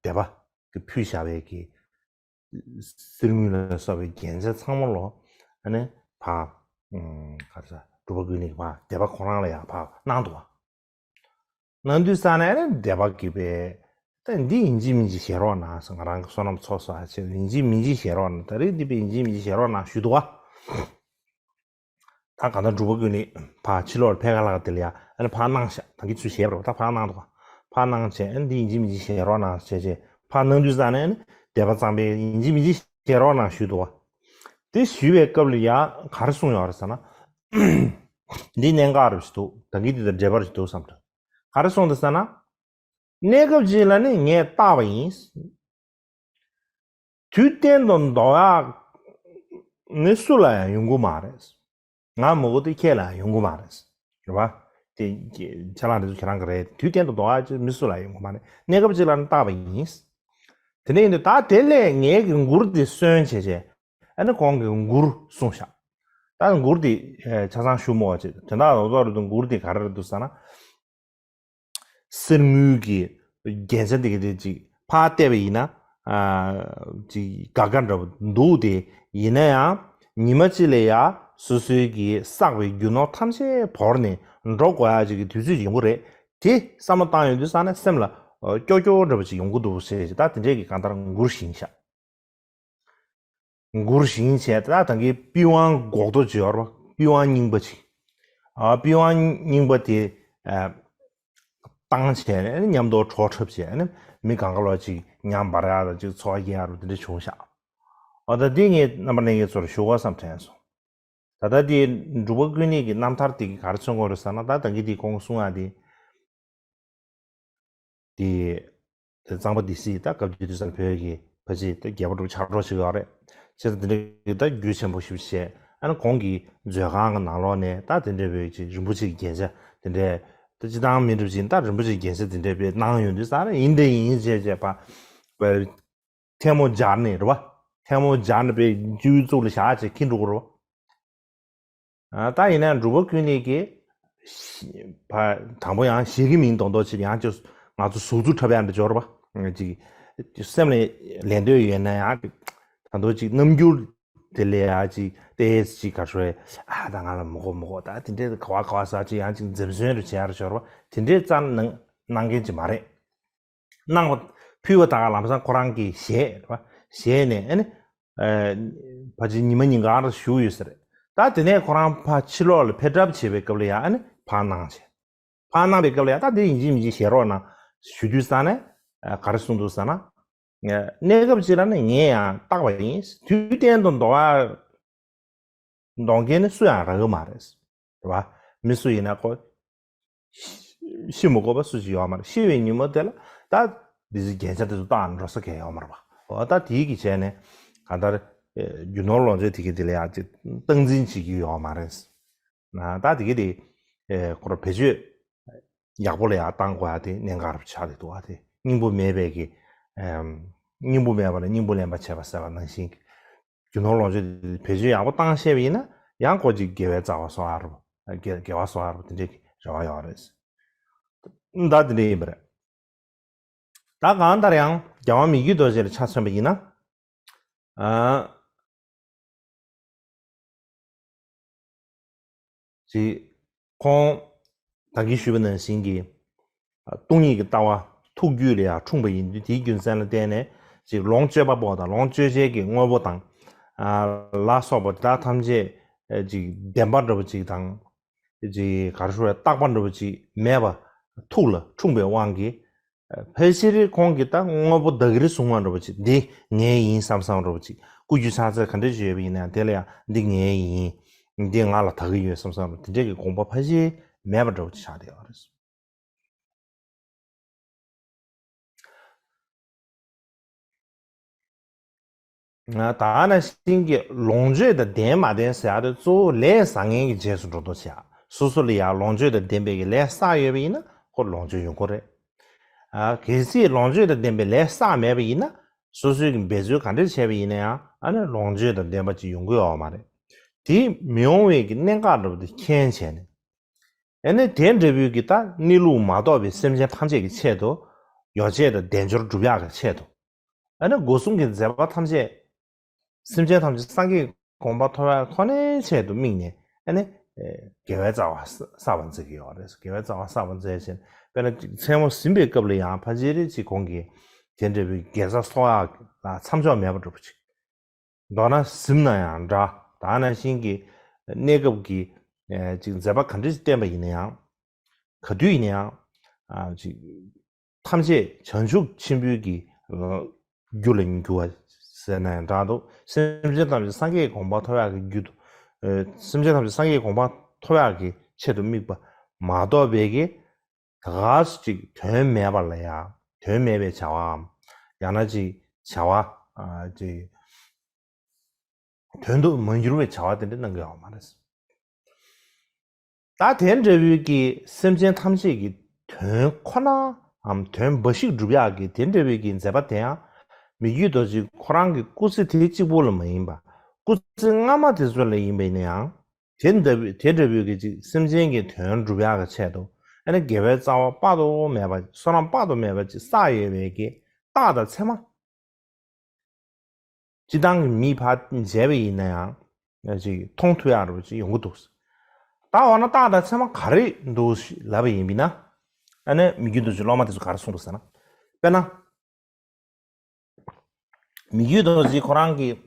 སྡེ་པ་གི་ཕུལ་བཞག་པའི་གི་གསེར་དངུལ་ལ་སོགས་པའི་རྒྱན་ཆ་ཚང་མ་ལོ་ཨ་ནི་ཕར་ཨམ་ག་རེ་ཟེར་འབྲུག་པ་ཀུན་ལེགས་ཕར་སྡེ་པ་ཁོ་རང་ལ་ཡ་ཕར་གནང་འདུག་བ། གནང་དུས་ཙང་ནས་ཨ་ནི་སྡེ་པ་གིས་པས་ད་འདི་ཡིན་གཅིག་མིན་གཅིག་བཞེས་རོགས་གནང་ཟེར། ང་རང་གི་བསོད་ནམས་ཚོགས་སོ་ཨ་ཆེ་ཡིན་གཅིག་མིན་གཅིག་བཞེས་རོགས་གནང་། ད་རེས་འདི་པས་ཡིན་གཅིག་མིན་གཅིག་བཞེས་རོགས་གནང་ཞུས་འདུག་བ། ད་གང་ལྟར་འབྲུག་པ་ཀུན་ལེགས་ཕར་ཕྱི་ལོགས་ལ་ཕེབས་ཁ་ལག་དེ་ལ་ཡ་ཨ་ནི་ཕར་གནང་ཤག་ད་གིན་ཚུར་བཞེས་པ་རེད་བ། ད་ཕར་གནང་འདུག་བ། ཕར་གནང་བྱས་ཨ་ནི་འདི་ཡིན་གཅིག་མིན་གཅིག་བཞེས་རོགས་གནང་ཟེར་བྱས་ཕར་གནང་དུས་ཙང་ནས་ཨ་ནི་སྡེ་པ་གཙང་པས་ཡིན་གཅིག་མིན་གཅིག་བཞེས་རོགས་གནང་ཞུས་འདུག་བ། དེ་ཞུས་པའི་སྐབས་ལ་ཡ་ག་རེ་གསུངས་ཡོད་རེད་ཟེར་ན། འདི་གནད་འགག་རེད་ཞིག་འདུག་ད་གིན་འདི་དང་འབྲེལ་བ་རེད་ཞིག་འདུག་བསམ་འདུག་ག་རེ་གསུངས་འདུག་ཟེར་ན། གནས་སྐབས་ཅིག་ལ་ནི་ངས་བཏགས་པ་ཡིན། དུས་གཏན་དུ་འདོགས་ཡག་ནི་སུ་ལ་ཡང་ཡོང་གི་མ་རེད། ང་མ་གཏོགས་ཁྱེད་ལ་ཡང་ཡོང་གི་མ་རེད། རེད་བ། དེ་ཆ་ལག་འདི་ཚོ་ཁྱེད་རང་གི་རེད། དུས་གཏན་དུ་འདོགས་ཡག་ཅིག་མི་སུ་ལ་ཡང་ཡོང་གི་མ་རེད། གནས་སྐབས་ཅིག་ལ་ནི་བཏགས་པ་ཡིན། དེ་འདྲ་ཡིན་དུས་ད་དེ་ལས་ངའི་གི་མགུར་དེ་སོན་བྱས་བྱས། ཨ་ནི་ཁོང་གིས་མགུར་གསུངས་ཤག་ད་མགུར་དེ་ཆ་ཚང་ཞུ་མོ་བ་ཅིག་དོན་དག་རྡོག་རྡོག་རེད་འདུག་མགུར་དེ་ག་རེ་རེད་འདུག་ཟེར་ན། གསེར་དངུལ་གྱི་རྒྱན་ཆ་འདི་ག་དེ་ཅིག་ཕར་བལྟས་པ་ཡིན་ན། ཨ་ཅིག་དགའ་དགའ་འདྲ་པོ་འདུག་དེ་ཡིན་ན་ཡང་ཉི་མ་གཅིག་ལ་ཡ་སོ་སོའི་གི་བསགས་པའི་རྒྱུ་ནོར་ཐམས་ཅད་བོར་ནས་འགྲོ་དགོས་ཡ་ཅིག་གི་དུས་ཚོད་ཡོང་གི་རེད། དེ་བསམ་བློ་བཏང་ཡོང་དུས་ཙང་ནས་སེམས་ལ་ཨ་སྐྱོ་སྐྱོ་འདྲ་པོ་ཅིག་ཡོང་གི་འདུག་ཟེར་ད་དེ་འདྲས་ཀྱི་གང་ལྟར་མགུར་བཞེངས་ཤག་མགུར་བཞེངས་བྱས་ད་ད་གིན་པི་ཝང་སྒོག་རྡོ་ཅིག་ཡོད་རེད་པ། པི་ཝང་རྙིང་པ་ཅིག་ཨ་པི་ཝང་རྙིང་པ་དེ་ཨ་བཏང་བྱས་ནས་མཉམ་དུ་བྲོ་འཁྲབ་བྱས་ནས་མི་གང་ག་ལོག་ཅིག་ཉམས་འབར་ཡག་དང་ཅིག་འཚོ་བ་སྐྱེལ་ཡག་རུ་དེ་འདྲ་བྱུང་ཤག་ཨ་ད་འདི་ངས་རྣམ་པ་ལྷན་རྒྱས་ཚོར་ཞུ་དགོས་བསམ་དྲན་སོང་། ད་ལྟ་འདི་འབྲུག་པ་ཀུན་ལེགས་ཀྱི་རྣམ་ཐར་དེ་གི་ག་རེ་མཚོན་གྱི་ཡོད་རེད་ཟེར་ན། ད་ད་གིན་དེ་ཁོང་གསུང་ཡག་དེ། དེ་དེ་གཙང་པ་སྡེ་སྲིད་ད་སྐབས་དེ་དུས་ཙམ་བོད་ཀྱི་ཕལ་ཆེར་ད་རྒྱལ་པོ་འདྲ་པོ་ཆགས་འགྲོ་ཞིག་ཡོད་རེད། བྱས་ཙང་དེ་འདྲའི་ད་རྒྱུས་ཆེན་པོ་ཞིག་བྱས། ཨ་ནི་ཁོང་གི་མཛོད་ཁང་གི་ནང་ལོགས་ནས་ད་དེ་འདྲའི་བོད་ཀྱི་རིན་པོ་ཆེ་གི་རྒྱན་ཆ་དེ་འདྲའི་ད་སྤྱི་བཏང་མི་འདྲ་པོ་ཅིག་ད་རིན་པོ་ཆེ་གི་རྒྱན་ཆ་དེ་འདྲའི་བོད་གནང་ཡོང་དུས་ཙང་ཡིན་དེ་ཡིན་བྱས་བྱས་པ་ཐལ་མོ་སྦྱར་ནས་རེད་པ། ཐལ་མོ་སྦྱར་ནས་པའི་སྤྱི་བོའི་གཙུག་ལ་བཞག་བྱས་འཁྱེར་འགྲོ་གི་རེད་པ། ཨ་ད་ཡིན་ན་འབྲུག་པ་ཀུན་ལེགས་ཀྱིས་ཕ་དང་པོ་ཡང་བཞེས་ཀྱི་མིན་མདོག་མདོག་བྱས་ཡང་ཅིག་ང་ཚོ་གཟུགས་འཛུགས་འཁྲབ་ཡག་འདྲ་འབྱོར་པ། ཅིག་སེམས་ལ་ལེན་འདོད་ཡོད་ན་ཡང་ ད་དུང་ཅིག་རྣམ་འགྱུར་དེ་ལས་ཡ་ཅིག་ཏོག་ཙམ་ཅིག་ག་རེ་ཟེར། ཨ་ད་ང་ལ་མི་དགོས་མི་དགོས། ད་དེ་འདྲའི་ག་བ་ག་བ་ཟེར་ཅིག་ཡང་ཅིག་འཛེམ་ཟོན་རུ་བྱེད་ཡ་རུ་ཤོར་བ་དེ་འདྲའི་རྩ་ནང་གནང་མཁན་ཅིག་མ་རེད། གནང་བ་ཕུལ་བ་ད་ག་ལམ་སང་ཁོ་རང་གིས་བཞེས་རེད་བ། བཞེས་ནས་ཨ་ནི་ཕལ་ཆེར་ཉི་མ་ཉིན་གང་རུ་བཞུགས་ཡོད་ས་རེད། ད་དེ་ནས་ཁོ་རང་ཕར་ཕྱི་ལོགས་ལ་ཕེབས་གྲབས་བྱེད་པའི་སྐབས་ལ་ཡང་ཨ་ནི་ཕར་གནང་བྱས། ཕར་གནང་བའི་སྐབས་ལ་ཡང་ད་འདི་ཡིན་གཅིག་མིན་གཅིག་བཞེས་རོགས་གནང་ཞུ་དུས་ཙ་ནས་ག་རེ་གསུངས་འདུག་ཟེར་ན། གནས་སྐབས་ཅིག་ལ་ནི་ངས་ཡང་བརྟག་པ་ཡིན། དུས་གཏན་དུ་འདོགས་ཡ་འདོགས་མཁན་ནི་སུ་ཡང་རག་གི་མ་རེད། རེད་བ། མི་སུ་ཡིན་ན་ཁོ་ཤི་མི་དགོས་པ་སུ་ཞིག་ཡོད་མ་རེད། ཤི་བའི་ཉིན་མོ་དེ་ལ་ད་འདི་ཚོ་རྒྱན་ཆ་དེ་ཚོ་བཏང་འགྲོ་ས་གང་ཡང་ཡོད་མ་རེད་བ། འོ་ད་དེའི་གི་བྱས་ནས་གང་ལྟར་རྒྱུ་ནོར་ལོངས་སྤྱོད་དེ་གི་དེ་ལ་ཡང་ཅིག་སྟངས་འཛིན་བྱེད་ཀྱི་ཡོད་མ་རེད། ད་དེ་གི་དེ་ཁོ་ར་བེད་སྤྱོད་ཡག་པོ་ལ་ཡང་བཏང་དགོས་ཡ་དེ་གནད་འགག་རུ་ཆགས་བསྡད་འདུག་བ། དེ་སྙིང་པོ་མེད་པའི་གི་སྙིང་པོ་མེད་པ་ལ་སྙིང་པོ་ལེན་པ་བྱས་པ་ཟེར་བ་ནང་བཞིན་གྱི་རྒྱུ་ནོར་ལོངས་སྤྱོད་དེ་བེད་སྤྱོད་ཡག་པོ་བཏང་ཤེས་པ་ཡིན་ན་ཡང་ཁོ་ཅིག་དགེ་བའི་རྩ་བ་གསོག་ཡ་རུ་དགེ་དགེ་བ་གསོག་ཡ་རུ་དེ་འདྲའི་གི་རེ་བ་ཡོད་རེད། ད་དེ་འདྲ་ཡིན་པ་རེད། ད་གང་ལྟར་ཡང་རྒྱལ་དབང་མི་བསྐྱོད་རྡོ་རྗེ་ལ་ཆ་མཚོན་པ་ཡིན་ན། ཨ། ཅིག་ཁོང་ད་གིན་ཞུས་པ་ནང་བཞིན་གྱི་སྟོང་ཉིད་ཀྱི་ལྟ་བ་ཐུགས་རྒྱུད་ལ་ཡང་འཁྲུངས་པ་ཡིན་དུས། དེའི་རྒྱུ་མཚན་ལ་བརྟེན་ནས་ཅིག་ལོངས་སྤྱོད་པ་པོ་དང་ལོངས་སྤྱོད་བྱེད་ཀྱི་དངོས་པོ་དང་ལ་སོགས་པ་དེ་དག་ཐམས་ཅད་ཅིག་བདེན་པ་འདྲ་བོ་ཅིག་དང་། ཅིག་ག་རེ་ཞུ་དགོས་རེད། རྟག་པ་འདྲ་བོ་ཅིག་མེད་པ་ཐུགས་ལ་འཁྲུངས་པའི་དབང་གིས། ཕལ་ཆེར་ཁོང་གིས་ད་དངོས་པོ་བདག་གིར་བཟུང་བ་འདྲ་བོ་ཅིག་འདི་ངའི་ཡིན་བསམ་བསམ་འདྲ་བོ་ཅིག་སྐུ་རྒྱུ་ཕྱག་འཚལ་ག་འདྲ་ཞིག་ཡོད་པ་ཡིན་ན་དེ་ལ་ཡང་འདི་ངའི་ཡིན། འདི་ང་ལ་བདག་གི་ཡོད་བསམ་བསམ་འདྲ་དེ་འདྲས་ཀྱི་དགོངས་པ་ཕལ་ཆེར་མེད་པ་འདྲ་བོ་ཅིག་ཆགས་བསྡད་ཡོད་རེད། ད་ནང་བཞིན་གྱི་ལོངས་སྤྱོད་དང་ལྡན་མ་ལྡན་ཟེར་ཡ་དེ་གཙོ་བོ་ལས་བཟང་ངན་གྱི་རྗེས་སུ་འགྲོ་ལྡོག་བྱེད་ཡ། སོ་སོ་ལ་ཡང་ལོངས་སྤྱོད་དང་ལྡན་པའི་གི་ལས་བསགས་ཡོད་པ་ཡིན་ན་ཁོ་ལོངས་སྤྱོད་ཡོང་གི་རེད། ཨ། གལ་སྲིད་ལོངས་སྤྱོད་དང་ལྡན་པའི་ལས་བསགས་མེད་པ་ཡིན་ན་སོ་སོའི་གི་འབད་རྩོལ་ག་འདྲ་བྱས་པ་ཡིན་ན་ཡང་ཨ་ནི་ལོངས་སྤྱོད་དང་ལྡན་པ་ཅིག་ཡོང་གི་ཡོད་མ་རེད། དེ་མི་ཡོང་བའི་གི་གནད་འགག་འདྲ་པོ་དེ་མཁྱེན་བྱས་ནས། ཨ་ནི་དེ་འདྲ་བོའི་གི་ད་གནས་ལུགས་མ་རྟོགས་པའི་སེམས་ཅན་ཐམས་ཅད་ཀྱི་ཆེད་དུ་ཡོ་བྱད་དང་དལ་འབྱོར་སྒྲུབ་ཡག་གི་ཆེད་དུ། ཨ་ནི་སྒོ་གསུམ་གྱི་མཛད་པ་ཐམས་ཅད། སེམས་ཅན་ཐམས་ཅད་སངས་རྒྱས་ཀྱི་གོ་འཕང་ཐོབ་ཡག་ཁོ་ནའི་ཆེད་དུ་དམིགས་ནས་ཨ་ནི། དགེ་བའི་རྩ་བ་བསགས་པ་མཛད་ཀྱི་ཡོད་རེད། དགེ་བའི་རྩ་བ་བསགས་པ་མཛད་བྱས་དཔེར་ན་མཚན་མོ་ཟིན་པའི་སྐབས་ལ་ཡང་ཕལ་ཆེར་ཅིག་ཁོང་གིས་དེ་འདྲ་བའི་དགེ་རྩ་གསོག་ཡག་ལ་མཚམས་འཇོག་མེད་པ་འདྲ་པོ་ཅིག་མདོར་ན་གཟིམ་ན་ཡང་འདྲ། ད་ནང་བཞིན་གྱི་གནས་སྐབས་ཀྱི་ཅིག་མཛད་པ་ག་འདྲ་ཞིག་བསྟན་པ་ཡིན་ན་ཡང་། ག་དུས་ཡིན་ན་ཡང་། ཅིག་ཐམས་ཅད་བྱང་ཆུབ་ཆེན་པོའི་གི་རྒྱུ་ལ་འགྱུར་བ་ཟེར་ན་ཡང་འདྲ་འདུག་སེམས་ཅན་ཐམས་ཅད་སངས་རྒྱས་གོ་འཕང་ཐོབ་ཡག་གི་རྒྱུ་དུ། སེམས་ཅན་ཐམས་ཅད་སངས་རྒྱས་གོ་འཕང་ཐོབ་ཡག་གི་ཆེད་དུ་དམིགས་པ་མ་གཏོགས་པའི་གི་ད་ག་ཅིག་དོན་མེད་པ་ལ་ཡང་དོན་མེད་པའི་བྱ་བའམ། ཡང་ན་ཅིག་བྱ་བ་ཅིག་དོན་དུ་མ་འགྱུར་བའི་བྱ་བ་དེ་འདྲ་གནང་གི་ཡོད་མ་རེད། ད་དེ་འདྲ་བོའི་གི་སེམས་ཅན་ཐམས་ཅད་ཀྱི་དོན་ཁོ་ནའམ་དོན་འབའ་ཞིག་སྒྲུབ་ཡག་གི་དེ་འདྲ་བོའི་གི་མཛད་པ་དེ་ཡང་མི་བསྐྱོད་རྡོ་རྗེ་ཁོ་རང་གི་སྐུ་ཚེ་དེ་གཅིག་པོ་ལ་མ་ཡིན་པ། སྐུ་ཚེ་སྔ་མ་དེ་ཚོ་ལ་ཡིན་པ་ཡིན་ན་ཡང་། དེ་འདྲ་བོའི་དེ་འདྲ་བོའི་གི་ཅིག་སེམས་ཅན་གྱི་དོན་སྒྲུབ་ཡག་གི་ཆེད་དུ་ཨ་ནི་དགེ་བའི་རྩ་བ་དཔག་ཏུ་མེད་པ་བསོད་ནམས་དཔག་ཏུ་མེད་པ་ཅིག་བསགས་ཡོད་པའི་གི་རྟགས་དང་མཚན་མ། སྤྱིར་བཏང་གི་མིས་ཕར་མཇལ་བ་ཡིན་ན་ཡང་ཅིག་མཐོང་ཐུབ་ཡག་འདྲ་པོ་ཅིག་ཡོང་གི་འདུག་ད་འོ་ན་རྟགས་དང་མཚན་མ་ག་རེ་འདུག་ལབ་པ་ཡིན་པ་ཡིན་ན། ཨ་ནི་མི་བསྐྱོད་རྡོ་རྗེ་སློབ་མ་དེ་ཚོ་ག་རེ་གསུངས་འདུག་ཟེར་ན། དཔེར་ན། མི་བསྐྱོད་རྡོ་རྗེ་ཁོ་རང་གིས།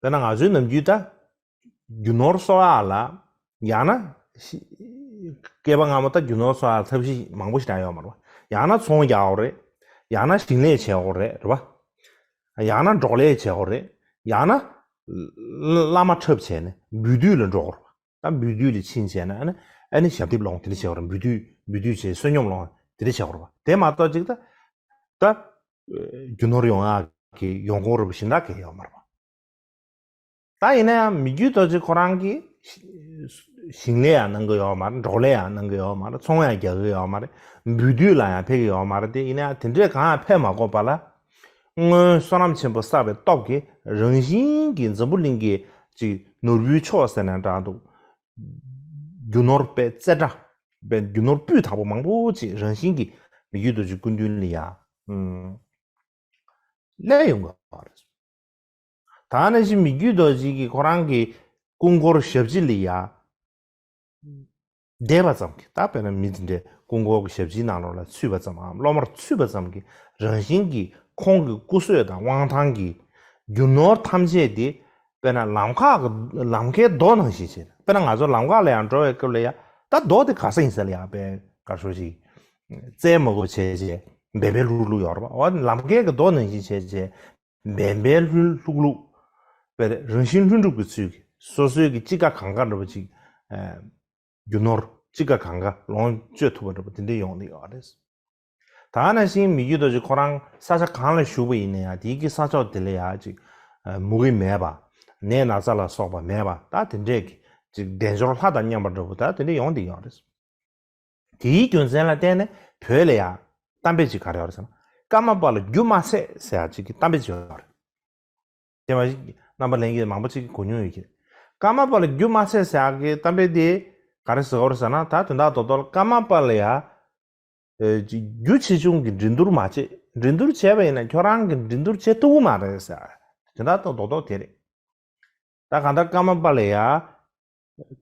དཔེར་ན་ང་ཚོའི་ནམ་རྒྱུན་ད་རྒྱུ་ནོར་གསོག་ཡག་ལ་ཡང་ན་ཤི་སྐྱེས་པ་སྔ་མོ་ད་རྒྱུ་ནོར་གསོག་ཡག་ལ་ཐབས་ཤེས་མང་པོ་ཞིག་བྱས་ཡོད་མ་རེད་པ། ཡང་ན་ཚོང་རྒྱག་དགོས་རེད། ཡང་ན་ཞིང་ལས་བྱེད་དགོས་རེད། རེད་པ། ཡང་ན་འབྲོག་ལས་བྱེད་དགོས་རེད། ཡང་ན་བླ་མ་འཁྲབ་བྱས་ནས་འབུལ་སྡུད་ལ་འགྲོ་དགོས་རེད་པ། ད་འབུལ་སྡུད་ལ་ཕྱིན་བྱས་ན་ཨ་ནི་ཨ་ནི་ཞབས་འདེགས་སློང་དེ་འདྲ་བྱེད་དགོས་རེད། འབུལ་སྡུད་འབུལ་སྡུད་བྱས་བསོད་སྙོམས་སློང་དེ་འདྲ་བྱེད་དགོས་རེད་པ། དེ་མ་གཏོགས་ཅིག་ད་ད་རྒྱུ་ནོར་ཡོང་ཡག་གི་ཡོང་ཁུངས་རེད་པ་གཞན་དག་གང་ཡང་ཡོད་མ་རེད་པ། ད་ཡིན་ན་ཡང་མི་བསྐྱོད་རྡོ་རྗེ་ཁོ་རང་གིས་ཞིང་ལས་ཡང་གནང་གི་ཡོད་མ་རེད། འབྲོག་ལས་ཡང་གནང་གི་ཡོད་མ་རེད། ཚོང་ཡང་རྒྱག་གི་ཡོད་མ་རེད། འབུལ་སྡུད་ལ་ཡང་ཕེབས་ཀྱི་ཡོད་མ་རེད། དེ་ཡིན་ན་ཡང་དེ་འདྲས་གང་ཡང་ཕེབས་མ་དགོས་པ་ལ། སྔོན་བསོད་ནམས་ཆེན་པོ་བསགས་པའི་སྟོབས་ཀྱིས་རང་བཞིན་གྱིས་འཛམ་བུ་གླིང་གི་ཅིག་ནོར་བུའི་མཆོག་ཟེར་ན་འདྲ་འདུག་རྒྱུ་ནོར་དཔེ་རྩེ་གྲ་དཔེ་རྒྱུ་ནོར་སྤུས་དག་པོ་མང་པོ་ཅིག་རང་བཞིན་གྱིས་མི་བསྐྱོད་རྡོ་རྗེ་སྐུ་མདུན་ལ་ཡང་ སླེབས་ཡོང་གི་རེད། ད་ནང་བཞིན་མི་བརྒྱུད་རྡོ་རྗེ་གིས་ཁོ་རང་གི་སྐུ་འཁོར་ཞབས་ཕྱི་ལ་ཡ་བསྡད་པ་ཙམ་གྱིས། ད་དཔེར་ན་མི་དེ་འདྲའི་སྐུ་འཁོར་གྱི་ཞབས་ཕྱིའི་ནང་ལོགས་ལ་ཚུད་པ་ཙམ་ཨམ་སློབ་མར་ཚུད་པ་ཙམ་གྱིས་རང་བཞིན་གྱིས་ཁོང་གི་སྐུ་བསོད་དང་དབང་ཐང་གི་རྒྱུ་ནོར་ཐམས་ཅད་དེ་དཔེར་ན་ལམ་ཁ་གི་ལམ་ཁའི་རྡོ་ནང་བཞིན་བྱས། དཔེར་ན་ང་ཚོ་ལམ་ཁ་ལ་ཡང་འགྲོ་བའི་སྐབས་ལ་ཡང་ད་རྡོ་དེ་ག་ས་ཡིན་ས་ལ་ཡང་དཔེ་ག་ཤོ་ཞིག་རྩལ་མ་གོ་བྱས་བྱས་འབད་འབད་ལྷུག་ལྷུག་ཡོད་རེད་པ། འོ་ལམ་ཁའི་གི་རྡོ་ནང་བཞིན་བྱས་བྱས་འབད་འབད་ལྷུག་ལྷུག་དཔེ་རང་བཞིན་ལྷུན་གྲུབ་ཀྱི་ཚུལ་གྱིས་སོ་སོའི་གི་ཅི་དགའ་གང་དགའ་འདྲ་པོ་ཅིག་ཨ་རྒྱུ་ནོར་ཅི་དགའ་གང་དགའ་ལོངས་སྤྱོད་ཐུབ་པ་འདྲ་པོ་དེ་འདྲ་ཡོང་གི་ཡོད་རེད། ད་ནང་བཞིན་མི་བརྒྱུད་རྡོ་རྗེ་ཁོ་རང་ས་ཆ་གང་ལ་བཞུགས་པ་ཡིན་ན་ཡང་དེའི་གི་ས་ཕྱོགས་དེ་ལ་ཡང་ཅིག་མུ་གེ་མེད་པ། ནད་ན་ཚ་ལ་སོགས་པ་མེད་པ། ད་དེ་འདྲས་ཀྱི་ཅིག་དལ་འབྱོར་ལྷ་དང་མཉམ་པ་འདྲ་པོ་ད་དེ་འདྲས་ཡོང་བསྡད་ཡོད་རེད། དེའི་རྒྱུ་མཚན་ལ་བརྟེན་ནས་བོད་ལ་ཡང་གཏམ་དཔེ་ཅིག་ག་རེ་ཡོད་རེད་ཟེར་ན། ཀརྨ་པ་ལ་རྒྱུ་མ་ཚད་ཟེར་ཡག་ཅིག་གི་གཏམ་དཔེ་ཅིག་ཡོད་རེད། དེ་མ་གཞི་རྣམ་པ་ལྷན་རྒྱས་མང་པོ་ཅིག་གིས་གོ་མྱོང་ཡོད་ཀྱི་རེད། ཀརྨ་པ་ལ་རྒྱུ་མ་ཚད་ཟེར་ཡག་གི་གཏམ་དཔེ་དེ་ག་རེ་ཟེར་དགོས་རེད་ཟེར་ན། ད་དོན་དག་རྡོག་རྡོག་ལ་ཀརྨ་པ་ལ་ཡང་ཨེ་ཅིག་རྒྱུ་ཆེ་ཆུང་གི་འགྲན་བསྡུར་མ་བྱེད། འགྲན་བསྡུར་བྱས་པ་ཡིན་ན་ཁྱོད་རང་གི་འགྲན་བསྡུར་བྱེད་ཐུབ་ཀྱི་མ་རེད་ཟེར། དོན་དག་རྡོག་རྡོག་དེ་རེད། ད་གང་ལྟར་ཀརྨ་པ་ལ་ཡང་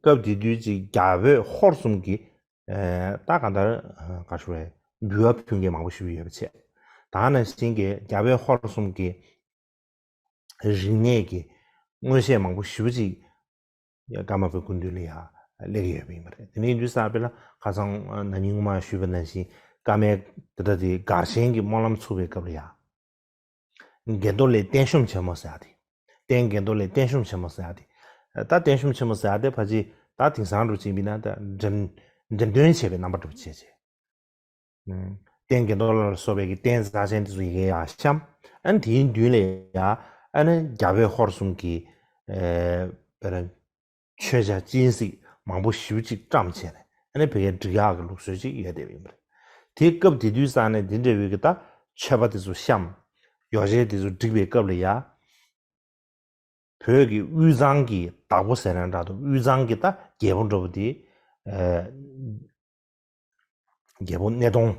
སྐབས་དེ་དུས་ཅིག་རྒྱ་བོད་ཧོར་གསུམ་གྱི་ཨེ་ད་གང་ལྟར་ཨ་ག་ཞུ་རེད། འབུལ་བ་ཕུལ་མཁན་མང་པོ་ཞིག་ཡོད་པ་བྱས། ད་ནང་བཞིན་གྱི་རྒྱ་བོད་ཧོར་གསུམ་གྱི་རིག་གནས་ཀྱི་མངོན་ཤེས་མང་པོ་ཞེ་པོ་ཅིག་ཀརྨ་པའི་སྐུ་མདུན་ལ་ཡང་སླེབས་ཀྱི་ཡོད་པ་ཡིན་པ་རེད། དེ་ནས་ཡིན་དུས་ཙམ་པ་ལ་ཁ་སང་ན་ནིང་མ་ཞུས་པ་ནང་བཞིན་ཀརྨའི་དེ་ལྟ་དེ་གར་ཆེན་གྱི་སྨོན་ལམ་ཚུགས་པའི་སྐབས་ལ་ཡང་། དགེ་འདུན་ལས་བསྟན་གཞོམ་ཆེན་མོ་ཟེར་ཡག་དེ། རྟེན་དགེ་འདུན་ལས་བསྟན་གཞོམ་ཆེན་མོ་ཟེར་ཡག་དེ། ད་བསྟན་གཞོམ་ཆེན་མོ་ཟེར་ཡག་དེ་ཕལ་ཆེར་ད་དེང་སང་འདྲ་བྱས་པ་ཡིན་ན་ད་འགྲེམས་འགྲེམས་སྟོན་བྱས་པའི་རྣམ་པ་འདྲ་བྱས་བྱས། རྟེན་དགེ་འདུན་ལ་སོགས་པའི་གི་རྟེན་རྩ་ཆེན་དེ་ཚོ་ཡི་གེ་ཡར་བཤམས། ཨ་ནི་དེའི་མདུན་ལ་ཡ་ཨ་ནི་རྒྱ་བོད་ཧོར་གསུམ་གྱི་ཨེ་དཔེར་ན་མཆོད་ཆས་སྤྱན་གཟིགས་མང་པོ་ཞེ་པོ་ཅིག་བཀྲམ་བྱས་ནས་ཨ་ནི་བོད་སྐད་སྒྲིག་ཡག་གི་ལུགས་སྲོལ་ཅིག་ཡོད་བསྡད་པ་ཡིན་པ་རེད། དེ་སྐབས་དེ་དུས་ཙང་ནས་འདི་འདྲ་བོའི་གི་ད་མཆོད་པ་དེ་ཚོ་བཤམས། ཡོ་བྱད་དེ་ཚོ་སྒྲིག་པའི་སྐབས་ལ་ཡ། བོད་ཀྱི་དབུས་གཙང་གི་བདག་པོ་ཟེར་ན་འདྲ་འདུག་དབུས་གཙང་གི་ད་རྒྱལ་པོ་འདྲ་པོ་དེ། ཨ་རྒྱལ་པོ་སྣེ་གདོང་།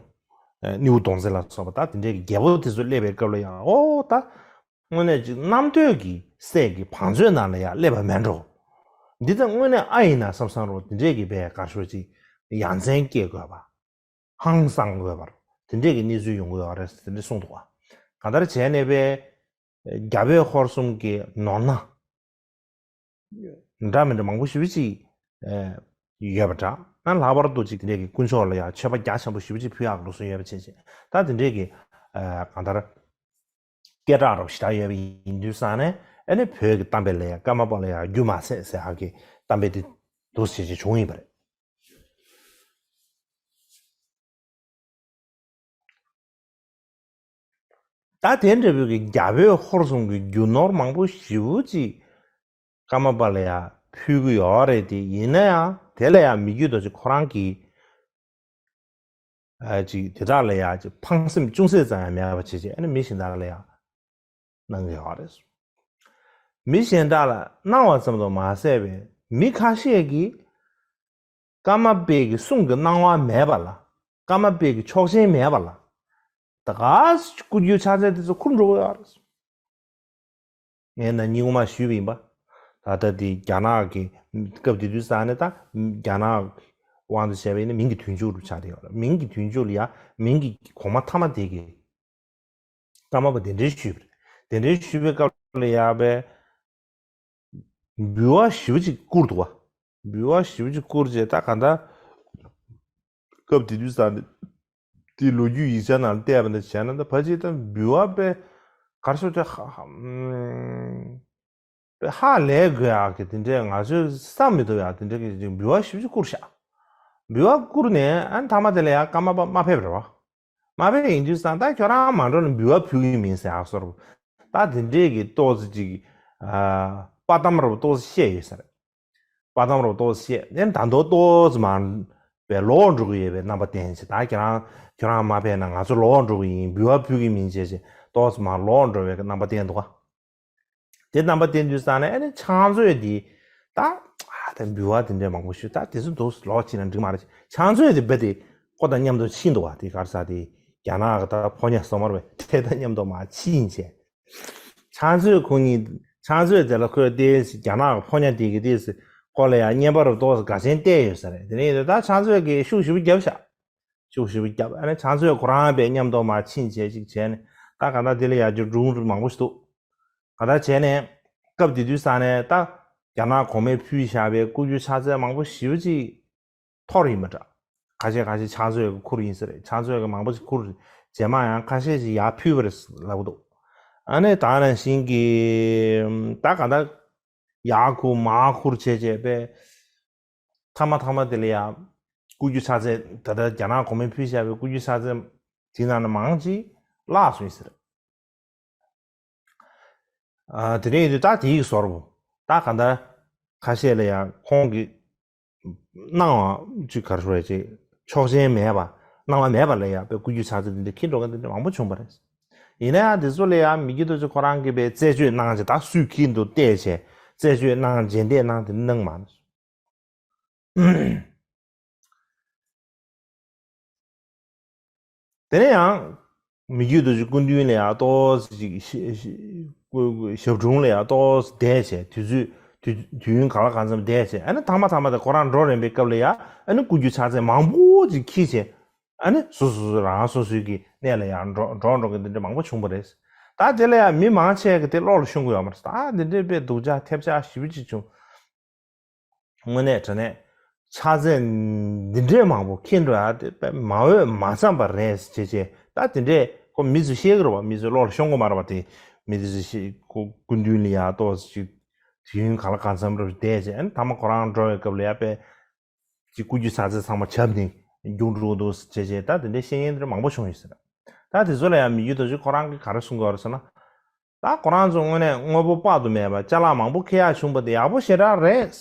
ཨ་སྣེའུ་གདོང་འཛིན་ལ་སོགས་པ་ད་དེ་འདྲའི་གི་རྒྱལ་པོ་དེ་ཚོ་སླེབས་པའི་སྐབས་ལ་ཡང་ཨོ་ད་དངོས་གནས་ཅིག་རྣམ་ཐོས་ཀྱི་སྲས་ཀྱི་བང་མཛོད་ནང་ལ་ཡང་སླེབས་པ་མེད་འགྲོ། འདི་ད་དངོས་གནས་ཨ་ཡིན་ན་བསམ་བསམ་རོ། དེ་འདྲའི་གི་བའི་གར་ཤོར་ཅིག་ཡ་མཚན་སྐྱེ་དགོས་པ། ཧང་སང་དགོས་པར་དེ་འདྲས་ཀྱི་གནས་ཚུལ་ཡོང་གི་ཡོད་རེད་ཟེར་དེ་འདྲས་གསུངས་འདུག་བ། གང་ལྟར་བྱས་ནས་པས་རྒྱ་བོད་ཧོར་གསུམ་གྱི་ནོར་སྣ་འདྲ་མི་འདྲ་མང་པོ་ཞེ་པོ་ཅིག་ཡོད་པ་འདྲ། ཨ་ལྷག་པར་དུ་ཅིག་དེ་འདྲས་ཀྱི་དཀོན་མཆོག་ལ་ཡང་མཆོད་པ་རྒྱ་ཆེན་པོ་ཞེ་པོ་ཅིག་ཕུལ་ཡག་ལུགས་སྲོལ་ཡོད་པ་བྱས་བྱས། ད་དེ་འདྲས་ཀྱི་གང་ལྟར་སྐད་གྲགས་རབ་ཞེ་དྲག་ཡོད་པ་ཡིན་དུས་ཙང་ནས་ཨ་ནི་བོད་ཀྱི་གཏམ་དཔེ་ལ་ཡང་ཀརྨ་པ་ལ་ཡང་རྒྱུ་མ་ཚད་ཟེར་ཡག་གི་གཏམ་དཔེ་དེ་འདུག་སེ་བྱས་བྱས་བྱུང་ཡིན་པ་རེད། ད་དེ་འདྲ་བོའི་གི་རྒྱ་བོད་ཧོར་གསུམ་གྱི་རྒྱུ་ནོར་མང་པོ་ཞེ་པོ་ཅིག་ཀརྨ་པ་ལ་ཡང་ཕུལ་གི་ཡོད་རེད་དེ། ཡིན་ན་ཡང་དེ་ལ་ཡང་མི་བརྒྱུད་རྡོ་རྗེ་ཁོ་རང་གིས་ཨ་ཅིག་དེ་དག་ལ་ཡང་ཅིག་ཕངས་སེམས་ཅུང་ཟད་ཙམ་ཡང་མེད་པ་བྱས་བྱས་ཨ་ནི་མི་གཞན་དག་ལ་ཡང་གནང་གི་ཡོད་རེད། མི་གཞན་དག་ལ་གནང་བ་ཙམ་དུ་མ་ཟད་པའི་མི་ཁ་ཤས་ཀྱིས་ཀརྨ་པའི་གི་གསུང་གི་གནང་བ་མེད་པ་ལ། ཀརྨ་པའི་གི་ཆོག་མཆན་མེད་པ་ལ། ད་ག་སྐུ་རྒྱུ་ཕྱག་འཚལ་དེ་ཚོ་ཁུར་འགྲོ་གི་ཡོད་རེད། ངས་ན་ནིང་མ་ཞུས་པ་ཡིན་པ། ད་ལྟ་དེ་རྒྱ་ནག་གི་སྐབས་དེ་དུས་ཙང་ནས་ད་རྒྱ་ནག་དབང་དུ་བྱས་པ་ཡིན་ན་མིང་གི་དུས་མཇུག་རུ་ཆགས་བསྡད་ཡོད་རེད། མིང་གི་དུས་མཇུག་ལ་ཡ་མིང་གི་གོང་མ་ཐ་མ་དེ་གི་ཀརྨ་པ་གདན་འདྲེན་ཞུས་པ་རེད། གདན་འདྲེན་ཞུས་པའི་སྐབས་ལ་ཡ་བས་འབུལ་བ་ཞེ་པོ་ཅིག་བསྐུར་འདུག་བ། འབུལ་བ་ཞེ་པོ་ཅིག་བསྐུར་རྗེས་ད་ག་ད་སྐབས་དེ་དུས་ཙང་དེ་ལོ་རྒྱུས་ཡིག་ཆ་ནང་བལྟས་པ་འདྲ་བྱས་ན་ད་ཕལ་ཆེར་ད་འབུལ་བ་པས་གར་སོ་ཅག་ཧ་ཧ་ཨམ་པས་ཧ་ལས་དགོས་ཡག་གི་དེ་འདྲས་ང་ཚོས་བསམ་མི་ཐུབ་ཡག་དེ་འདྲས་ཀྱི་འབུལ་བ་ཞེ་པོ་ཅིག་བསྐུར་ཤག་འབུལ་བ་བསྐུར་ནས་ཨ་ནི་མཐའ་མ་དེ་ལ་ཡང་ཀརྨ་པ་མ་ཕེབས་རེད་བ། མ་ཕེབས་ཡིན་དུས་ཙང་ད་ཁྱོད་རང་མ་འགྲོ་ན་འབུལ་བ་ཕུལ་གི་མིན་ཟེར་ཡག་སོར། ད་དེ་འདྲས་ཀྱི་ཏོག་ཙི་ཅིག་ཨ་དཔའ་གཏམ་རུ་ཏོག་ཙི་བཤད་ཡོད་ས་རེད། དཔའ་གཏམ་རུ་ཏོག་ཙི་བཤད་ནས་ད་དོ་ཏོག་ཙི་མར་པའི་ལོག་འགྲོ་གི་ཡོད་པའི་རྣམ་པ་བསྟན་ཅིག་ད་ཁྱོད་རང་ཁྱོད་རང་མ་ཕེབས་ན་ང་ཚོ་ལོག་འགྲོ་གི་ཡིན། འབུལ་བ་ཕུལ་གི་མིན་བྱས་ཅིག་ཏོག་ཙི་མར་ལོག་འགྲོ་བའི་རྣམ་པ་བསྟན་འདུག་ག་དེ་རྣམ་པ་བསྟན་དུས་ཙང་ནས་ཨ་ནི་ཕྱག་མཛོད་འདི་ད་ཨ་ད་འབུལ་བ་དེ་འདྲའི་མང་པོ་ཞུ། ད་དེ་ཚོ་འདུག་ལོག་ཕྱིན་ན་འགྲིག་མ་རེད། ཕྱག་མཛོད་དེ་རྦད་དེ་ཁོ་དང་མཉམ་དུ་ཕྱིན་འདུག་བ། དེ་གར་ས་དེ་ རྒྱ་ནག་གི་ད་ཕོ་ཉ་སོ་མར་བས་དེ་ད་མཉམ་དུ་མ་ཕྱིན་བྱས། ཕྱག་མཛོད་ཁོ་གཉིས་ཕྱག་མཛོད་དེ་ལ་ཁོས་ཏེ་རྒྱ་ནག་གི་ཕོ་ཉ་དེ་གི་ཏེ་སྐོར་ལ་ཡང་བརྙན་པར་ཏོག་ཙམ་དགའ་ཆེན་བལྟས་ཡོད་ས་རེད། དེ་ནས་ད་ཕྱག་མཛོད་ཀྱིས་ཤུགས་ཞེ་པོ་བརྒྱབ་ཤག་ཤུགས་ཞེ་པོ་བརྒྱབ། ཨ་ནི་ཕྱག་མཛོད་ཁོ་རང་པས་མཉམ་དུ་མ་ཕྱིན་བྱས་ཅིག་བྱས་ནས་ད་ག་ད་དེ་ལ་ཡང་ཅིག་སྒྲུང་མང་པོ་ཞིག་འདུག་ག་ད་བྱས་ནས་སྐབས་དེ་དུས་ས་ནས་ད་རྒྱ་ནག་གོང་མས་ཕུལ་བཞག་པའི་སྐུ་རྒྱུ་ཕྱག་མཛོད་མང་པོ་ཞེ་པོ་ཅིག་འཐོར་ཡིན་པ་འདྲ། ཁ་ཤས་ཁ་ཤས་ཕྱག་མཛོད་ཀྱི་ཁུར་ཡིན་ས་རེད། ཕྱག་མཛོད་ཀྱི་མང་པོ་ཞིག་ཁུར། རྗེས་མ་ཡང་ཁ་ཤས་ཤིག་ཡར་ཕུལ་བ་རེད་ལབ་འདུག་ཨ་ནི་ད་ནང་བཞིན་གྱི་ད་ག་ད་ཡར་ཁུར་མར་ཁུར་བྱས་བྱས་པས་མཐའ་མ་མཐའ་མ་དེ་ལ་ཡང་སྐུ་རྒྱུ་ཕྱག་མཛོད་ད་ལྟ་རྒྱ་ནག་གོང་མས་ཕུལ་བཞག་པའི་སྐུ་རྒྱུ་ཕྱག་མཛོད་དེ་ནང་ནས་མང་ཅིག་བརླག་སོང་ཡིན་ས་རེད། ཨ། དེ་འདྲ་ཡིན་དུས་ད་དེ་ཡིག་བཟོ་རུ། ད་ག་འདྲ་ཁ་ཤས་ལ་ཡང་ཁོང་གི་གནང་བ་ཅིག་ག་རེ་ཞུ་དགོས་རེད། ཅིག་ཆོག་མཆན་མེད་པ། གནང་བ་མེད་པ་ལ་ཡང་དཔེ་སྐུ་རྒྱུ་ཕྱག་མཛོད་དེ་འདྲ་འཁྱེར་འགྲོ་མཁན་དེ་འདྲ་མང་པོ་བྱུང་བ་རེད། ཡིན་ན་ཡང་དེ་ཚོ་ལ་ཡང་མི་རྒྱུད་རྡོ་རྗེ་ཁོ་རང་གིས་དཔེ་རྩད་གཅོད་གནང་བྱས། ད་སུས་འཁྱེར་འདུག་བལྟས་བྱས་རྩད་གཅོད་གནང་། རྗེས་འདེད་གནང་། དེ་འདྲ་གནང་མ་རེད། དེ་ནས་ཡང་མི་རྒྱུད་རྡོ་རྗེ་སྐུ་མདུན་ལ་ཡང་ཏོག་ཙམ་ཅིག་ཞི་ཞི་སྐུ་སྐུ་ཞབས་དྲུང་ལ་ཡང་ཏོག་ཙམ་བསྡད་བྱས། དུས་ཚོད་དུས་དུས་ཡུན་གང་ལ་གང་འཚམ་བསྡད་བྱས། ཨ་ནི་མཐའ་མ་མཐའ་མ་དེ་ཁོ་རང་འགྲོ་རན་པའི་སྐབས་ལ་ཡང་ཨ་ནི་སྐུ་རྒྱུ་ཕྱག་མཛོད་མང་པོ་ཅིག་འཁྱེར་བྱས། ཨ་ནི་སོ་སོ་སོ་རང་སོ་སོའི་གི་གནས་ལ་ཡང་འགྲོ་འགྲོ་འགྲོ་གི་འདི་འདྲ་མང་པོ་བྱུང་བ་རེད། ད་དེ་ལ་ཡང་མི་མང་ཆེ་གི་དེ་བློ་ལ་ཤོང་གི་ཡོད་མ་རེད། ད་འདི་འདྲའི་དཔེ་སྡུག་ཅག་ཐེབས་ཅག་ཞེ་པོ་ཅིག་བྱུང་། དངོས་གནས་དྲང་གནས་ཕྱག་མཛོད་འདི་འདྲའི་མང་པོ་འཁྱེར་འགྲོ་ཡ་དེ་དཔེ་མ་འོས་མ་འཚམས་པ་རེད་ཟེར་བྱས། ད་དེ་འདྲས་ཁོ་མི་ཚོས་བཤད་ཀྱི་རེད་བ། མི་ཚོས་བློ་ལ་ཤོང་གི་མ་རེད་བ། དེ་མི་དེ་ཚོས་བཤད། ཁོ་སྐུ་མདུན་ལ་ཡ་ཏོག་ཙམ་ཅིག་དུས་ཡུན་གང་ལ་གང་འཚམ་རེ་བསྡད་བྱས། ཨ་ནི་མཐའ་མ་ཁོ་རང་འགྲོ་བའི་སྐབས་ལ་ཡ་དཔེ་ཅིག་སྐུ་རྒྱུ་ཕྱག་མཛོད་ཚང་མ་བྱབས་ནས་རྒྱུགས་འགྲོ་འདུག་ཟེར་བྱས། ད་དེ་འདྲའི་བཤད་མཁན་དེ་འདྲ་མང་པོ་བྱུང་ཡོད་ཟེར། ད་དེ་ཚོ་ལ་ཡང་མི་རྒྱུད་རྡོ་རྗེ་ཁོ་རང་གིས་ག་རེ་གསུང་གི་ཡོད་རེད་ཟེར་ན། ད་ཁོ་རང་ཚོ་དངོས་གནས་དངོས་པོ་དཔག་ཏུ་མེད་པ་ཅ་ལག་མང་པོ་འཁྱེར་ཡག་བྱུང་བ་དེ་ཡག་པོ་ཞེ་དྲག་རེད།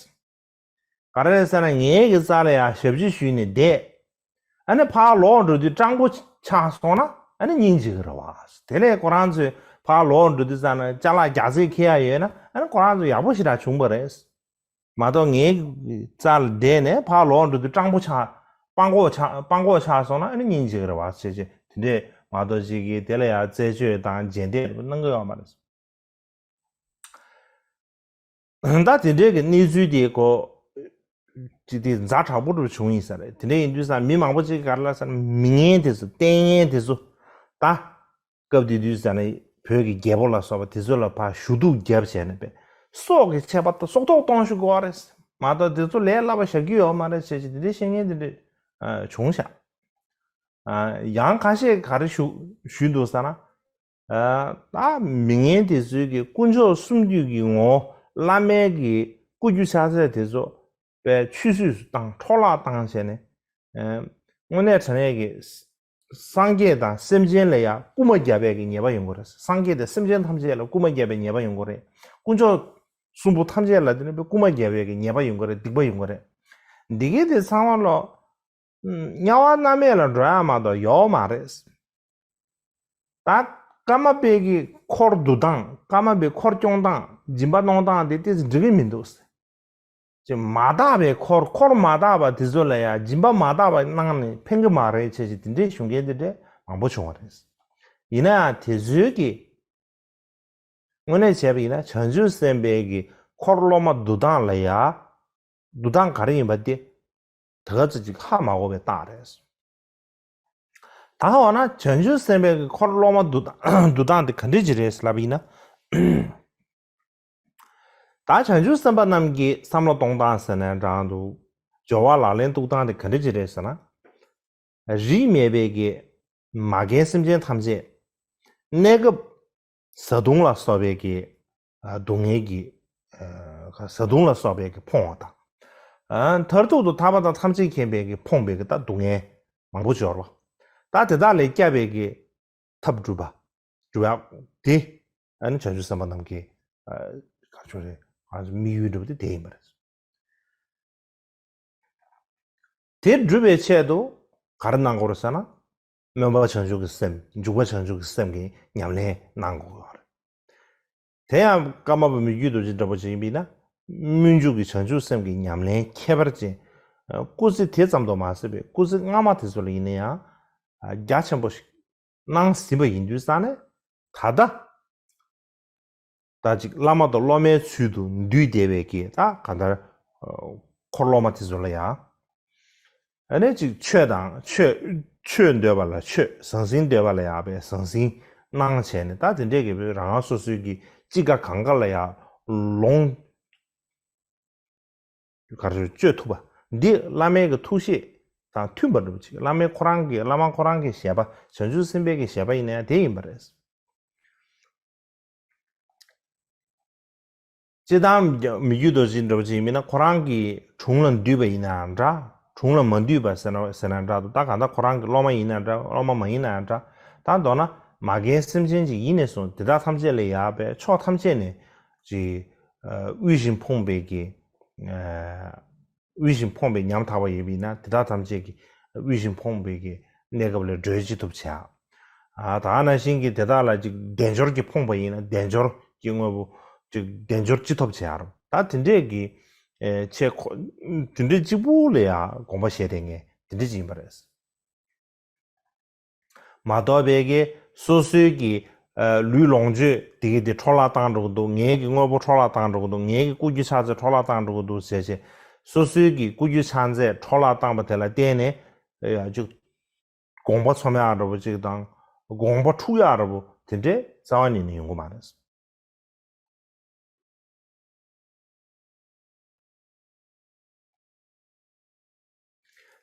ག་རེ་རེད་ཟེར་ན། ངའི་གི་རྩ་ལ་ཡང་ཞབས་ཕྱི་ཞུས་ནས་བསྡད། ཨ་ནི་ཕར་ལོག་འགྲོ་དུས་སྤྲང་པོ་ཆགས་སོང་ན་ཨ་ནི་སྙིང་རྗེ་གི་རེད་བ། དེ་ལས་ཁོ་རང་ཚོས་ཕར་ལོག་འགྲོ་དུས་ཙམ་ན་ཅ་ལག་རྒྱགས་ཚད་འཁྱེར་ཡག་ཡོད་ན་ཨ་ནི་ཁོ་རང་ཚོ་ཡག་པོ་ཞེ་དྲག་བྱུང་བ་རེད། མ་གཏོགས་ངའི་རྩ་ལ་བསྡད་ནས་ཕར་ལོག་འགྲོ་དུས་སྤྲང་པོ་ཆགས། སྤྲང་པོ་ཆགས། སྤྲང་པོ་ཆགས་སོང་ན་ཨ་ནི་སྙིང་རྗེ་གི་རེད་བ་ཟེར་བྱས། དེ་འདྲས་མ་གཏོགས་ཅིག་གིས་དེ་ལ་ཡང་རྩད་གཅོད་དང་རྗེས་འདེད་གནང་གི་ཡོད་མ་རེད། ད་དེ་འདྲས་ཀྱི་གནས་ཚུལ་དེ་གོ་ཅིག་དེ་ཛ་དྲག་པོ་འདྲ་བྱུང་ཡིན་ས་རེད། དེ་འདྲས་ཡིན་དུས་ཙང་མི་མང་པོ་ཅིག་ག་རེ་ལབ་ཟེར་ན། མི་ངན་དེ་ཚོ། ལྟས་ངན་དེ་ཚོ། ད་སྐབས་དེ་དུས་ཙ་ན་བོད་ཀྱི་རྒྱལ་པོ་ལ་སོགས་པ་དེ་ཚོ་ལ་ཕར་ཞུ་གཏུག་བརྒྱབ་བྱས་ནས་པས་སྲོག་གི་ཆད་པ་སྲོག་ཐོག་གཏོང་ཞུ་དགོས་པ་རེད། མ་གཏོགས་དེ་ཚོ་ལས་སླ་པོ་བཞག་རྒྱུ་ཡོད་མ་རེད་ཟེར་བྱས། དེ་འདྲའི་བཤད་མཁན་དེ་འདྲ་བྱུང་ཤག་ཡང་ཁ་ཤས་ག་རེ་ཞུ་ཞུས་འདུག་ཟེར་ན། ད་མི་ངན་དེ་ཚོའི་གི་དཀོན་མཆོག་གསུམ་འདུས་ཀྱི་ངོ་བོ་བླ་མའི་གི་སྐུ་རྒྱུ་ཕྱག་མཛོད་དེ་ཚོ་པའི་ཆུད་ཟོས་སུ་བཏང་། འཕྲོ་བརླག་བཏང་བྱས་ནས། དངོས་གནས་དྲང་གནས་ཀྱི་སངས་རྒྱས་དང་སེམས་ཅན་ལ་ཡང་རྐུ་མ་བརྒྱབ་པའི་གི་ཉེས་པ་ཡོང་གི་རེད། སངས་རྒྱས་དང་སེམས་ཅན་ཐམས་ཅད་ལ་རྐུ་མ་བརྒྱབ་པའི་ཉེས་པ་ཡོང་གི་རེད། དཀོན་མཆོག་གསུམ་པོ་ཐམས་ཅད་ལ་དེ་ནི་རྐུ་མ་བརྒྱབ་པའི་གི་ཉེས་པ་ཡོང་གི་རེད། སྡིག་པ་ཡོང་གི་རེད། འདི་གའི་དེ་ཚང་མ་ལོ། དམྱལ་བ་མནར་མེད་ལ་འགྲོ་ཡ་མ་གཏོགས་ཡོད་མ་རེད། ད་ཀརྨ་པའི་གི་འཁོར་བསྡུ་སྟངས། ཀརྨ་པའི་འཁོར་སྐྱོང་སྟངས། སྦྱིན་པ་གནང་སྟངས་དེ་ཏོག་ཙམ་འགྲིག་གི་མི་འདུག་ཅེས། མ་དག་པའི་འཁོར། འཁོར་མ་དག་པ་དེ་ཚོ་ལ་ཡང་སྦྱིན་པ་མ་དག་པ་གནང་ནས་ཕན་གི་མ་རེད་ཅེས་ཅིག་དེ་འདྲའི་ཞུ་མཁན་དེ་འདྲ་མང་པོ་བྱུང་བ་རེད། ཡིན་ན་ཡང་དེ་ཚོའི་གི་དངོས་གནས་བྱས་པ་ཡིན་ན་བྱང་ཆུབ་སེམས་དཔའི་གི་འཁོར་སློབ་མ་བསྡུ་སྟངས་ལ་ཡང་། བསྡུ་སྟངས་ག་རེ་ཡིན་པ་དེ་ད་ག་ཙམ་ཅིག་ཧ་མ་གོ་བའི་རྟགས་རེད། ད་འོ་ན་བྱང་ཆུབ་སེམས་དཔའི་གི་འཁོར་སློབ་མ་བསྡུ་སྟངས་བསྡུ་སྟངས་དེ་ག་འདྲ་ཅིག་རེད་ལབ་པ་ཡིན་ན། ད་བྱང་ཆུབ་སེམས་དཔའ་རྣམས་ཀྱི་བསམ་བློ་གཏོང་སྟངས་ཟེར་ནའང་འདྲ་འདུག་སྦྱོར་བ་ལག་ལེན་གཏུག་སྟངས་དེ་ག་འདྲ་ཅིག་རེད་ཟེར་ན། རིས་མེད་པའི་གི་མ་རྒན་སེམས་ཅན་ཐམས་ཅད་གནས་སྐབས་བཟའ་བཏུང་ལ་སོགས་པའི་གི་སྡུག་བསྔལ་གྱི་བཟའ་བཏུང་ལ་སོགས་པའི་གི་ཕོངས་པ་དང་། མཐར་ཐུག་ཏུ་ཐར་པ་དང་ཐམས་ཅད་མཁྱེན་པའི་གི་ཕོངས་པའི་གི་ད་སྡུག་བསྔལ་མང་པོ་སྦྱོར་བ། ད་དེ་དག་ལས་སྐྱབས་པའི་གི་ཐབས་སྒྲུབ་པ། སྒྲུབ་ཡག་དེ་ཨ་ནི་བྱང་ཆུབ་སེམས་དཔའ་རྣམས་ཀྱི་ག་ཅོ་རེད། ང་ཚོ་དམིགས་ཡུལ་འདྲ་པོ་དེ་དེ་ཡིན་པ་རེད། དེ་སྒྲུབ་པའི་ཆེད་དུ་ག་རེ་གནང་དགོས་རེད་ཟེར་ན། སྨོན་པ་བྱང་ཆུབ་ཀྱི་སེམས། འཇུག་པ་བྱང་ཆུབ་ཀྱི་སེམས་ཀྱི་ཉམས་ལེན་གནང་དགོས་ཀྱི་ཡོད་རེད། དེ་ཡང་ཀརྨ་པ་མི་བསྐྱོད་རྡོ་རྗེ་འདྲ་པོ་ཅིག་ཡིན་པས་ན། སྨོན་འཇུག་གི་བྱང་ཆུབ་སེམས་ཀྱི་ཉམས་ལེན་ཁྱད་པར་ཅན། སྐུ་ཚེ་དེ་ཙམ་དུ་མ་ཟད་པའི་སྐུ་ཚེ་སྔ་མ་དེ་ཚོ་ལ་ཡིན་ན་ཡང་རྒྱ་ཆེན་པོ་ཞིག་ གནང་ཟིན་པ་ཡིན་དུས་ཙང་ནས། ད་ལྟ་ད་ཅིག་བླ་མ་དང་སློབ་མའི་ཚུལ་དུ་འདུས་བསྡད་པའི་གི་ད་གང་ལྟར་འཁོར་སློབ་མ་དེ་ཚོ་ལ་ཡང་། ཨ་ནི་ཅིག་ཆོས་དང་ཆོས་ཆོས་འདོད་པ་ལ་ཆོས། ཟང་ཟིང་འདོད་པ་ལ་ཡང་བའི་ཟང་ཟིང་གནང་བྱས་ནས། ད་དེ་འདྲས་ཀྱི་རང་རང་སོ་སོའི་གི་ཅི་དགའ་གང་དགའ་ལ་ཡང་ལོངས། ག་རེ་སྤྱོད་ཐུབ་པ་འདི་བླ་མའི་གི་ཐུགས་བཞེད་དང་མཐུན་པ་འདྲ་པོ་ཅིག་བླ་མའི་ཁོ་རང་གི་བླ་མ་ཁོ་རང་གི་བཞེད་པ། བྱང་ཆུབ་སེམས་དཔའི་གི་བཞེད་པ་ཡིན་ན་ཡང་དེ་ཡིན་པ་རེད། སྤྱིར་བཏང་མི་བརྒྱུད་རྡོ་རྗེ་འདྲ་པོ་ཅིག་ཡིན་ན། ཁོ་རང་གི་དྲུང་ལ་འདུས་པ་ཡིན་ནའང་འདྲ། དྲུང་ལ་མ་འདུས་པ་ཟེར་ན་ཟེར་ན་འདྲ་འདུག་ད་གང་ལྟར་ཁོ་རང་གི་སློབ་མ་ཡིན་ན་འདྲ། སློབ་མ་མ་ཡིན་ནའང་འདྲ། ད་མདོར་ན་མ་རྒན་སེམས་ཅན་ཅིག་ཡིན་ནས་བཟུང་དེ་དག་ཐམས་ཅད་ལ་ཡང་བའི་ཕྱོགས་ཐམས་ཅད་ནས་ཅིག་དབུལ་ཞིང་ཕོངས་པའི་གི་དབུལ་ཞིང་ཕོངས་པའི་ཉམ་ཐག་པ་ཡོད་པ་ཡིན་ན། དེ་དག་ཐམས་ཅད་ཀྱིས་དབུལ་ཞིང་ཕོངས་པའི་གི་གནས་སྐབས་ལས་སྒྲོལ་ཅི་ཐུབ་བྱ། ཨ་ད་ནང་བཞིན་གྱི་དེ་དག་ལ་ཅིག་དལ་འབྱོར་གྱིས་ཕོངས་པ་ཡིན་ན། དལ་འབྱོར་གྱི་དངོས་པོ་ཅིག་དལ་འབྱོར་ཅི་ཐུབ་བྱ་རོགས། ད་དེ་འདྲས་ཀྱི་ཨེ་ཆེ་ཁོ་དེ་འདྲས་གཅིག་པུ་ལ་ཡང་དགོངས་པ་བཞེས་བསྡད་མཁན་དེ་འདྲས་ཅིག་ཡིན་པ་རེད། མ་གཏོགས་པའི་གི་སོ་སོའི་གི་ཨ་ལུས་ལོངས་སྤྱོད་དེ་གི་དེ་འཕྲོ་བརླག་བཏང་འགྲོ་གི་འདུག་ངའི་གི་དངོས་པོ་འཕྲོ་བརླག་བཏང་འགྲོ་གི་འདུག་ངའི་གི་སྐུ་རྒྱུ་ཕྱག་རྫས་འཕྲོ་བརླག་བཏང་འགྲོ་གི་འདུག་ཟེར་བྱས། སོ་སོའི་གི་སྐུ་རྒྱུ་ཕྱག་རྫས་འཕྲོ་བརླག་བཏང་པ་དེ་ལ་བརྟེན་ནས་ཡ་ཅིག་དགོངས་པ་ཚོམ་ཡག་འདྲ་པོ་ཅིག་དང་། དགོངས་པ་འཁྲུག་ཡག་འདྲ་པོ་དེ་འདྲས་རྩ་བ་ཉིད་ནས་ཡོང་གི་མ་རེད།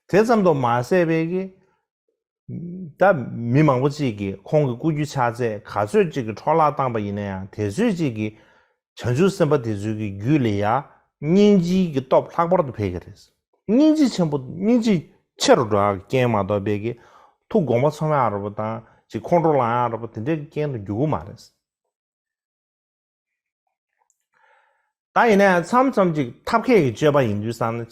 དེ་ཙམ་དུ་མ་ཟད་པའི་གི། ད་མི་མང་པོ་ཅིག་གིས་ཁོང་གི་སྐུ་རྒྱུ་ཕྱག་རྫས་ག་ཚོད་ཅིག་གི་འཕྲོ་བརླག་བཏང་པ་ཡིན་ན་ཡང་། དེ་ཚོད་ཅིག་གིས་བྱང་ཆུབ་སེམས་དཔའ་དེ་ཚོའི་གི་རྒྱུད་ལ་ཡང་སྙིང་རྗེའི་གི་སྟོབས་ལྷག་པར་དུ་འཕེལ་གི་རེད། སྙིང་རྗེ་ཆེན་པོ། སྙིང་རྗེ་ཆེ་རུ་འགྲོ་ཡག་གི་རྐྱེན་མ་གཏོགས་པའི་གི་ཐུགས་དགོངས་པ་ཚོམ་ཡག་འདྲ་པོ་དང་། ཅིག་ཁོང་ཁྲོ་ལངས་ཡག་འདྲ་པོ་དེ་འདྲའི་གི་རྐྱེན་དུ་འགྱུར་གི་མ་རེད། ད་ཡིན་ན་ཡང་མཚམས་མཚམས་ཅིག་ཐབས་མཁས་ཀྱི་སྤྱོད་པ་ཡིན་དུས་ཙང་ནས།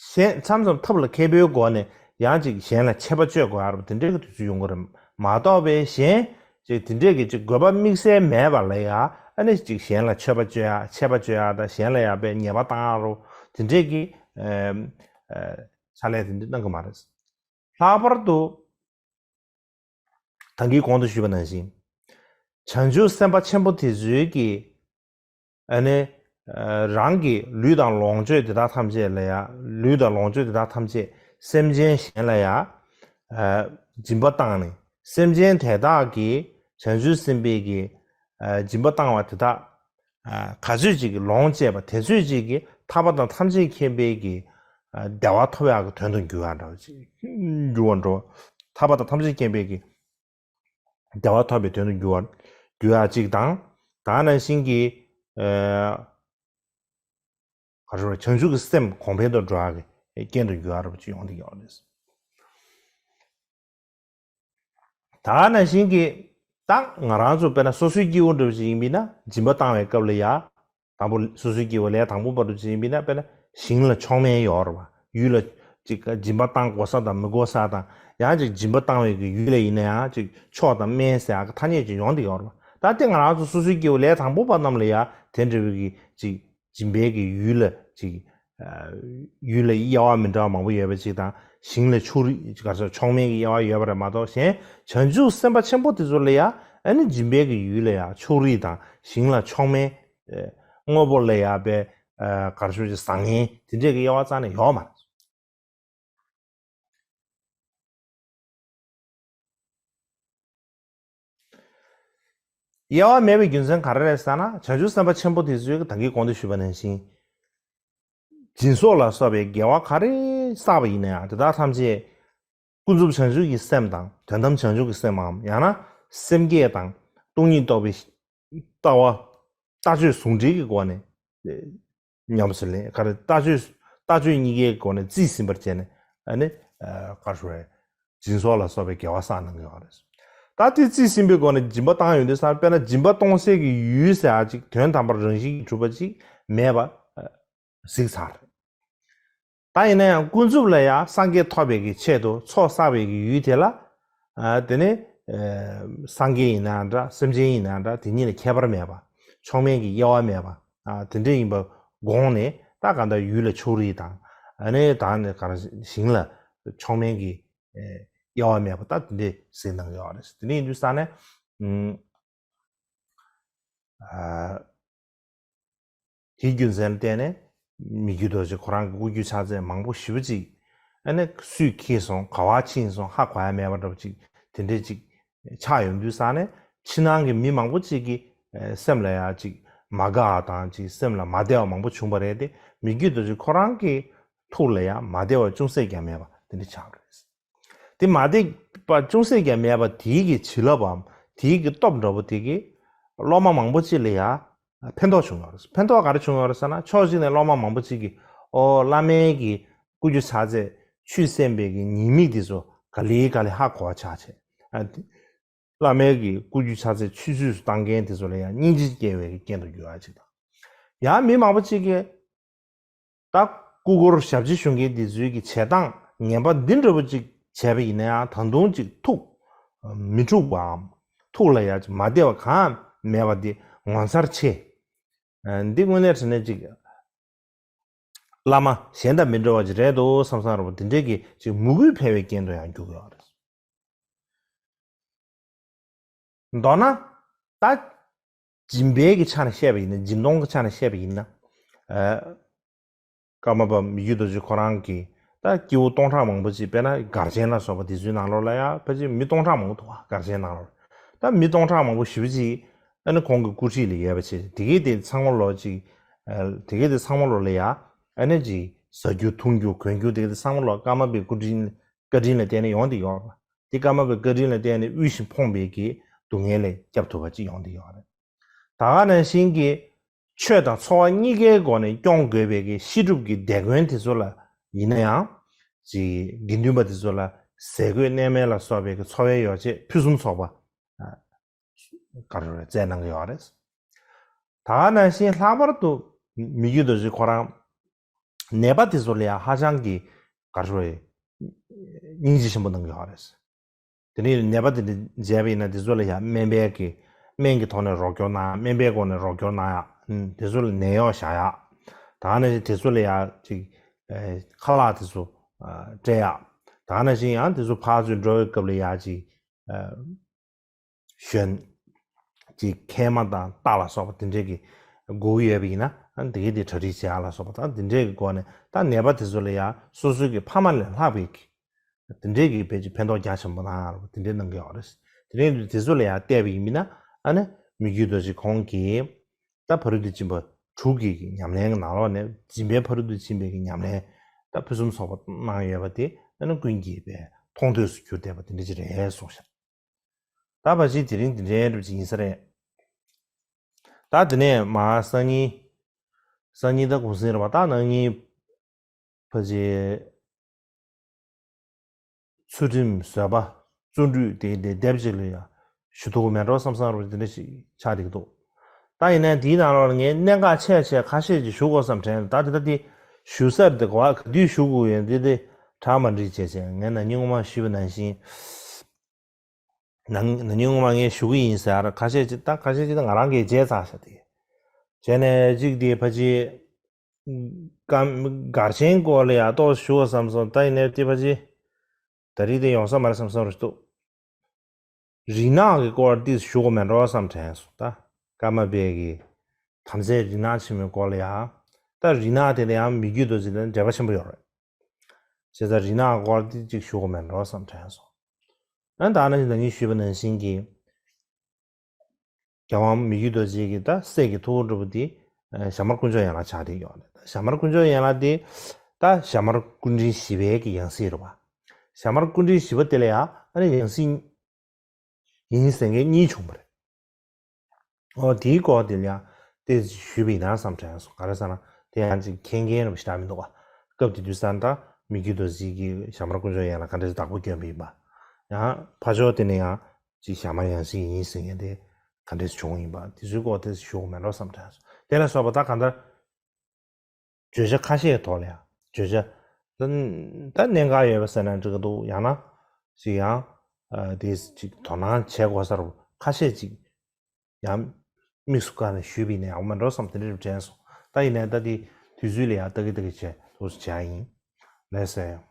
གཞན་མཚམས་མཚམས་ཐབས་ལ་མཁས་པོའི་སྒོ་ནས་ཡང་ཅིག་གཞན་ལ་ཆད་པ་གཅོད་དགོས་ཡག་འདྲ་པོ་དེ་འདྲའི་གི་དུས་ཚོད་ཡོང་གི་རེད། མ་གཏོགས་པའི་གཞན་ཅིག་དེ་འདྲའི་གི་ཅིག་དགོས་པ་དམིགས་བསལ་མེད་པ་ལ་ཡང་། ཨ་ནི་ཅིག་གཞན་ལ་ཆད་པ་གཅོད་ཡག་ཆད་པ་གཅོད་ཡག་དང་། གཞན་ལ་ཡང་དཔེ་ཉེས་པ་བཏང་ཡག་འདྲ་པོ་དེ་འདྲའི་གི་ཨ་ཨ་ཕྱག་ལས་དེ་འདྲ་གནང་གི་མ་རེད། ལྷག་པར་དུ་ད་གིན་གོང་དུ་ཞུས་པ་ནང་བཞིན། བྱང་ཆུབ་སེམས་དཔའ་ཆེན་པོ་དེ་ཚོའི་གི་ཨ་ནི་ཨ་རང་གི་ལུས་དང་ལོངས་སྤྱོད་དེ་དག་ཐམས་ཅད་ལ་ཡང་། ལུས་དང་ལོངས་སྤྱོད་དེ་དག་ཐམས་ཅད་སེམས་ཅན་གཞན་ལ་ཡང་ཨ་སྦྱིན་པ་བཏང་ནས། སེམས་ཅན་དེ་དག་གིས་བྱང་ཆུབ་སེམས་དཔའི་གི་ཨ་སྦྱིན་པ་བཏང་བ་དེ་དག་ཨ་ག་ཚོད་ཅིག་གིས་ལོངས་སྤྱད་པ་དེ་ཚོད་ཅིག་གིས་ཐར་པ་དང་ཐམས་ཅད་མཁྱེན་པའི་གི་ཨ་བདེ་བ་ཐོབ་ཡག་གི་དོན་དུ་འགྱུར་བ་འདྲ་པོ་ཅིག་འགྱུར་བ་འགྲོ། ཐར་པ་དང་ཐམས་ཅད་མཁྱེན་པའི་གི་བདེ་བ་ཐོབ་པའི་དོན་དུ་འགྱུར་བ་འགྱུར་ཡག་ཅིག་དང་། ད་ནང་བཞིན་གྱི་ཨ་ག་རེ་ཟེར། བྱང་ཆུབ་ཀྱི་སེམས་གོང་འཕེལ་དུ་འགྲོ་ཡག་གི་རྐྱེན་དུ་འགྱུར་ཡག་འདྲ་པོ་ཅིག་ཡོང་བསྡད་ཡོད་རེད། ད་ནང་བཞིན་གྱི་ད་ང་རང་ཚོ་དཔེར་ན་སོ་སོའི་སྐྱེ་བོ་འདྲ་པོ་ཅིག་ཡིན་པ་ཡིན་ན། སྦྱིན་པ་བཏང་བའི་སྐབས་ལ་ཡང་། དང་པོ་སོ་སོའི་སྐྱེ་བོ་ལས་དང་པོ་པ་འདྲ་པོ་ཅིག་ཡིན་པ་ཡིན་ན། དཔེར་ན་ཞིང་ལ་མཆོག་དམན་ཡོད་རེད་པ། ཡུལ་ལ་ཅིག་སྦྱིན་པ་བཏང་དགོས་ས་དང་མི་དགོས་ས་དང་། ཡང་ཅིག་སྦྱིན་པ་བཏང་བའི་གི་ཡུལ་ལ་ཡིན་ན་ཡང་ཅིག་མཆོག་དང་དམན་ཟེར་ཡག་གི་ཐ་སྙད་ཅིག་ཡོང་བསྡད་ཡོད་རེད་པ། ད་དེ་ང་རང་ཚོ་སོ་སོའི་སྐྱེ་བོ་ལས་དང་པོ་པ་རྣམས་ལ་ཡང་དེ་འདྲ་བའི་གི་ཅིག་སྦྱིན་པའི་གི་ཡུལ་ལ་ཅིག་ཨ་ཡུལ་ལ་དབྱེ་བ་མི་འདྲ་བ་མང་པོ་ཡོད་པ་ཅིག་དང་། ཞིང་ལ་ཕྱོགས་རིས་ག་རེ་ཟེར། མཆོག་དམན་གྱི་དབྱེ་བ་ཡོད་པ་རེད་མ་གཏོགས། གཞན་བྱང་ཆུབ་སེམས་དཔའ་ཆེན་པོ་དེ་ཚོ་ལ་ཡང་ཨ་ནི་སྦྱིན་པའི་གི་ཡུལ་ལ་ཡང་ཕྱོགས་རིས་དང་། ཞིང་ལ་མཆོག་དམན་ཨ་དངོས་པོ་ལ་ཡང་དཔེ་ཨ་ག་རེ་ཟེར། བཟང་ངན་དེ་འདྲས་ཀྱི་དབྱེ་བ་རྩ་ནས་ཡོད་མ་རེད། དབྱེ་བ་མེད་པའི་རྒྱུ་མཚན་ག་རེ་རེད་ཟེར་ན། བྱང་ཆུབ་སེམས་དཔའ་ཆེན་པོ་དེ་ཚོས་ད་གིན་གོང་དུ་ཞུས་པ་ནང་བཞིན། སྦྱིན་སོགས་ལ་སོགས་པའི་དགེ་བ་ག་རེ་བསགས་པ་ཡིན་ན་ཡང་། དེ་དག་ཐམས་ཅད་ཀུན་རྫོབ་བྱང་ཆུབ་ཀྱི་སེམས་དང་། དོན་དམ་བྱང་ཆུབ་ཀྱི་སེམས་འམ། ཡང་ན་སེམས་བསྐྱེད་དང་སྟོང་ཉིད་རྟོགས་པའི་ལྟ་བ། ལྟ་སྤྱོད་ཟུང་འབྲེལ་གྱི་སྒོ་ནས་ཉམས་སུ་ལེན། ག་རེ། ལྟ་སྤྱོད། ལྟ་སྤྱོད་གཉིས་ཀའི་སྒོ་ནས་རྩིས་ཟིན་པར་བྱས་ནས། ཨ་ནི་ཨ་ག་རེ་ཟེར། སྦྱིན་སོགས་ལ་སོགས་པའི་དགེ་བ་བསགས་གནང་གི་ཡོད་རེད། ད་དེ་རྩིས་ཟིན་པའི་སྒོ་ནས་སྦྱིན་པ་བཏང་ཡོང་དུས་ཙང་། དཔེར་ན་སྦྱིན་པ་གཏོང་སའི་གི་ཡུལ་ཟེར་ཡག་ཅིག་དོན་དམ་པར་རང་བཞིན་གྱིས་གྲུབ་པ་ཅིག་མེད་པ་གཟིགས་ཚར་རེད། ད་ཡིན་ན་ཡང་ཀུན་རྫོབ་ལ་ཡང་སངས་རྒྱས་ཐོབ་པའི་གི་ཆེད་དུ་ཚོགས་བསགས་པའི་གི་ཡུལ་དེ་ལ། ཨ་དེ་ནི་ཨ་སངས་རྒྱས་ཡིན་ནའང་འདྲ། སེམས་ཅན་ཡིན་ནའང་འདྲ། དེ་གཉིས་ལ་ཁྱད་པར་མེད་པ། མཆོག་དམན་གྱི་དབྱེ་བ་མེད་པ། ཨ་དེ་འདྲ་ཡིན་པ་དགོངས་ནས། ད་གང་ལྟར་ཡུལ་ལ་ཕྱོགས་རིས་དང་། ཨ་ནི་ད་ནི་ག་རེ། ཞིང་ལ་མཆོག་དམན་གྱི་ཨེ་ དབྱེ་བ་མེད་པ་ད་དེ་འདྲས་གཟིགས་གནང་གི་ཡོད་རེད། དེ་འདྲ་ཡིན་དུས་ཙང་ནས་ཨ། དེའི་རྒྱུ་མཚན་ལ་བརྟེན་ནས་མི་བསྐྱོད་རྡོ་རྗེ་ཁོ་རང་གི་སྐུ་རྒྱུ་ཕྱག་རྫས་མང་པོ་ཞེ་པོ་ཅིག་ཨ་ནི་སུས་འཁྱེར་སོང་ག་བ་ཕྱིན་སོང་ཧ་གོ་ཡ་མེད་པ་འདྲ་པོ་ཅིག་དེ་འདྲས་ཅིག་ཆགས་ཡོང་དུས་ཙང་ནས་ཕྱི་ནང་གི་མི་མང་པོ་ཅིག་གི་སེམས་ལ་ཡ་ཅིག་མ་དགའ་བ་དང་ཅིག་སེམས་ལ་མ་བདེ་བ་མང་པོ་བྱུང་བ་རེད་དེ་མི་བསྐྱོད་རྡོ་རྗེ་ཁོ་རང་གི་ཐུགས་ལ་ཡ་མ་བདེ་བ་ཅུང་ཟད་ཀྱང་མེད་པ་དེ་འདྲས་ཆགས་པ་རེད། དེ་མ་བདེ་བ་ཅུང་ཟད་ཀྱང་མེད་པ་དེའི་གི་བྱིན་རླབས་བམ་དེའི་གི་སྟོབས་འདྲ་པོ་དེ་གི་སློབ་མ་མང་པོ་ཅིག་ལ་ཡ་ཕན་ཐོགས་བྱུང་ཡོད་རེད། ཕན་ཐོགས་ག་རེ་བྱུང་ཡོད་རེད་ཟེར་ན་ཕྱོགས་གཅིག་ནས་སློབ་མ་མང་པོ་ཅིག་གིས་ཨོ་བླ་མའི་གི་སྐུ་རྒྱུ་ཕྱག་རྫས་ཆུད་གསན་པའི་གི་ཉེས་དམིགས་དེ་ཚོ་ག་ལེ་ག་ལེ་ཧ་གོ་བ་ཆགས་བྱས། ཨ་དེ་བླ་མའི་གི་སྐུ་རྒྱུ་ཕྱག་རྫས་ཆུད་ཟོས་སུ་བཏང་མཁན་དེ་ཚོ་ལ་ཡང་སྙིང་རྗེ་སྐྱེ་བའི་གི་རྐྱེན་དུ་འགྱུར་བ་ཅིག་དང་། ཡང་མི་མང་པོ་ཅིག་གིས་ད་སྐུ་འཁོར་ཞབས་ཕྱི་ཞུ་མཁན་འདི་ཚོའི་གི་བྱེད་སྟངས་ངན་པ་འདི་འདྲ་པོ་ཅིག་བྱས་པ་ཡིན་ན་ཡང་ད་དུང་ཅིག་ཐུགས་མི་འཁྲུགས་པའམ་ཐུགས་ལ་ཡ་ཅིག་མ་བདེ་བ་གང་མེད་པ་འདི་ངོ་མཚར་ཆེ། འདི་དངོས་གནས་དྲང་གནས་ཅིག་བླ་མ་གཞན་དང་མི་འདྲ་བ་ཅིག་རེད་འདུག་བསམ་བསམ་རེད་པ་འདི་འདྲས་ཀྱི་ཅིག་མོས་གུས་འཕེལ་བའི་རྐྱེན་དུ་ཡང་འགྱུར་གི་ཡོད་རེད། མདོར་ན། ད། སྦྱིན་པའི་གི་ཆ་ནས་བཤད་པ་ཡིན་ན་སྦྱིན་གཏོང་གི་ཆ་ནས་བཤད་པ་ཡིན་ན། ཨ། ཀརྨ་པ་མི་བསྐྱོད་རྡོ་རྗེ་ཁོ་རང་གིས་ད་སྐྱེ་བོ་སྟོང་ཕྲག་མང་པོ་ཅིག་དཔེར་ན་སྒར་ཆེན་ལ་སོགས་པ་དེ་ཚོའི་ནང་ལོགས་ལ་ཡང་ཕལ་ཆེར་མི་སྟོང་ཕྲག་མང་པོ་འདུག་བ་སྒར་ཆེན་ནང་ལོགས་ལ། ད་མི་སྟོང་ཕྲག་མང་པོ་ཞེ་པོ་ཅིག་ཨ་ནི་ཁོང་གི་སྐུ་ཁྲིད་ལ་ཡོད་པ་བྱས་དེ་གས་དེ་ཚང་མ་ལོག་ཅིག་ཨ། དེ་གས་དེ་ཚང་མ་ལོག་ལ་ཡ་ཨ་ནི་ཅིག་ཟ་རྒྱུ་འཐུང་རྒྱུ་གོན་རྒྱུ་དེ་གས་དེ་ཚང་མ་ལོག་ཀརྨ་པའི་སྐུ་དྲིན་བཀའ་དྲིན་ལ་བརྟེན་ནས་ཡོང་བསྡད་ཡོད་རེད། དེ་ཀརྨ་པའི་བཀའ་དྲིན་ལ་བརྟེན་ནས་དབུལ་ཞིང་ཕོངས་པའི་གི་སྡུག་བསྔལ་ལས་སྐྱབས་ཐུབ་པ་ཅིག་ཡོང་བསྡད་ཡོད་རེད། ད་ག་ནང་བཞིན་གྱི་ཆོས་དང་འཚོ་བ་གཉིས་ཀའི་སྒོ་ནས་སྐྱོང་དགོས་པའི་གི་ཤེས་སྒྲུབ་ཀྱི་སྡེ་དགོན་དེ་ཚོ་ལ་ཡིན་ན་ཡང་། ཅིག་དགེ་འདུན་པ་དེ་ཚོ་ལ་ཟས་གོས་གནས་མལ་ལ་སོགས་པའི་གི་འཚོ་བའི་ཡོ་བྱད་ཕུན་སུམ་ཚོགས་པ། ག་རེ་རེད་བསྩལ་གནང་གི་ཡོད་རེད། ད་ག་ནང་བཞིན་ལྷག་པར་དུ་མི་བསྐྱོད་རྡོ་རྗེ་ཁོ་རང་ནད་པ་དེ་ཚོ་ལ་ཡང་ཧ་ཅང་གི་ག་རེ་རེད། སྙིང་རྗེ་ཆེན་པོ་གནང་གི་ཡོད་རེད། དེ་ནས་ནད་པ་དེ་འདྲ་མཇལ་བ་ཡིན་ན་དེ་ཚོ་ལ་ཡང་སྨན་པའི་གི་སྨན་གྱི་ཐོག་ནས་རོགས་སྐྱོར་གནང་ཡ་སྨན་པའི་སྒོ་ནས་རོགས་སྐྱོར་གནང་ཡ་དེ་ཚོ་ལ་ནད་གཡོག་བཞག་ཡ། ད་ག་ནང་བཞིན་དེ་ཚོ་ལ་ཡང་ཅིག་ཁ་ལག་དེ་ཚོ་སྤྲད་ཡ། ད་ག་ནང་བཞིན་ཡང་དེ་ཚོ་ཕར་ཚུར་འགྲོ་བའི་སྐབས་ལ་ཡང་ཅིག་གཞོན། ཅིག་མཁལ་མ་དང་རྟ་ལ་སོགས་པ་དེ་འདྲས་ཀྱི་དགོས་ཀྱི་ཡོད་པ་ཡིན་ན་ཨ་ནི་དེ་གའི་དེ་གྲ་སྒྲིག་བྱེད་ཡག་ལ་སོགས་པ་དང་དེ་འདྲས་ཀྱི་སྒོ་ནས་ད་ནད་པ་དེ་ཚོ་ལ་ཡང་སོ་སོའི་གི་ཕ་མ་ལས་ལྷག་པའི་གི་དེ་འདྲས་ཀྱི་ཕལ་ཆེར་ཕན་ཐོགས་རྒྱ་ཆེན་པོ་གནང་ཡག་དེ་འདྲས་གནང་གི་ཡོད་རེད། དེ་རིང་དུ་དེ་ཚོ་ལ་ཡང་བལྟས་པ་ཡིན་ན་ཨ་ནི་མི་བསྐྱོད་རྡོ་རྗེ་ཁོང་གིས་ད་ཕ་རོལ་ཏུ་ཕྱིན་པ་དྲུག་གི་གི་ཉམས་ལེན་གྱི་ནང་ལོགས་ནས་སྦྱིན་པའི་ཕ་རོལ་ཏུ་ཕྱིན་པའི་གི་ཉམས་ལེན་ད་ཕུན་སུམ་ཚོགས་པ་གནང་ཡོད་པ་དེ་ཨ་ནི་ཀུན་གྱིས་དཔེ་མཐོང་ཐོས་སུ་གྱུར་བསྡད་པ་དེ་འདྲ་ཅིག་རེད་གསུངས་ཤག་ད་ཕལ་ཆེར་དེ་རིང་དེ་འདྲའི་འདྲ་ཅིག་ཡིན་ས་རེད། ད་དེ་ནས་མ་སང་ཉིན། སང་ཉིན་ད་གུང་སེང་རེད་པ། ད་གནངས་ཉིན་ཕལ་ཆེར་ཚུལ་ཁྲིམས་བཟོད་པ་བརྩོན་འགྲུས་དེ་དེ་སྡེབ་ཅིག་ལ་ཡང་ཞུ་ཐུབ་ཀྱི་མེད་འགྲོ་བསམ་བསམ་རེད་པ། དེ་འདྲ་ཞིག་ཆགས་བསྡད་ཀྱི་འདུག་ད་ཡིན་ནའི་དེའི་ནང་ལོགས་ལ་ངས་གནད་འགག་ཆེ་ཆེ་ཁ་ཤས་ཅིག་ཞུ་དགོས་བསམ་དྲན། ད་དེ་ད་དེ་ཞུ་ས་རེད་དེ་གོ་བ་ག་དུས་ཞུ་དགོས་ཡོད་འདི་དེ་གྲ་མ་འགྲིག་བྱས་བྱས་ངས་ན་ནིང་སྔོན་མ་ཞུས་པ་ནང་བཞིན། ན་ན་ནིང་སྔོན་མ་ངས་ཞུ་གི་ཡིན་ཟེར་ཁ་ཤས་ཅིག་ད་ཁ་ཤས་ཅིག་ད་ང་རང་གིས་བརྗེད་ཚར་ཤག་དེ། བྱས་ནས་གཅིག་དེ་ཕལ་ཆེར་སྐམ་སྒར་ཆེན་སྐོར་ལ་ཡང་ཏོག་ཙམ་ཞུ་བ་བསམ་སོང་། ད་ཡིན་ནའི་དེ་ཕལ་ཆེར་ད་རེས་དེ་ཡོང་ས་མ་རེད་བསམ་བསམ་རེད་འདུག་རིག་གནས་ཀྱི་སྐོར་ཏོག་ཙམ་ཞུ་དགོས་མེད་འགྲོ་བསམ་དྲན་སོང་། ད་ཀརྨ་པའི་གི་དམ་རྫས་རིག་གནས་ཆེན་མོའི་སྐོར་ལ་ཡང་ད་རིག་གནས་དེ་ལ་ཡང་མི་བསྐྱོད་རྡོ་རྗེ་དང་འབྲེལ་བ་ཆེན་པོ་ཡོད་རེད། བྱས་ཙང་རིག་གནས་སྐོར་དེ་གཅིག་ཞུ་དགོས་མེད་འགྲོ་བསམ་དྲན་སོང་། ཨ་ད་ནི་ད་ངས་ཞུས་པ་ནང་བཞིན་གྱི་རྒྱལ་དབང་མི་བསྐྱོད་རྡོ་རྗེ་གི་ད་སྲས་ཀྱི་ཐུ་བོ་འདྲ་པོ་དེ་ཞྭ་དམར་དཀོན་མཆོག་ཡན་ལག་ཆགས་བསྡད་ཡོད་རེད། ཞྭ་དམར་དཀོན་མཆོག་ཡན་ལག་དེ་ད་ཞྭ་དམར་སྐུ་ཕྲེང་བཞི་པའི་གི་ཡང་སྲིད་རེད་པ། ཞྭ་དམར་སྐུ་ཕྲེང་བཞི་པ་དེ་ལ་ཡང་ཨ་ནི་ཡང་སྲིད་ཡིན་ཟེར་མཁན་གཉིས་བྱུང་བ་རེད། ཨོ་དེའི་སྐོར་དེ་ཡང་དེ་ཞུས་པ་ཡིན་ན་བསམ་དྲན་སོང་། ག་རེ་ཟེར་ན་དེ་ཡང་ཅིག་མཁྱེན་མཁན་རེད་པ་ཞེ་དྲག་མི་འདུག་ག་སྐབས་དེ་དུས་ཙང་ད་མི་བསྐྱོད་རྡོ་རྗེ་གིས་ཞྭ་དམར་དཀོན་མཆོག་ཡན་ལག་ག་འདྲས་བདག་པོ་བསྐྱོན་པ་ཡིན་པ། ཡང་ཕར་ཕྱོགས་དེ་ནས་ཡང་ཅིག་ཞྭ་དམར་ཡང་སྲིད་ཡིན་ཟེར་མཁན་དེ་ག་འདྲས་བྱུང་ཡིན་པ་དེ་ཚོའི་སྐོར་དེ་ཞུ་དགོས་མེད་འགྲོ་བསམ་དྲན་སོང་། དེ་ལ་སོགས་པ་ད་གང་ལྟར། བརྗོད་བྱ་ཁ་ཤས་ཐོག་ལ་ཡང་བརྗོད་བྱ་ད་ད་གནད་འགག་ཡོད་པ་ཟེར་ན་འགྲིག་གི་འདུག་ཡང་ན་ཅིག་ཡང་ཨ་དེ་ཅིག་དོ་སྣང་བྱེད་དགོས་ས་རུ་ཁ་ཤས་ཅིག་ཡང་དམིགས་སུ་བཀར་ནས་ཞུས་པ་ཡིན་ན་ཡག་པོ་མེད་འགྲོ་བསམ་དེ་འདྲ་རེ་དྲན་སོང་། ད་ཡིན་ནའི་ད་དེ་དུས་ཚོད་ལ་ཡང་ལྟ་གི་ལྟ་གི་བྱས་འདུག་སེ་བྱས་ཡིན། ལགས་སེ།